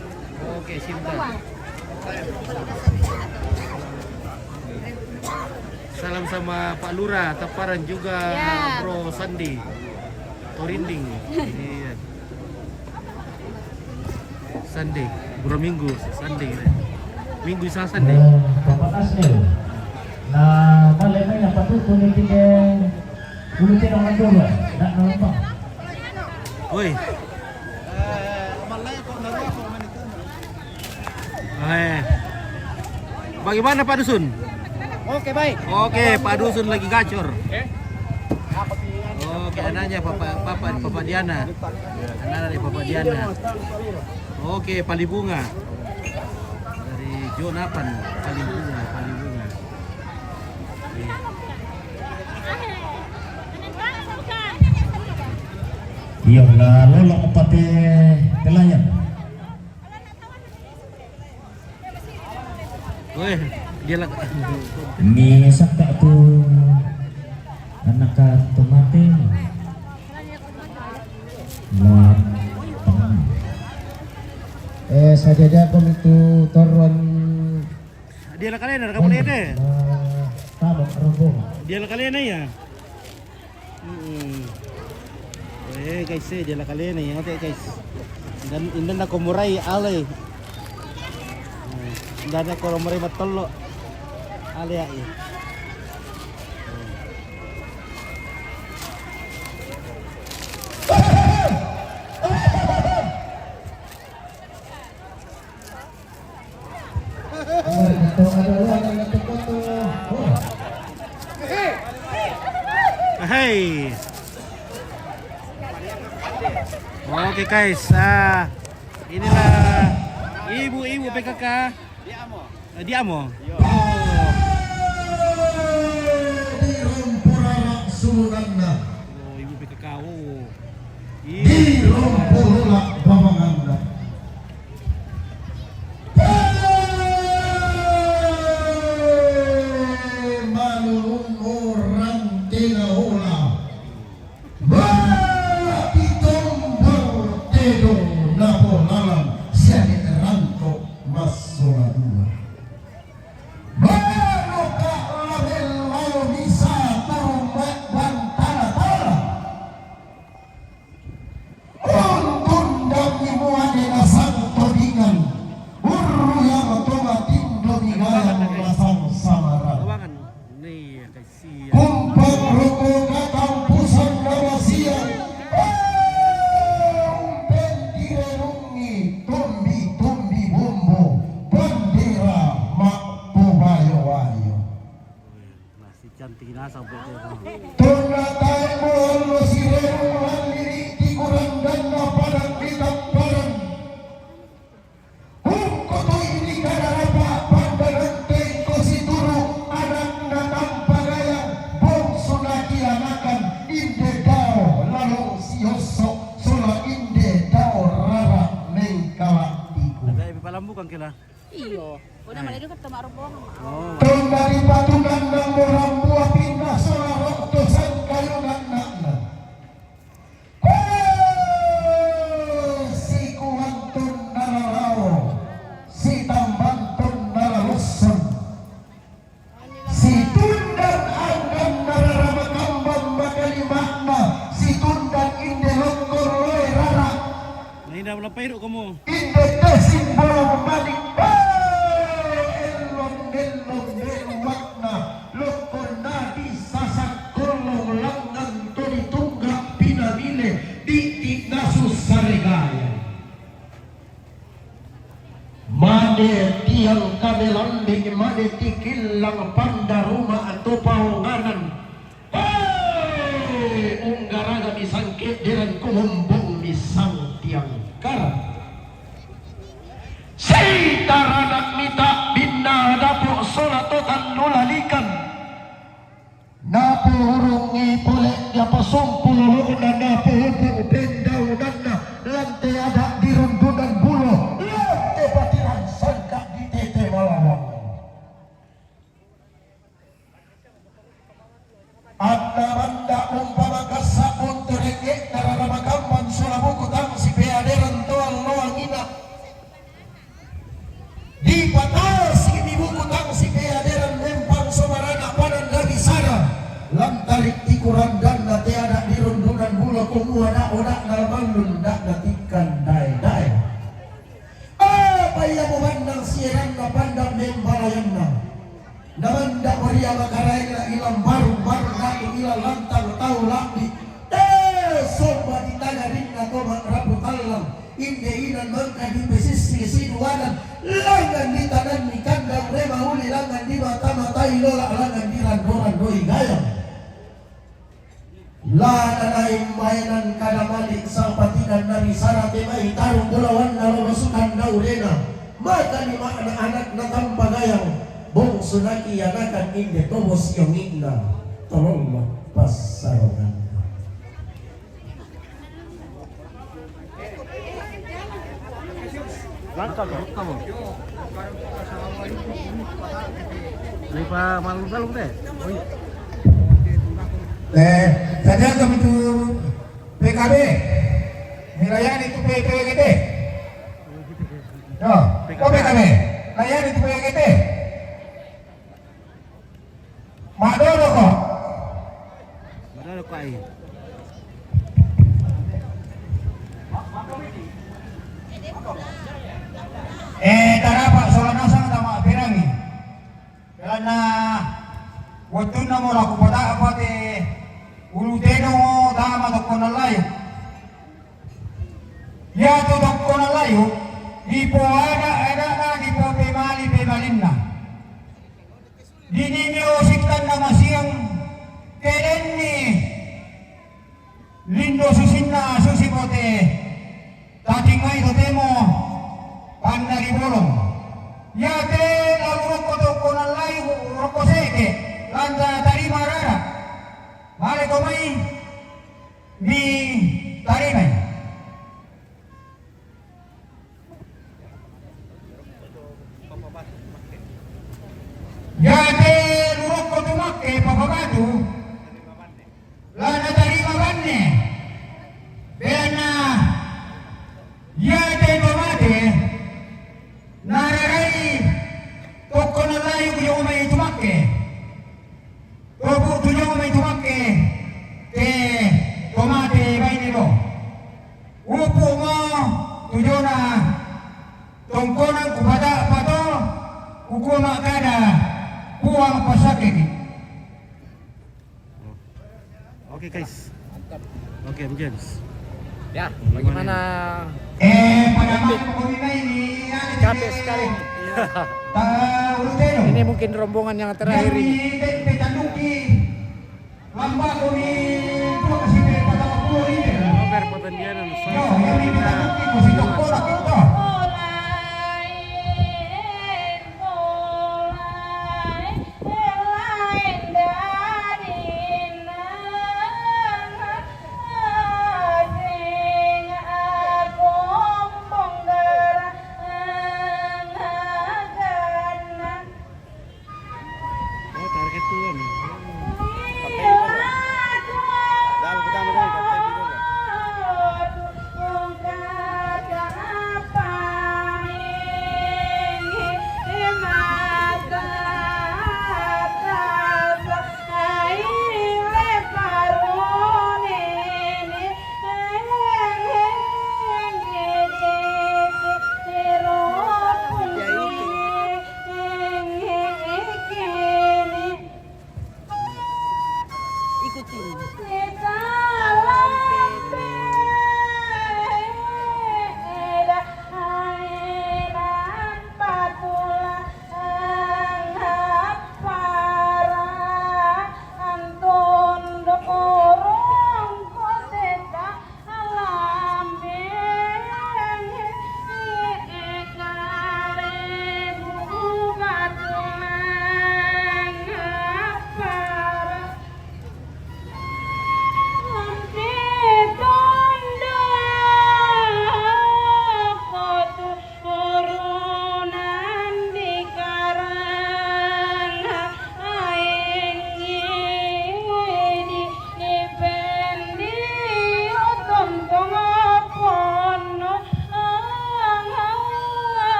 Oke, Sinta. Salam sama Pak Lurah, Taparan juga, ya. Bro Sandi. Torinding. Iya. Sandi, Bro Minggu, Sandi. Minggu sa Sandi. Eh, Bapak Asnil. Nah, balik main apa tuh, kulit tiga. Dulu tidak ngador, Pak. Tidak ngelompok. Woi. Eh, bagaimana Pak Dusun? Oke, baik. Oke, Pak Dusun lagi gacor. Oke, anaknya Papa, Papa, Papa Diana. Anak dari Papa Diana. Oke, Pali Bunga. Dari Jonapan, Pali Bunga, Pali Bunga. Iya, lah, lo lo pate pelayan. Weh, dia lah. Ni sakka tu anak ka tu mate. Lah. Eh, saja jago itu toron. Dia lah kalian, ada kamu lihat deh. Nah, tabok rombong. Dia lah kalian ya. Mm-mm. Eh, guys, eh, dia lah kalian ni, oke, guys. Dan indan aku murai ale. Eh, indan aku murai matolo. Ale ya. Hey. Oke, guys, ah, inilah ibu-ibu P K K. Eh, dia mo. Oh. Di Romporara sulunganna. Oh, ibu P K K. Oh. Di Romporara babanganna. Malulung orang tena ola. Mati tombol tedo napo lalang siani rangko massola dua. Manoka label lao bisa turun bantala-tala. Untun dami muane nasang todingan. Urru yang toma tindo minayang nasang samaran. Kumpang roko katampusan nama siang. Umpen direrungi tumbi-tumbi bumbu bandera makpubayo-wayo. Nah, si cantik nasa buat dia. Tona tae mo allo sirerung lalliri ti kurang danna padang di tamparang. Hungkotoi ni kadarapa pandanante ko situru anakna tampagayang bongsu nakianakan inde dao lalong siosso sola inde dao rara mengkalattiku. Ada yang palambukan kila. Iyo. Udah mana itu ketemu rombongan. Oh. Tunda di patungan nang orang buah pindah sola rokto sangkayungan nakna. Sikuantun nalalawo, sitambantun nalalussun, situndan anggan nararamakambang makalima'na, situndan inde lokkon loe rara. Nah, indah melapai hidup kamu. Inde te simbolo malik, ellon-ellon beruakna. Lokkonna disasakkollong langngan to ditungga pinamile di'ti nasu saregaya. Mane tiang kamelambi mane tikillang pandaruma to paonganan. Hei, unggaraga misangke deran kumumbung misang tiang kar. Sitaranak mita binna dapo sola to tannulalikan. Napuurungngi pole diapa sumpu lolona napuupu pendaunanna lante ada dirundunan bulo lante patiran sangka ditete malawang. Anna manda umpama kassa untu dengge nararamakamban sola buku tang sipeaderan to alloangina. Dipatasi ni buku tang sipeaderan mempang somarana padan dari sana. Lantari tikurandanna teada dirundunan bulo kumua da oda na mallun da natikkan dae-dae. Apa iya mubannang sieranna pandang membalayanna? Namanda maria makaraenna ilang barung-barung natu ilang lantang tau lambi. Eh, somba ditagarinna to makrapu tallang. Inde inan mangka dipesissi siduanan. Langan di tanan ni kandang rema uli, langan di mata-matai lola, langan di rando-randoi gayang. La nanaim baenan kada malik sapatikan nari sarate mai tarung bulawan na lolosukan daurena. Maka ni makna anak na tampagayang bongsu naki anakan inde tobos yongina tolong passarongan. Langkah mo. Langkah mo. Ini pa malung-malung deh. Eh, saja kami tu P K B. Nilayani tu P K B. Yo, P K B. Nilayani tu P K B. Madolo ko. Madolo ko ai. Eh, tarapa sola nasang tama pirangi. Karena waktu namo laku pada apa te ulu teno tama tokko nalai. Ya tu tokko nalai, di po ada, ada na, di po pemali, pemalinna. Dinimi osiktanna masiang kedenni lindo susinna susi bote, tatingai totemo panna di bolong. Iate lalu rokko tokko nallai rokko seke, lanta tarima rara. Male to mai mi tarimai. Iate lurokko tu makke papabatu, la natarima banne. Beanna iate to mate nararai tokko nalai ku jongo mai tu makke. Tobu tu jongo mai tu makke ke to mate baine do. Upu mo tu jona tongkonan ku pada pato, ku koma kada puang pasakeki. Oke, guys. Oke, James. Ya, bagaimana? Eh, pada malam ini capek sekali. Ini mungkin rombongan yang terakhir ini. Lamba ko ni dua kasi pe patang puluh lima. Over pertendian. Yo, yang ini kita bukti ko si Doktor Doktor. Oh, target tuh, kan. Kapten itu, loh. Dah, pertama kali kapten itu, loh.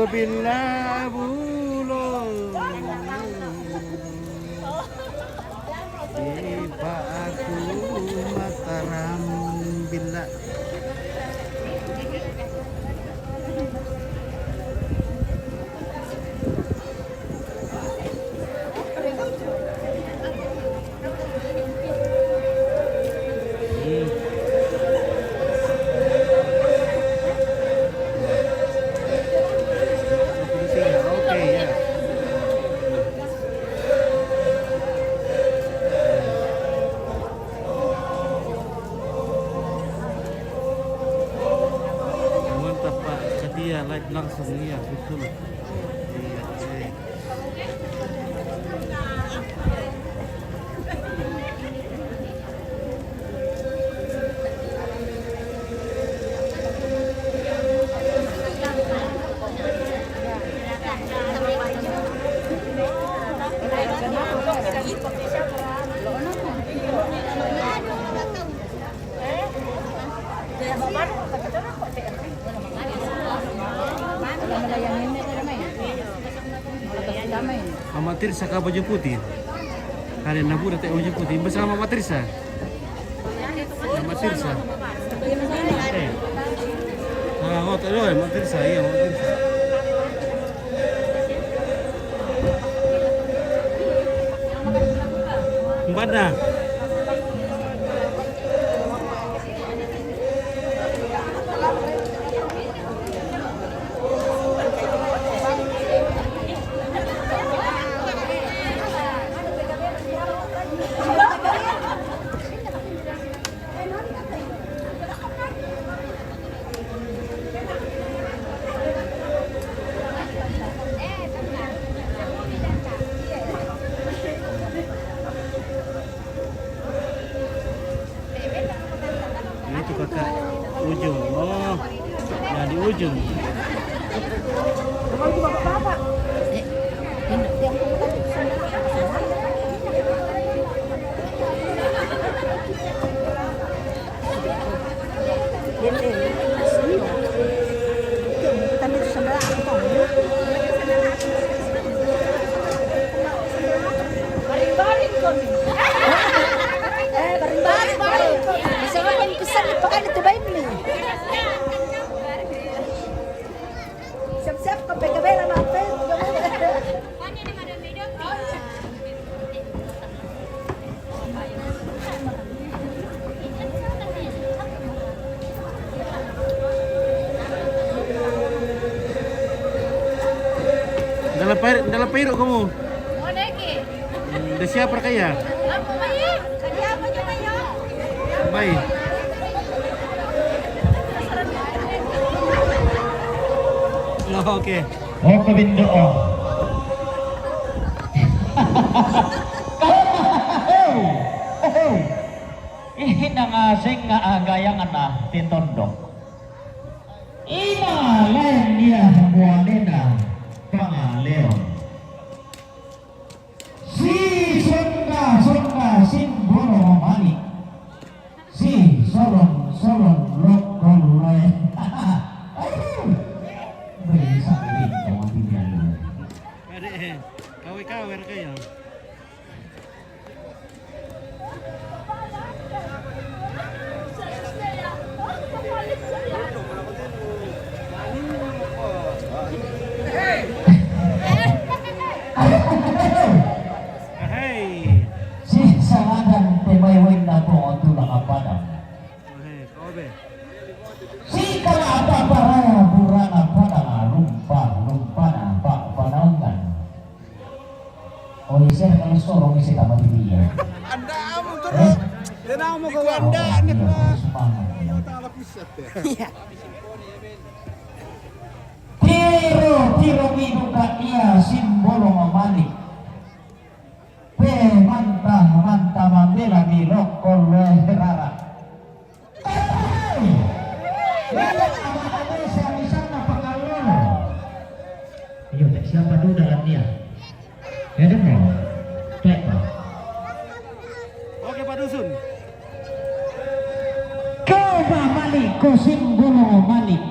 Bilabulong. Di pa aku Mataram bila. Mantap, Pak. Setia live langsung, iya, betul. Iya, iya. Amatir sa ka baju putih. Hari nabu datang baju putih bersama Amatir sa. Amatir sa. Eh. Ah, oh, tak ada Amatir sa. Iya, Amatir sa. Mbada. Nah, itu kakak ujung. Oh, nah, di ujung. Eh, baring-baring, baring. Masama ko ni Kusan, pakan ito ba ini? Siap-siap, kape-kape na, Martin. Dalam pair, dalam pairo kamu. Mau naik, eh? Hmm, da siapa kaya? Apa, Mai? Kaya apa juga, ya? Mai. Oh, oke. Oke, bindo. Hei, hei. Ihi na nga sing nga agayangan na tintondok. Ina lain niya buwanina pangaleon. Si Sonda, Sonda, simbolo mamani. Si Solon, Solon, lokol lain. Bisa ini kamu tinggal. Pwede eh. Kawe-kawe kayo. Hey. Si sangadan pemaywin na po ang tulak ang padang. Hey, kobe. Si kalapa paraya burana padang lumpa, lumpa na pa panaungan. O, isi na kalas ko, rong isi tama di dia. Anda mo to, eh? Yan ang mo ko anda, anak na. Sumama. Iya. Tiro, tiro, minuka iya, simbolo mamani. Pe, manta, manta, mambela, milok, kolwe, herara. Iyo, siapa dulu dalam dia? Ya, demo. Cek, Pak. Oke, Pak Dusun. Coba malik, kosim gulu malik.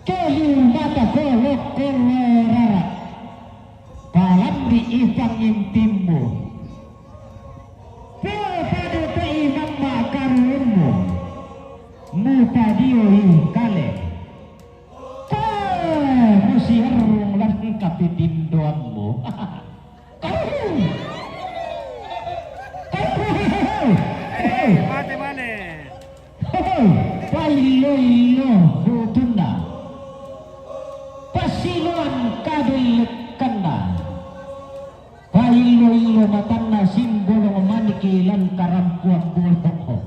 Keli mata kolok, i pangimpimmu. Pe pado pe i mamma karuemmu. Mupadioi kale. Ko musiarrung lan kapitindoammu. Kau. Kau. Hei, mate mane. Hei, paillo-illo butunna. Pasiloan kadellekkanna. Paillo-illo matanna simbolong maniki lan karampoan bolong.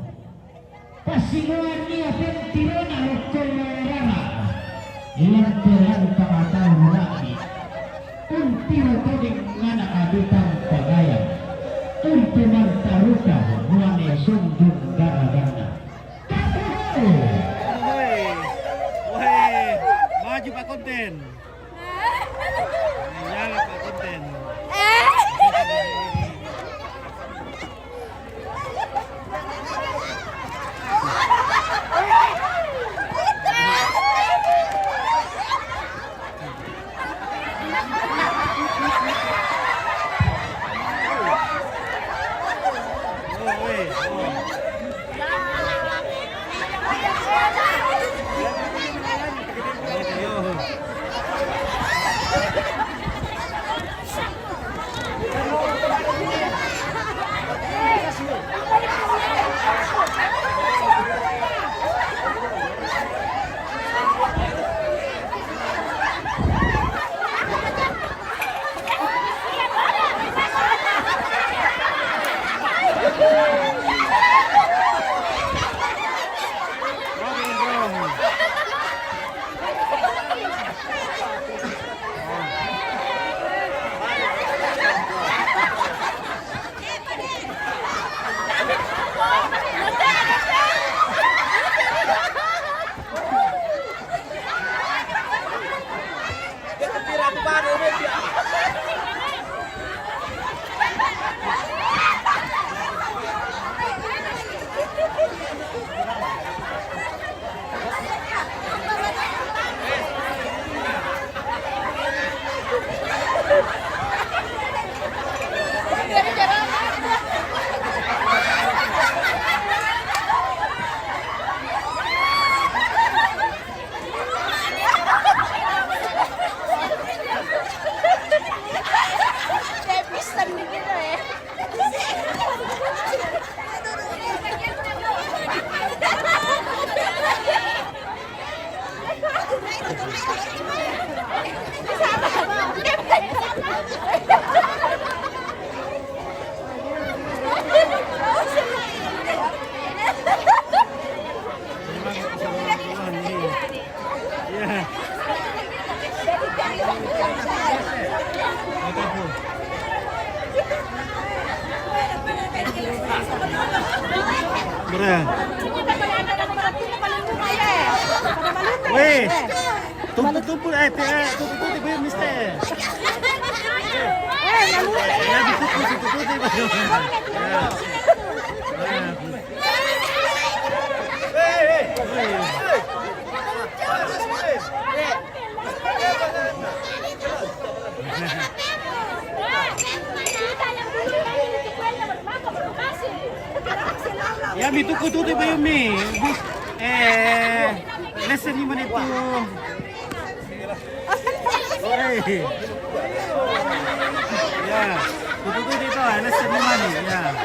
Passiloanni apentirona rokko lorara, lampe-lampe atau lagi. Untiro toding ngana adutang pagayang. Untu mantaruka muane sundung garaganna. Woi, woi, maju Pak Konten. Nyala Pak Konten. Weh, tumpu-tumpu, eh, pi-, eh, tumpu-tumpu, pi-, mister. Ya, tumpu-tumpu, tumpu-tumpu. Ya. Ya, mi tuku-tuku ba yumi? Eh, lesson ni mana itu? Hei. Ya, tuku-tuku itu, lesson ni mana? Ya.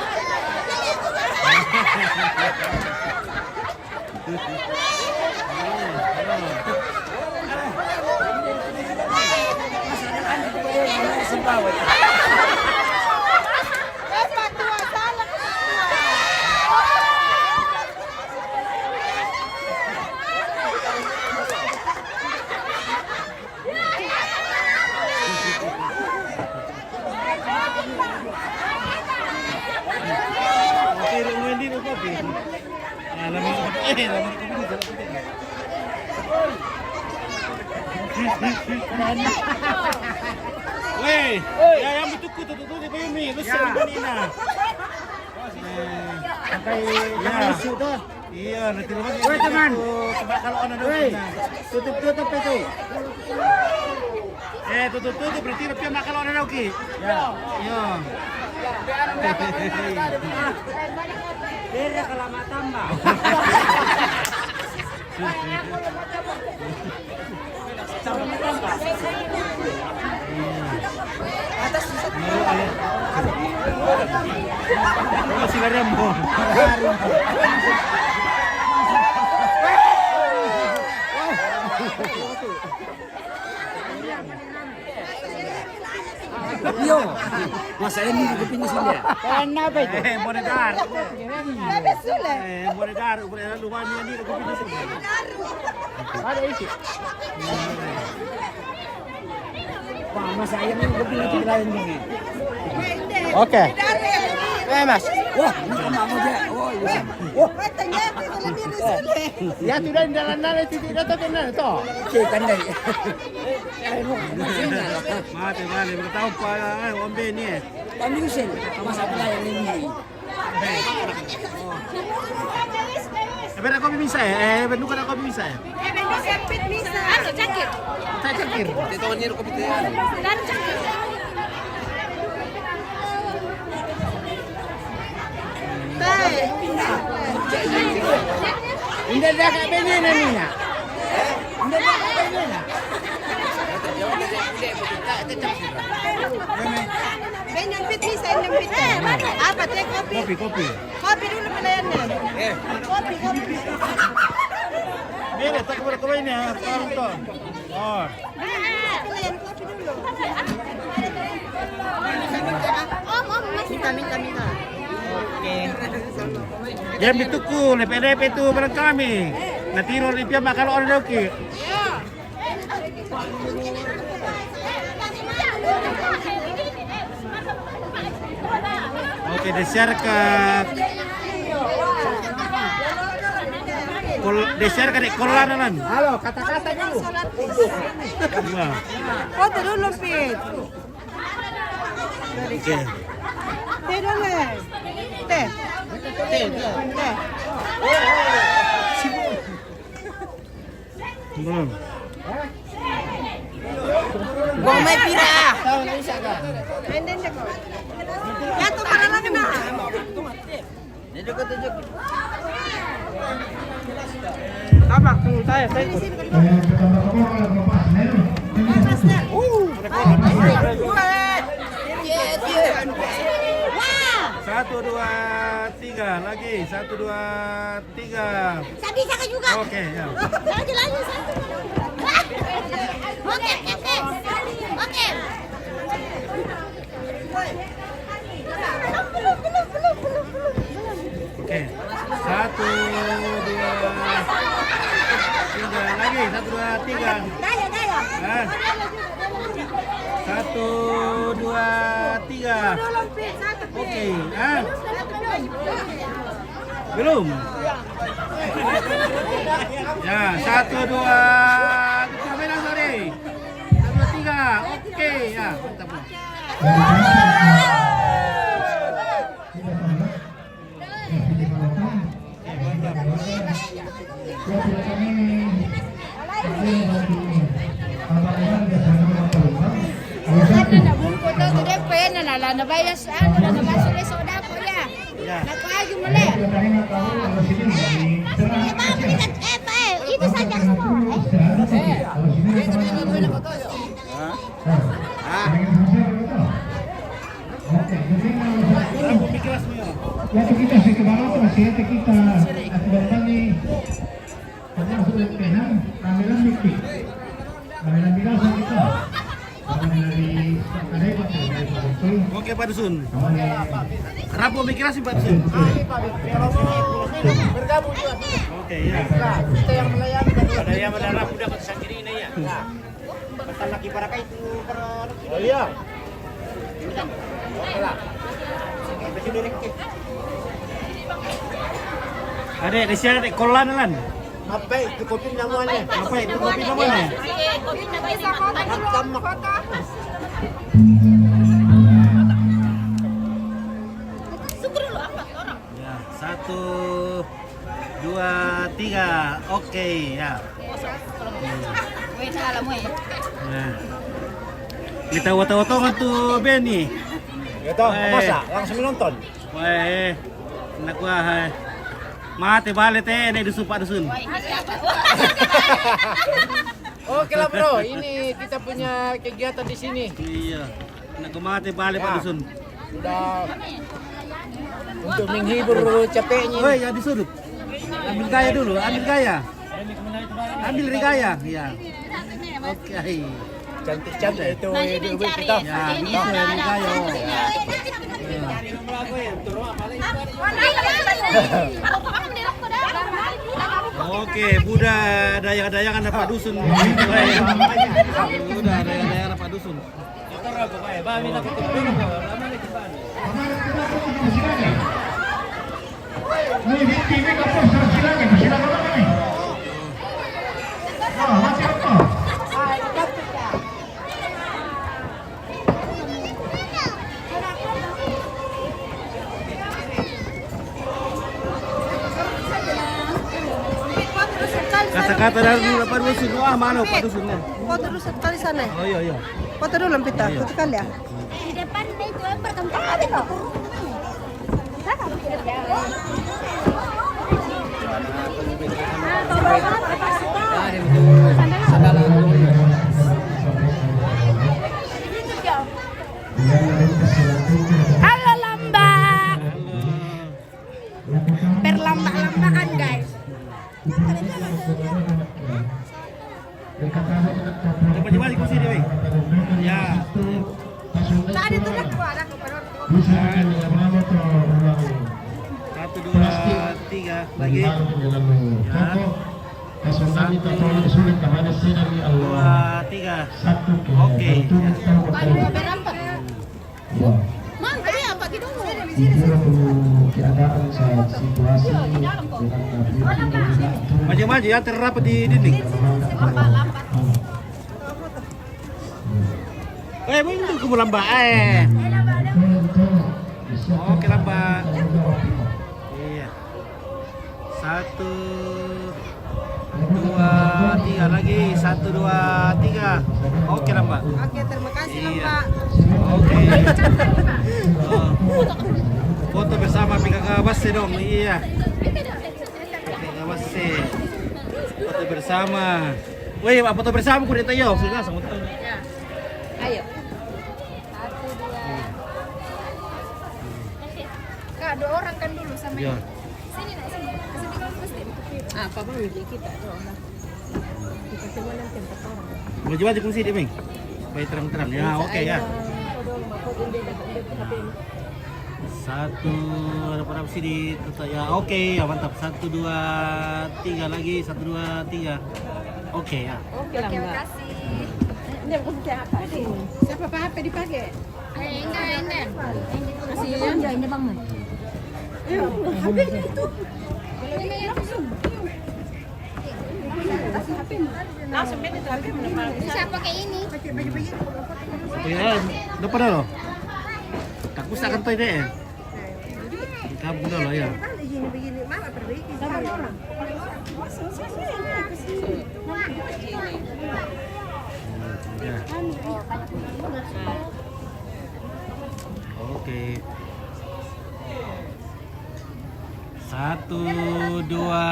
Weh, ya, yang betul tu, tu, tu, tu, dia bayar ni. Lu siapa ni nak? Pakai tangan lusuh tu. Iya, nanti rumah. Weh, teman. Sebab kalau orang ada. Weh, tutup, tutup itu. Eh, tutup-tutup, berarti rupiah makan orang oke. Ya. Ya. Beda kalau matamba. Masih lari mo. Iyo, masa ini di kuping sini ya? Kenapa itu? Eh, boleh dar. Tapi sulit. Eh, boleh dar, boleh dar, lupa ni, ni di kuping sini. Ada isi. Wah, masa ini kuping itu lain ini. Oke. Eh, Mas. Wah, ini sama aja. Oh, iya. Wah. Ya, sudah di dalam-dalam itu, tidak tahu kenal, toh. Oke, kan dari. Mate, vale, perché sta un po', eh, un bene, eh. Quando mi sento, ma saprai che mi... Eh, però come mi sai? Eh, venuto da come mi sai? Eh, venuto sempre mi sa. Ah, no, Jackie. Sai Jackie? Ti devo venire come te. Dai, Jackie. Inda daga benena mina. Inda daga benena. Benyan piti sa inyong piti. Apa te kopi? Kopi, kopi. Kopi dulu pelayan. Kopi, kopi. Bene, tak boleh kalau ini ya, sekarang tuh. Oh. Minta, minta, minta. Oke. Yan, bituku, lepe-lepe tu barang kami. Natiro lipia makalo orang doki. Oke, desiarka kol-, desiarka de kolana lan. Halo, kata-kata dulu. Nah. Foto dulu, Pit. Oke. Teh dulu. Teh. Teh. Teh. Belum. Gua main pira. Main dendek. Ya, tuh, mana lagi, nah? Ini dekat tujuh. Apa? Tunggu saya, saya ikut. Satu, dua, tiga. Lagi. Satu, dua, tiga. Saya bisa kan juga? Oke, ya. Lagi, lagi, satu. Oke, oke, oke. Oke. Oke. Satu, dua, tiga. Lagi. Satu, dua, tiga. Gaya, gaya. Ah. Satu, dua, tiga. Oke. Ah. Belum. Ya, satu, dua, tiga, sorry. Satu, dua, tiga. Oke, ya, mantap. Ano na bungko to, today pa yan, na, na, na, na, bayas, ano, na, na, bayas, soda ko, ya. Ya. Nagpaagi mo, le. Ito sa Jackson. Waktu kita sa Kebarato, siyete kita, at kami, pagkasulat ka na, kami lang mikti. Kami lang binasa kita. Kami lang di, kami lang di, Oke, Pak Dusun. Rapo migrasi, Pak Dusun. Oke, ya. Ada yang melayani, ada yang melayani, dapat sangkiri ini, ya. Basta nakiparakai itu para... Oh, iya. Ada di sini, di kolam, lan. Apa itu kopi namanya? Apa itu kopi namanya? Macam. Ya, satu, dua, tiga. Oke, ya. Weh, salah, weh. Nah. Kita wata-watongan tu Benny. Gitu, eh. Masa langsung menonton? Weh, nak wah, eh. Mate bale te, ne dusun Pak Dusun. Oke lah, Bro, ini kita punya kegiatan di sini. Iya. Nak mate bale, ya, Pak Dusun. Sudah untuk menghibur capeknya. Woi, ya, di sudut. Ambil gaya dulu, ambil gaya. Ambil gaya, ya. Oke. Cantik-cantik itu ibu-ibu kita. Ya, bisa, ambil gaya. Oh. Ya. Oke, Buddha dayang-dayangan Pak Dusun. Buddha dayang-dayangan Pak Dusun. Kata-kata dari dulu Pak Dusun, wah, mana Pak Dusun, ya? Foto dulu satu kali sana. Oh, iya, iya. Foto dulu, Pita. Iya. Foto kali, ya. Di depan itu, eh, perkembangan itu. Halo, Lamba. Berlamba-lambaan, guys. Coba, coba di kursi dia, weh. Ya. Tadi tu nak keluar, nak keluar. Satu, dua, tiga, lagi. Ya. Satu, dua, tiga. Oke. Maju, maju, ya, terrapat di dinding. Eh, itu kamu lamba, eh. Oke, lamba. Iya. Satu, dua, tiga lagi. Satu, dua, tiga. Oke lah, Mbak. Oke, terima kasih lah, Mbak. Oke. Oh. Foto bersama P K K Basse dong, iya. P K K Basse. Foto bersama. Woi, apa foto bersama? Kudu tayo, sudah sama. Ya. Ayo. Satu, dua. Kak, dua orang kan dulu sama ini. Sini, nak, sini. Kasih tiga puluh pasti. Ah, apa bang, kita dua orang. Kita semua nanti empat orang. Baju-baju kursi dia, Ming. Supaya terang-terang. Ya, oke, ya. Satu, ada berapa sini? Ya, oke, ya, mantap. Satu, dua, tiga lagi. Satu, dua, tiga. Oke, ya. Oke, makasih. Ini bukan siapa sih? Siapa apa dipakai? Eh, enggak, enggak. Kasih ya. Enggak, ini bangun. Iya, H P-nya itu. Ini langsung. Langsung beda tuh H P-nya. Bisa pakai ini. Iya, udah pada loh. Tak usah kan toy deh. Kamu udah loh ya. Sabar orang. Ya. Oke. Satu, dua,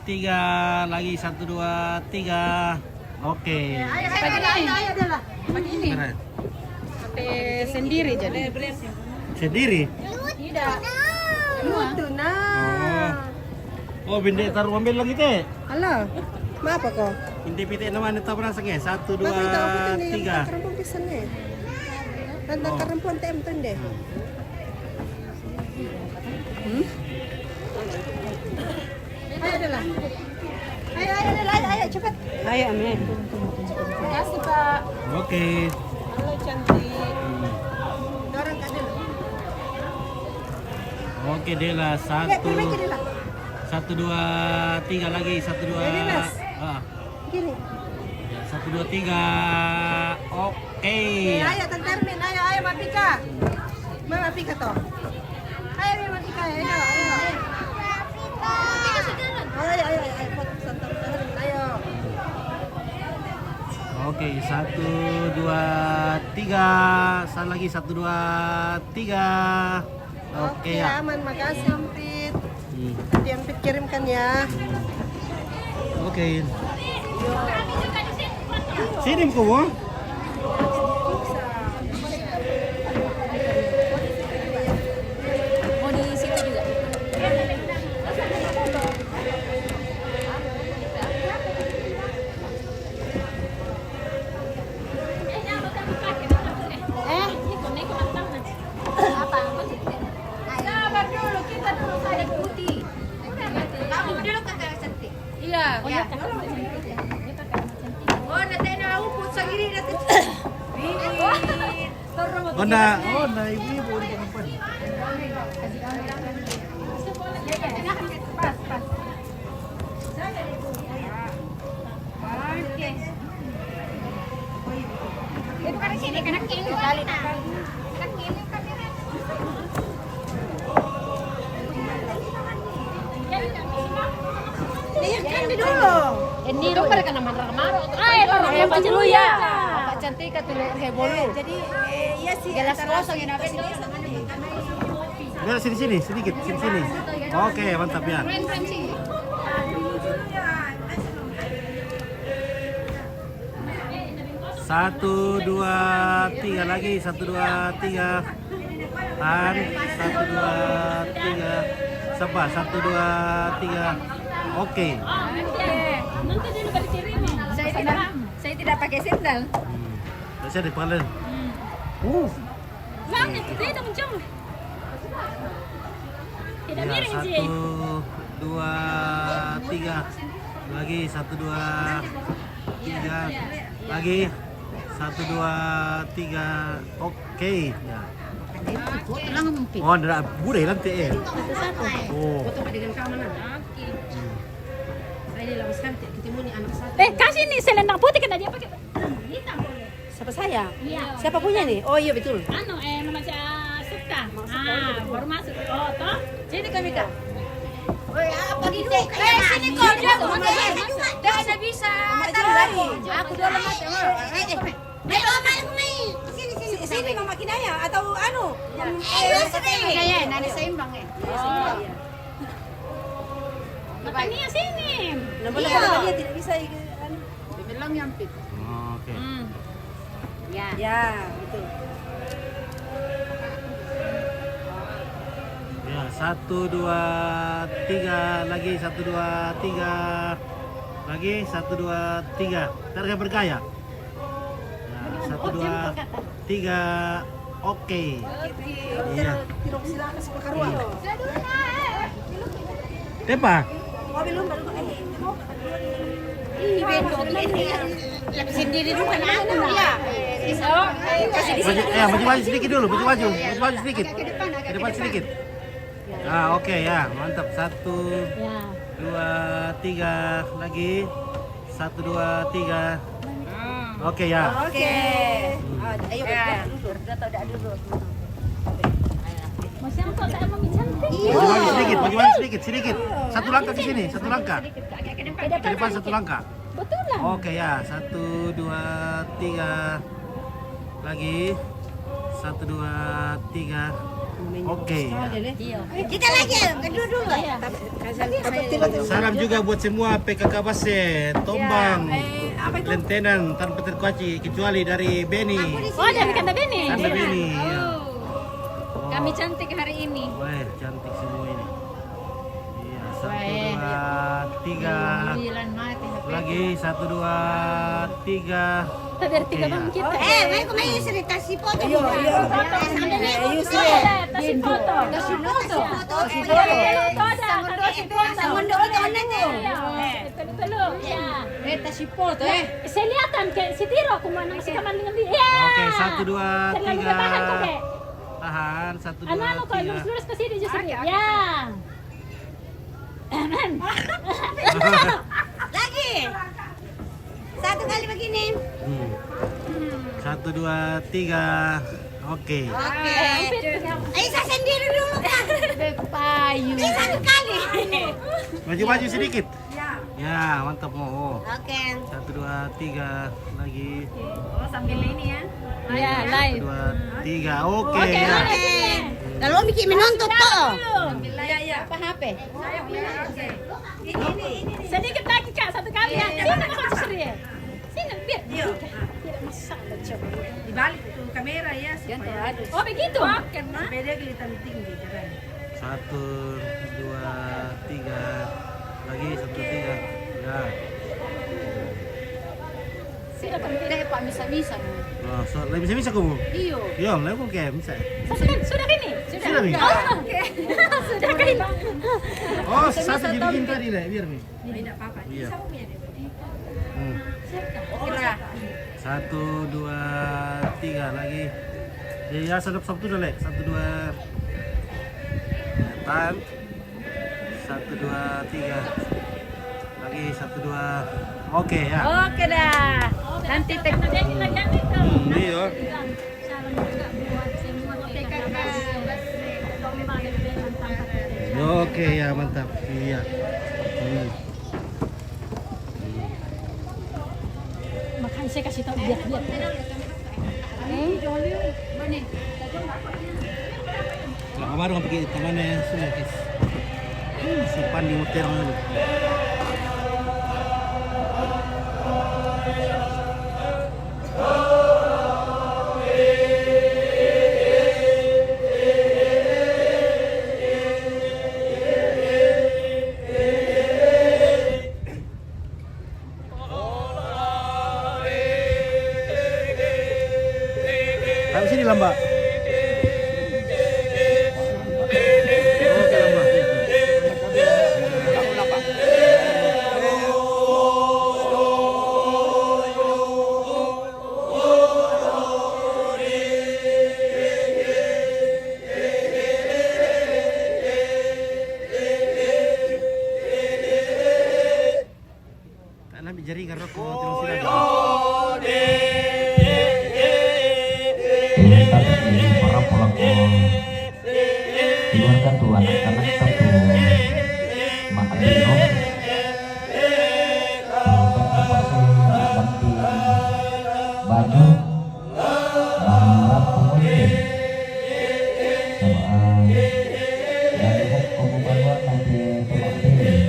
tiga. Lagi satu, dua, tiga. Oke. Ayo, ayo, ayo, ayo, ayo, ayo lah. Pakai ini. Mana? Pakai sendiri jadi. Sendiri? Tidak. Lutu, nah. Oh. Oh, bende taruh ambil lagi, Teh. Halo. Ma apa ko? Bende pite nama ni tahu rasa nggak? Satu, dua, tiga. Tentang perempuan tem tende. Hmm? Ayo, Dela. Ayo, ayo, Dela, ayo, ayo, cepat. Ayo, Amin. Terima kasih, Pak. Oke. Halo, cantik. Dorong, Kak Dela. Oke, Dela. Satu. Satu, dua, tiga lagi. Satu, dua. Ah. Gini. Ya, satu, dua, tiga. Oke. Eh, ayo, Tante Ermin, ayo, ayo, Mapika. Mama Pika toh. Ayo, ayo, Mapika, ayo, ayo. Ayo, ayo, ayo, ayo, foto sama Tante Ermin, ayo. Oke, satu, dua, Tiga, sekali lagi, satu, dua, tiga. Oke, ya. Aman, makasih, Ampit. Hmm. Nanti Ampit kirimkan, ya. Oke. Sini, Mko, Bu. Mau di situ juga. Eh, apa? Sabar dulu, kita dulu, saya putih. Kamu dulu, Kakak cantik. Iya. Oh, iya. Oh, nanti ada uput sendiri, nanti. Bibit. Oh, nda, oh, nda ibu-ibu di depan. Pas, pas. Oke. Itu kan sini, kan kiri, kan kiri, kan kiri. Iya, kan di dulu. Ini itu mereka nama marah-marah. Ah, itu orang yang baca dulu ya. Pak cantik kata lu kayak bolu. Jadi, eh, iya sih, jelas antara kosong ini, apa sini, sini. Udah, sini, sini, sedikit, sini, sini. Oke, mantap ya. Satu, dua, tiga lagi. Satu, dua, tiga. Tahan. Satu, dua, tiga. Sabar. Satu, dua, tiga. Oke. Saya tidak, saya tidak pakai sendal. Hmm. Saya di paling. Hmm. Uh. Mana? Tidak ada menjauh. Tidak. Ya, miring sih. Satu, dua, tiga. Lagi, satu, dua, tiga. Lagi, satu, dua, tiga. Oke, ya. Oh, ada budaya nanti, eh. Oh. Oke. Hmm. Saya ini lama sekali tidak ketemu nih anak satu. Eh, kasih nih selendang putih, kena dia pakai. Siapa saya? Iya. Siapa punya nih? Oh, iya, betul. Anu, eh, Mama Ca-, Sukta. Ah, baru masuk. Oh, toh? Sini kami, Kak. Woi, apa gitu? Eh, sini kau, dia mau main. Dia ada bisa. Aku dulu mati. Eh, eh. Mai, Oma, aku mai. Sini, sini. Sini, Mama Kinaya atau anu? Iya. Eh, iya, sini. Saya, nani seimbang, eh. Oh. Makanya sini. Iya. Dia tidak bisa, anu. Dia bilang yang pit. Oke. Hmm. Ya. Ya, betul. Ya, satu, dua, tiga. Lagi, satu, dua, tiga. Lagi, satu, dua, tiga. Tarik bergaya. Ya, satu, dua, tiga. Oke. Iya. Tepa. Ih, bego, bego. Sendiri dulu kan aku, nah. Iya. Maju, ya, maju-maju sedikit dulu, maju-maju, maju-maju sedikit. Ke depan, ke depan sedikit. Ah, oke ya, mantap. Satu, dua, tiga, lagi. Satu, dua, tiga. Oke ya. Oke. Ah, ayo, berdua, berdua, berdua, duduk. Masih apa, tak mau cantik? Maju, maju sedikit, maju, maju sedikit, sedikit. Satu langkah ke sini, satu langkah. Ke depan satu langkah. Betul lah. Oke ya, satu, dua, tiga. Lagi. Satu, dua, tiga. Oke ya. Iya. Kita lagi, kedua dulu. Iya. Salam juga buat semua P K K Base, Tombang, Lentenan, tanpa terkecuali, kecuali dari Beni. Oh, dari Kanta Beni. Kanta Beni, iya. Oh. Kami cantik hari ini. Wah, cantik semua ini. Iya, satu, dua, tiga. Lagi, satu, dua, tiga. Tapi ada tiga bang kita. Eh, mai ko mai cerita si foto. Ayo, ayo. Ayo, sini. Tasi foto. Tasi foto. Tasi foto. Sangon do kita online. Iya. Telu-telu. Iya. Eh, tasi foto, eh. Saya lihat kan, kayak si Tiro, aku mana si kamar dengan dia. Iya. Oke, satu, dua, tiga. Tahan, satu, dua, tiga. Anu, anu, kalau lurus-lurus ke sini justru. Ya. Lagi. Satu kali begini. Hmm. Satu, dua, tiga. Oke. Oke. Ayo, saya sendiri dulu, Kak. Payu. Ini satu kali. Maju-maju sedikit. Ya. Ya, mantap, Mo. Oh. Oke. Satu, dua, tiga, lagi. Oh, sambil ini ya. Ya, Satu, live. Dua, tiga. Oke, Oke, ya. oke. Lalu mikir menonton tuh. Iya, iya. Apa H P? Saya punya oke. Ini ini ini. Sedikit lagi kak, satu kali ya. Sini mau serius. Sini biar. Tidak masalah coba. Dibalik tuh kamera ya supaya Oh begitu. Oke. Supaya dia kelihatan tinggi kan. Satu, dua, tiga. Lagi satu, tiga. Ya. Sudah kan tidak pak misa-misa. Nah, so, lebih bisa bisa kamu? Iyo. Ya, lebih kayak bisa. Sudah sudah ini. Sudah, Mi? Oh, sudah kan. Oh, satu dibikin tadi lah, biar Mi. Tidak apa-apa. Iya. Siapa punya dia? Hmm. Kira. Satu, dua, tiga lagi. Ya, ya, satu satu dulu, Lek. Satu, dua. Tahan. Satu, dua, tiga. Lagi satu, dua. Oke ya. Oke dah. Nanti tek Hmm, ini ya. Ya, oke ya, mantap. Iya. Hmm. Makanya saya kasih tahu biar biar. Lah, baru pergi ke mana ya? Sudah, guys. Hmm, si Pandi motor dulu. Taruh sini lah, Mbak. Oke lah, Mbak. Karena bijari karena ko terus sudah. Ini tadi para pelaku keluarga tuan anak satu Mak Lino. Ganti baju. Nah, penguntin. Sama dari hukum bantuan nanti sama pilih.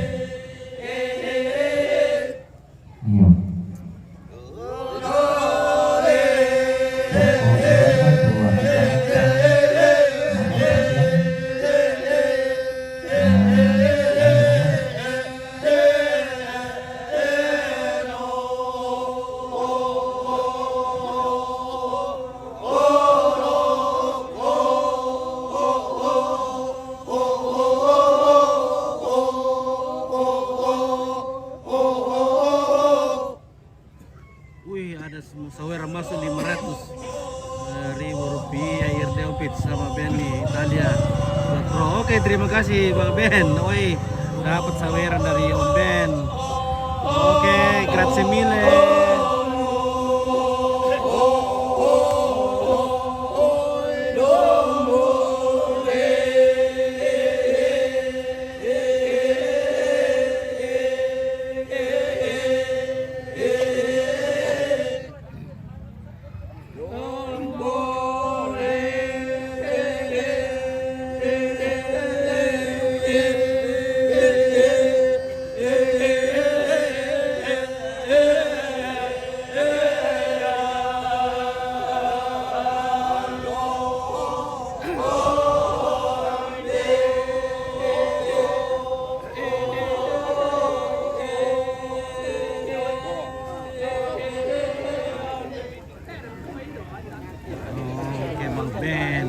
Iya. Wih, ada sem- sawer masuk lima ratus ribu rupiah, Irde Opit sama Benny Italia. Buat Pro. Oke, terima kasih Bang Ben. Oi, dapat saweran dari Om Ben. Oke, grazie mille. Oke, Bang Ben.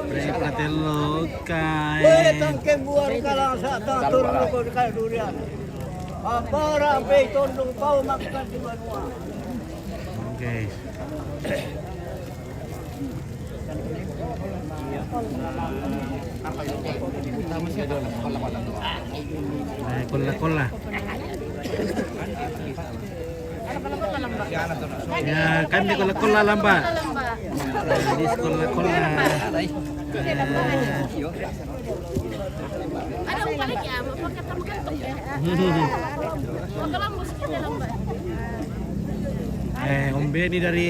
Beri fratello, kai. Tangke buang kalang sa tatur rukun kaya durian. Apara pe tondong pau makan di banua. Oke. Eh, kola-kola. Ya, kan di kola-kola lah, Mbak. Diskon la kolla. Ada upah lagi ya, mau pakai tambah kantong ya. Mau ke Lombok sedikit ya, Lombok. Eh, Om Beni dari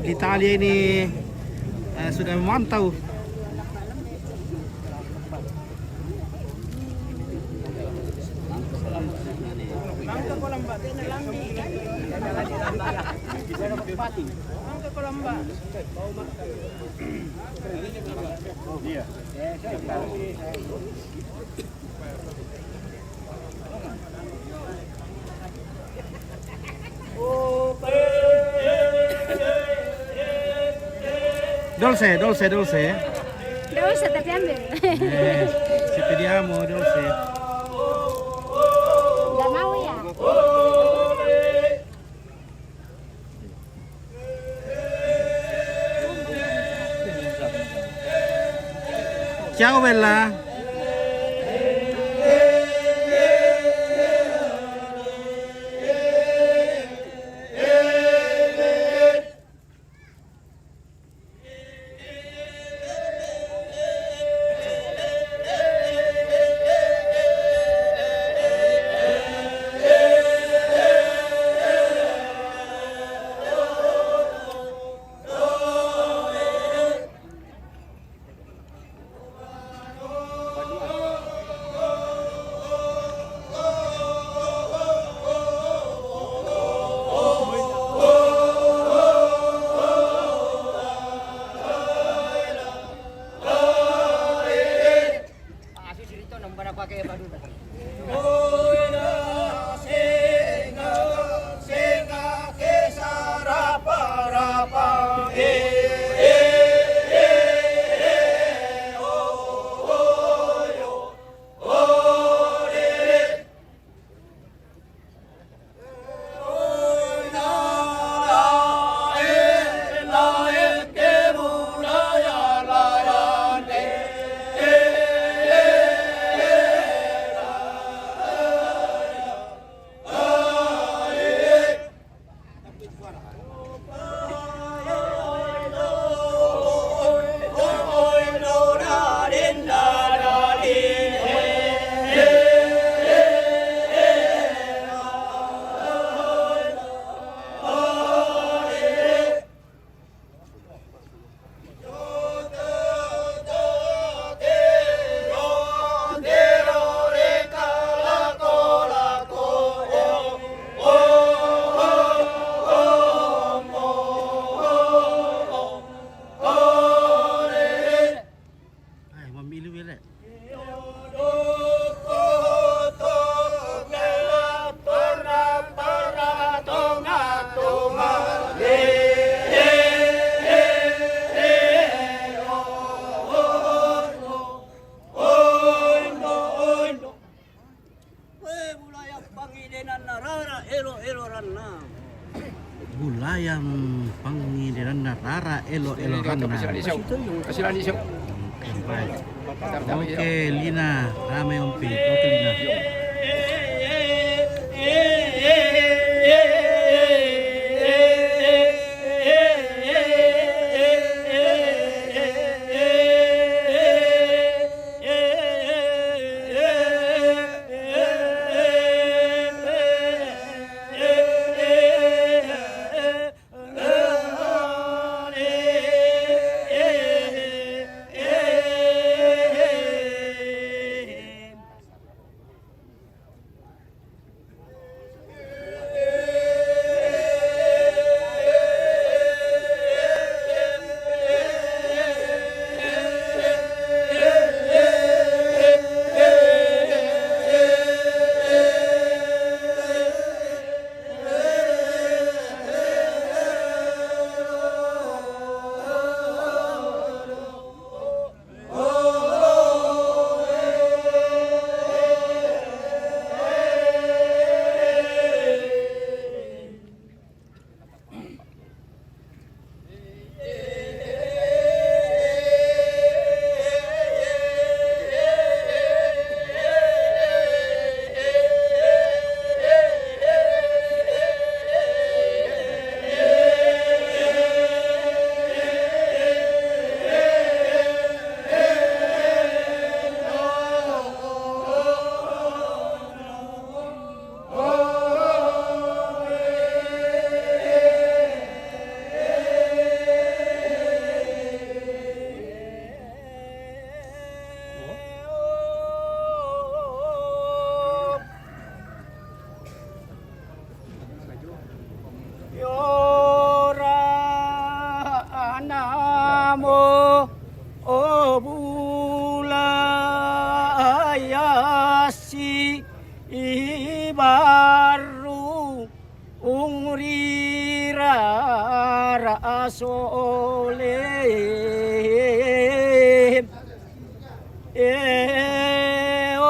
Italia ini, eh, sudah memantau. Dolce, dolce, dolce. Dolce, tapi ambil. Eh, se te diamo dolce. Nggak mau ya? Ciao bella. Ai, mamilu bele. Bulayang pangidenanna rara elo-elo ranna. Bulayang pangidenanna rara elo-elo ranna. Kasih lagi, Syok. Oke, Lina, rame Om Pit. Oke, Lina. si ibaru ungrira rasole. E, o,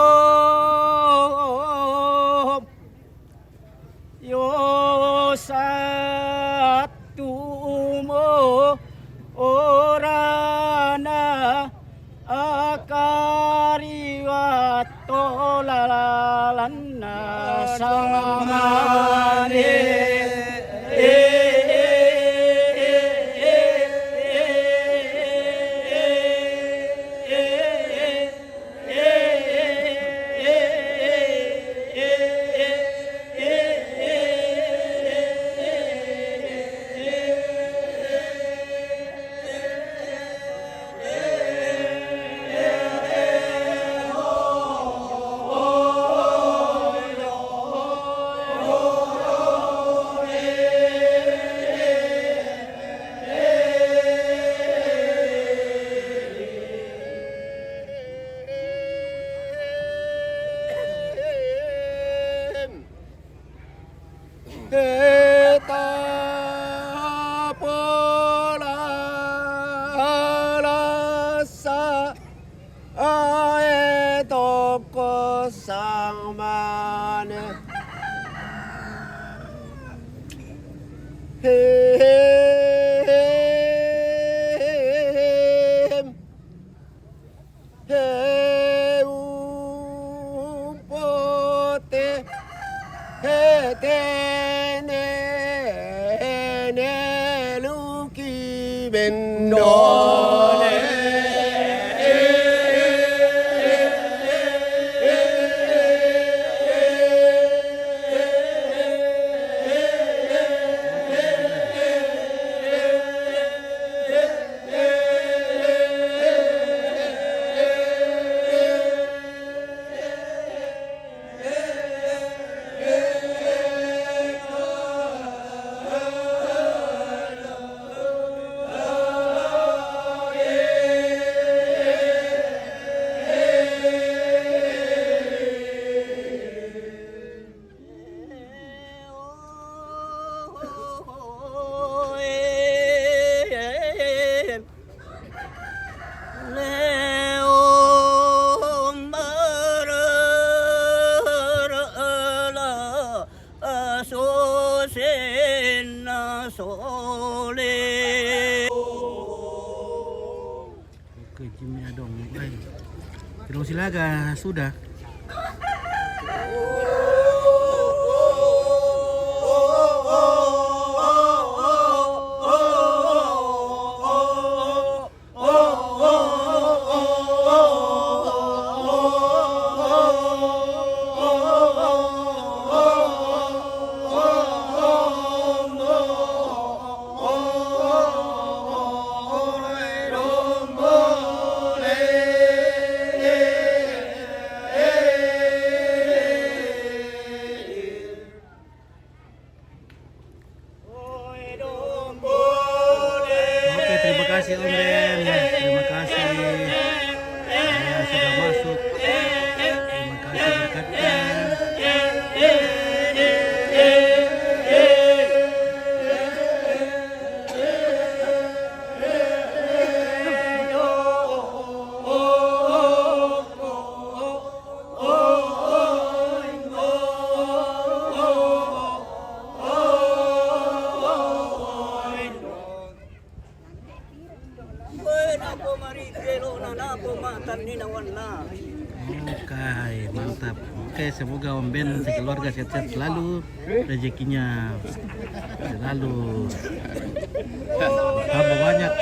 yo satu mo orana akari wa tolalanna samane. Eta pola lasa ae toko sangmane. He, he, he, he, he, umpote, he, tene, ne, luki, bendone. Oke, Jimmy Adong. Ai. Terus silaga sudah. Oke, terima kasih Om Ben. Terima kasih yang sudah masuk. Terima kasih berkatnya. Oke, mantap. Oke, semoga Om Ben sekeluarga sehat-sehat selalu, rezekinya selalu tambah banyak.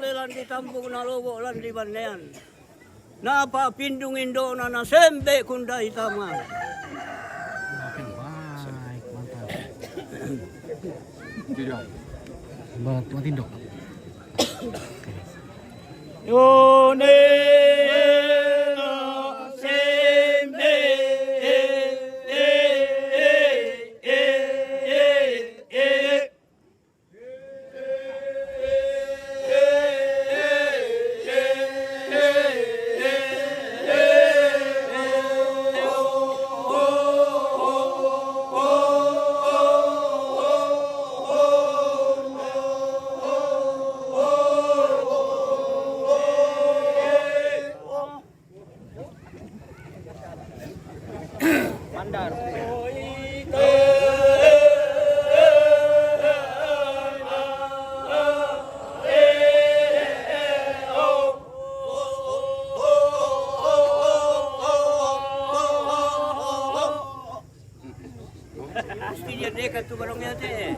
Landi tambung na lobo landi bannean. Napa pindung indona na sembe kunda itama. Oke, baik, mantap. Tidak. Buat Matindo. Yone na sembe. Mesti dia dekat tu barangnya te.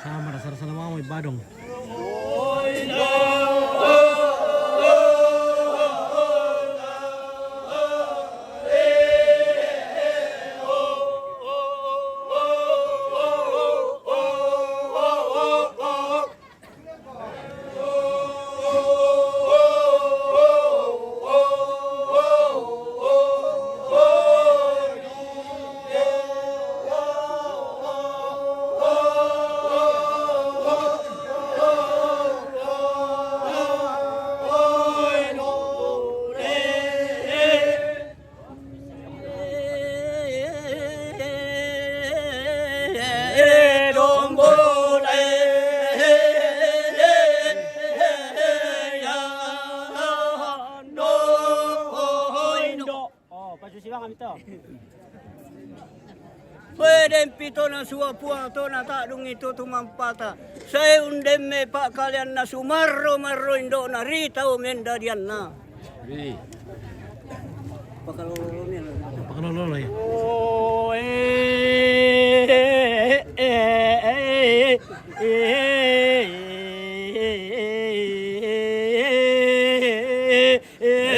Sama dasar sana mau badong. Oh, pasusiwangan to. Pwede mpito na suwa puwa to na ta'dung ito tumampata. Sae undemme pa'kaleyan na sumarro-marro indo' na ri tau mendadiyanna. Ri. Pakalolo-lolo ya. Oh, eh, eh, eh, eh, eh, eh, eh, eh, eh.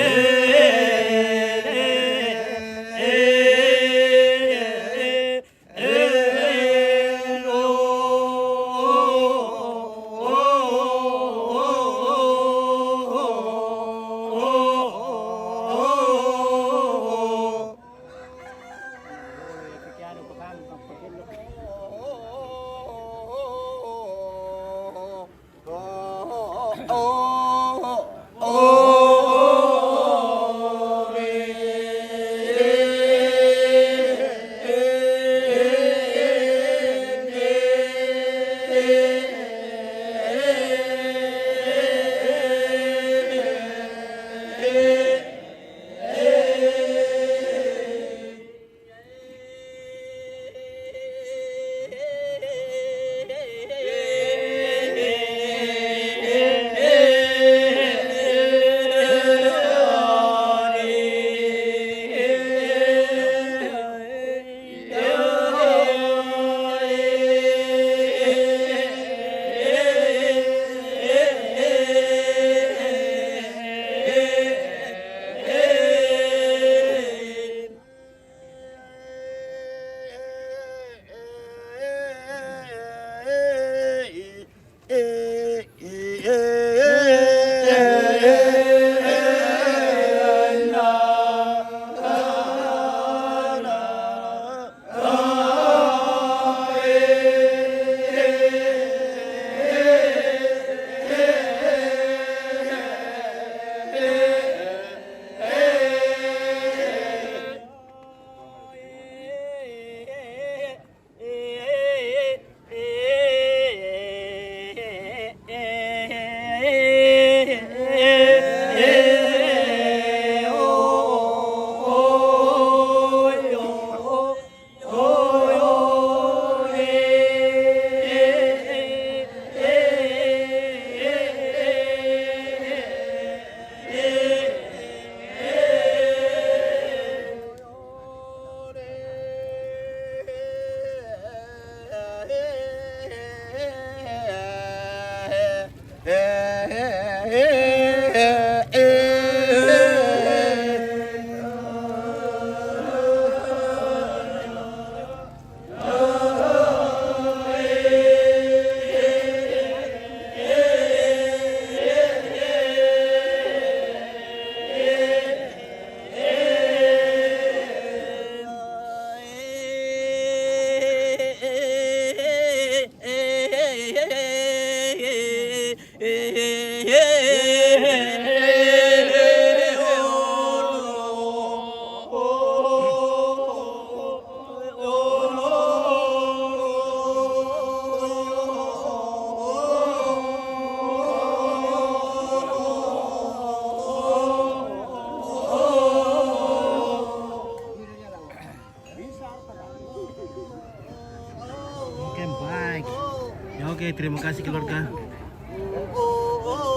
Terima kasih keluarga.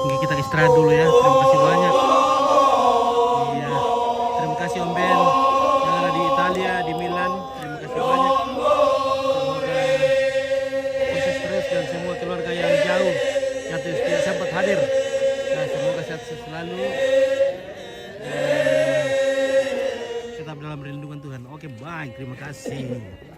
Oke, kita istirahat dulu ya. Terima kasih banyak. Iya. Terima kasih Om Ben yang ada di Italia, di Milan. Terima kasih banyak. Semoga sukses terus dan semua keluarga yang jauh yang tidak sempat hadir. Nah, semoga sehat selalu. Dan tetap dalam perlindungan Tuhan. Oke, bye. Terima kasih.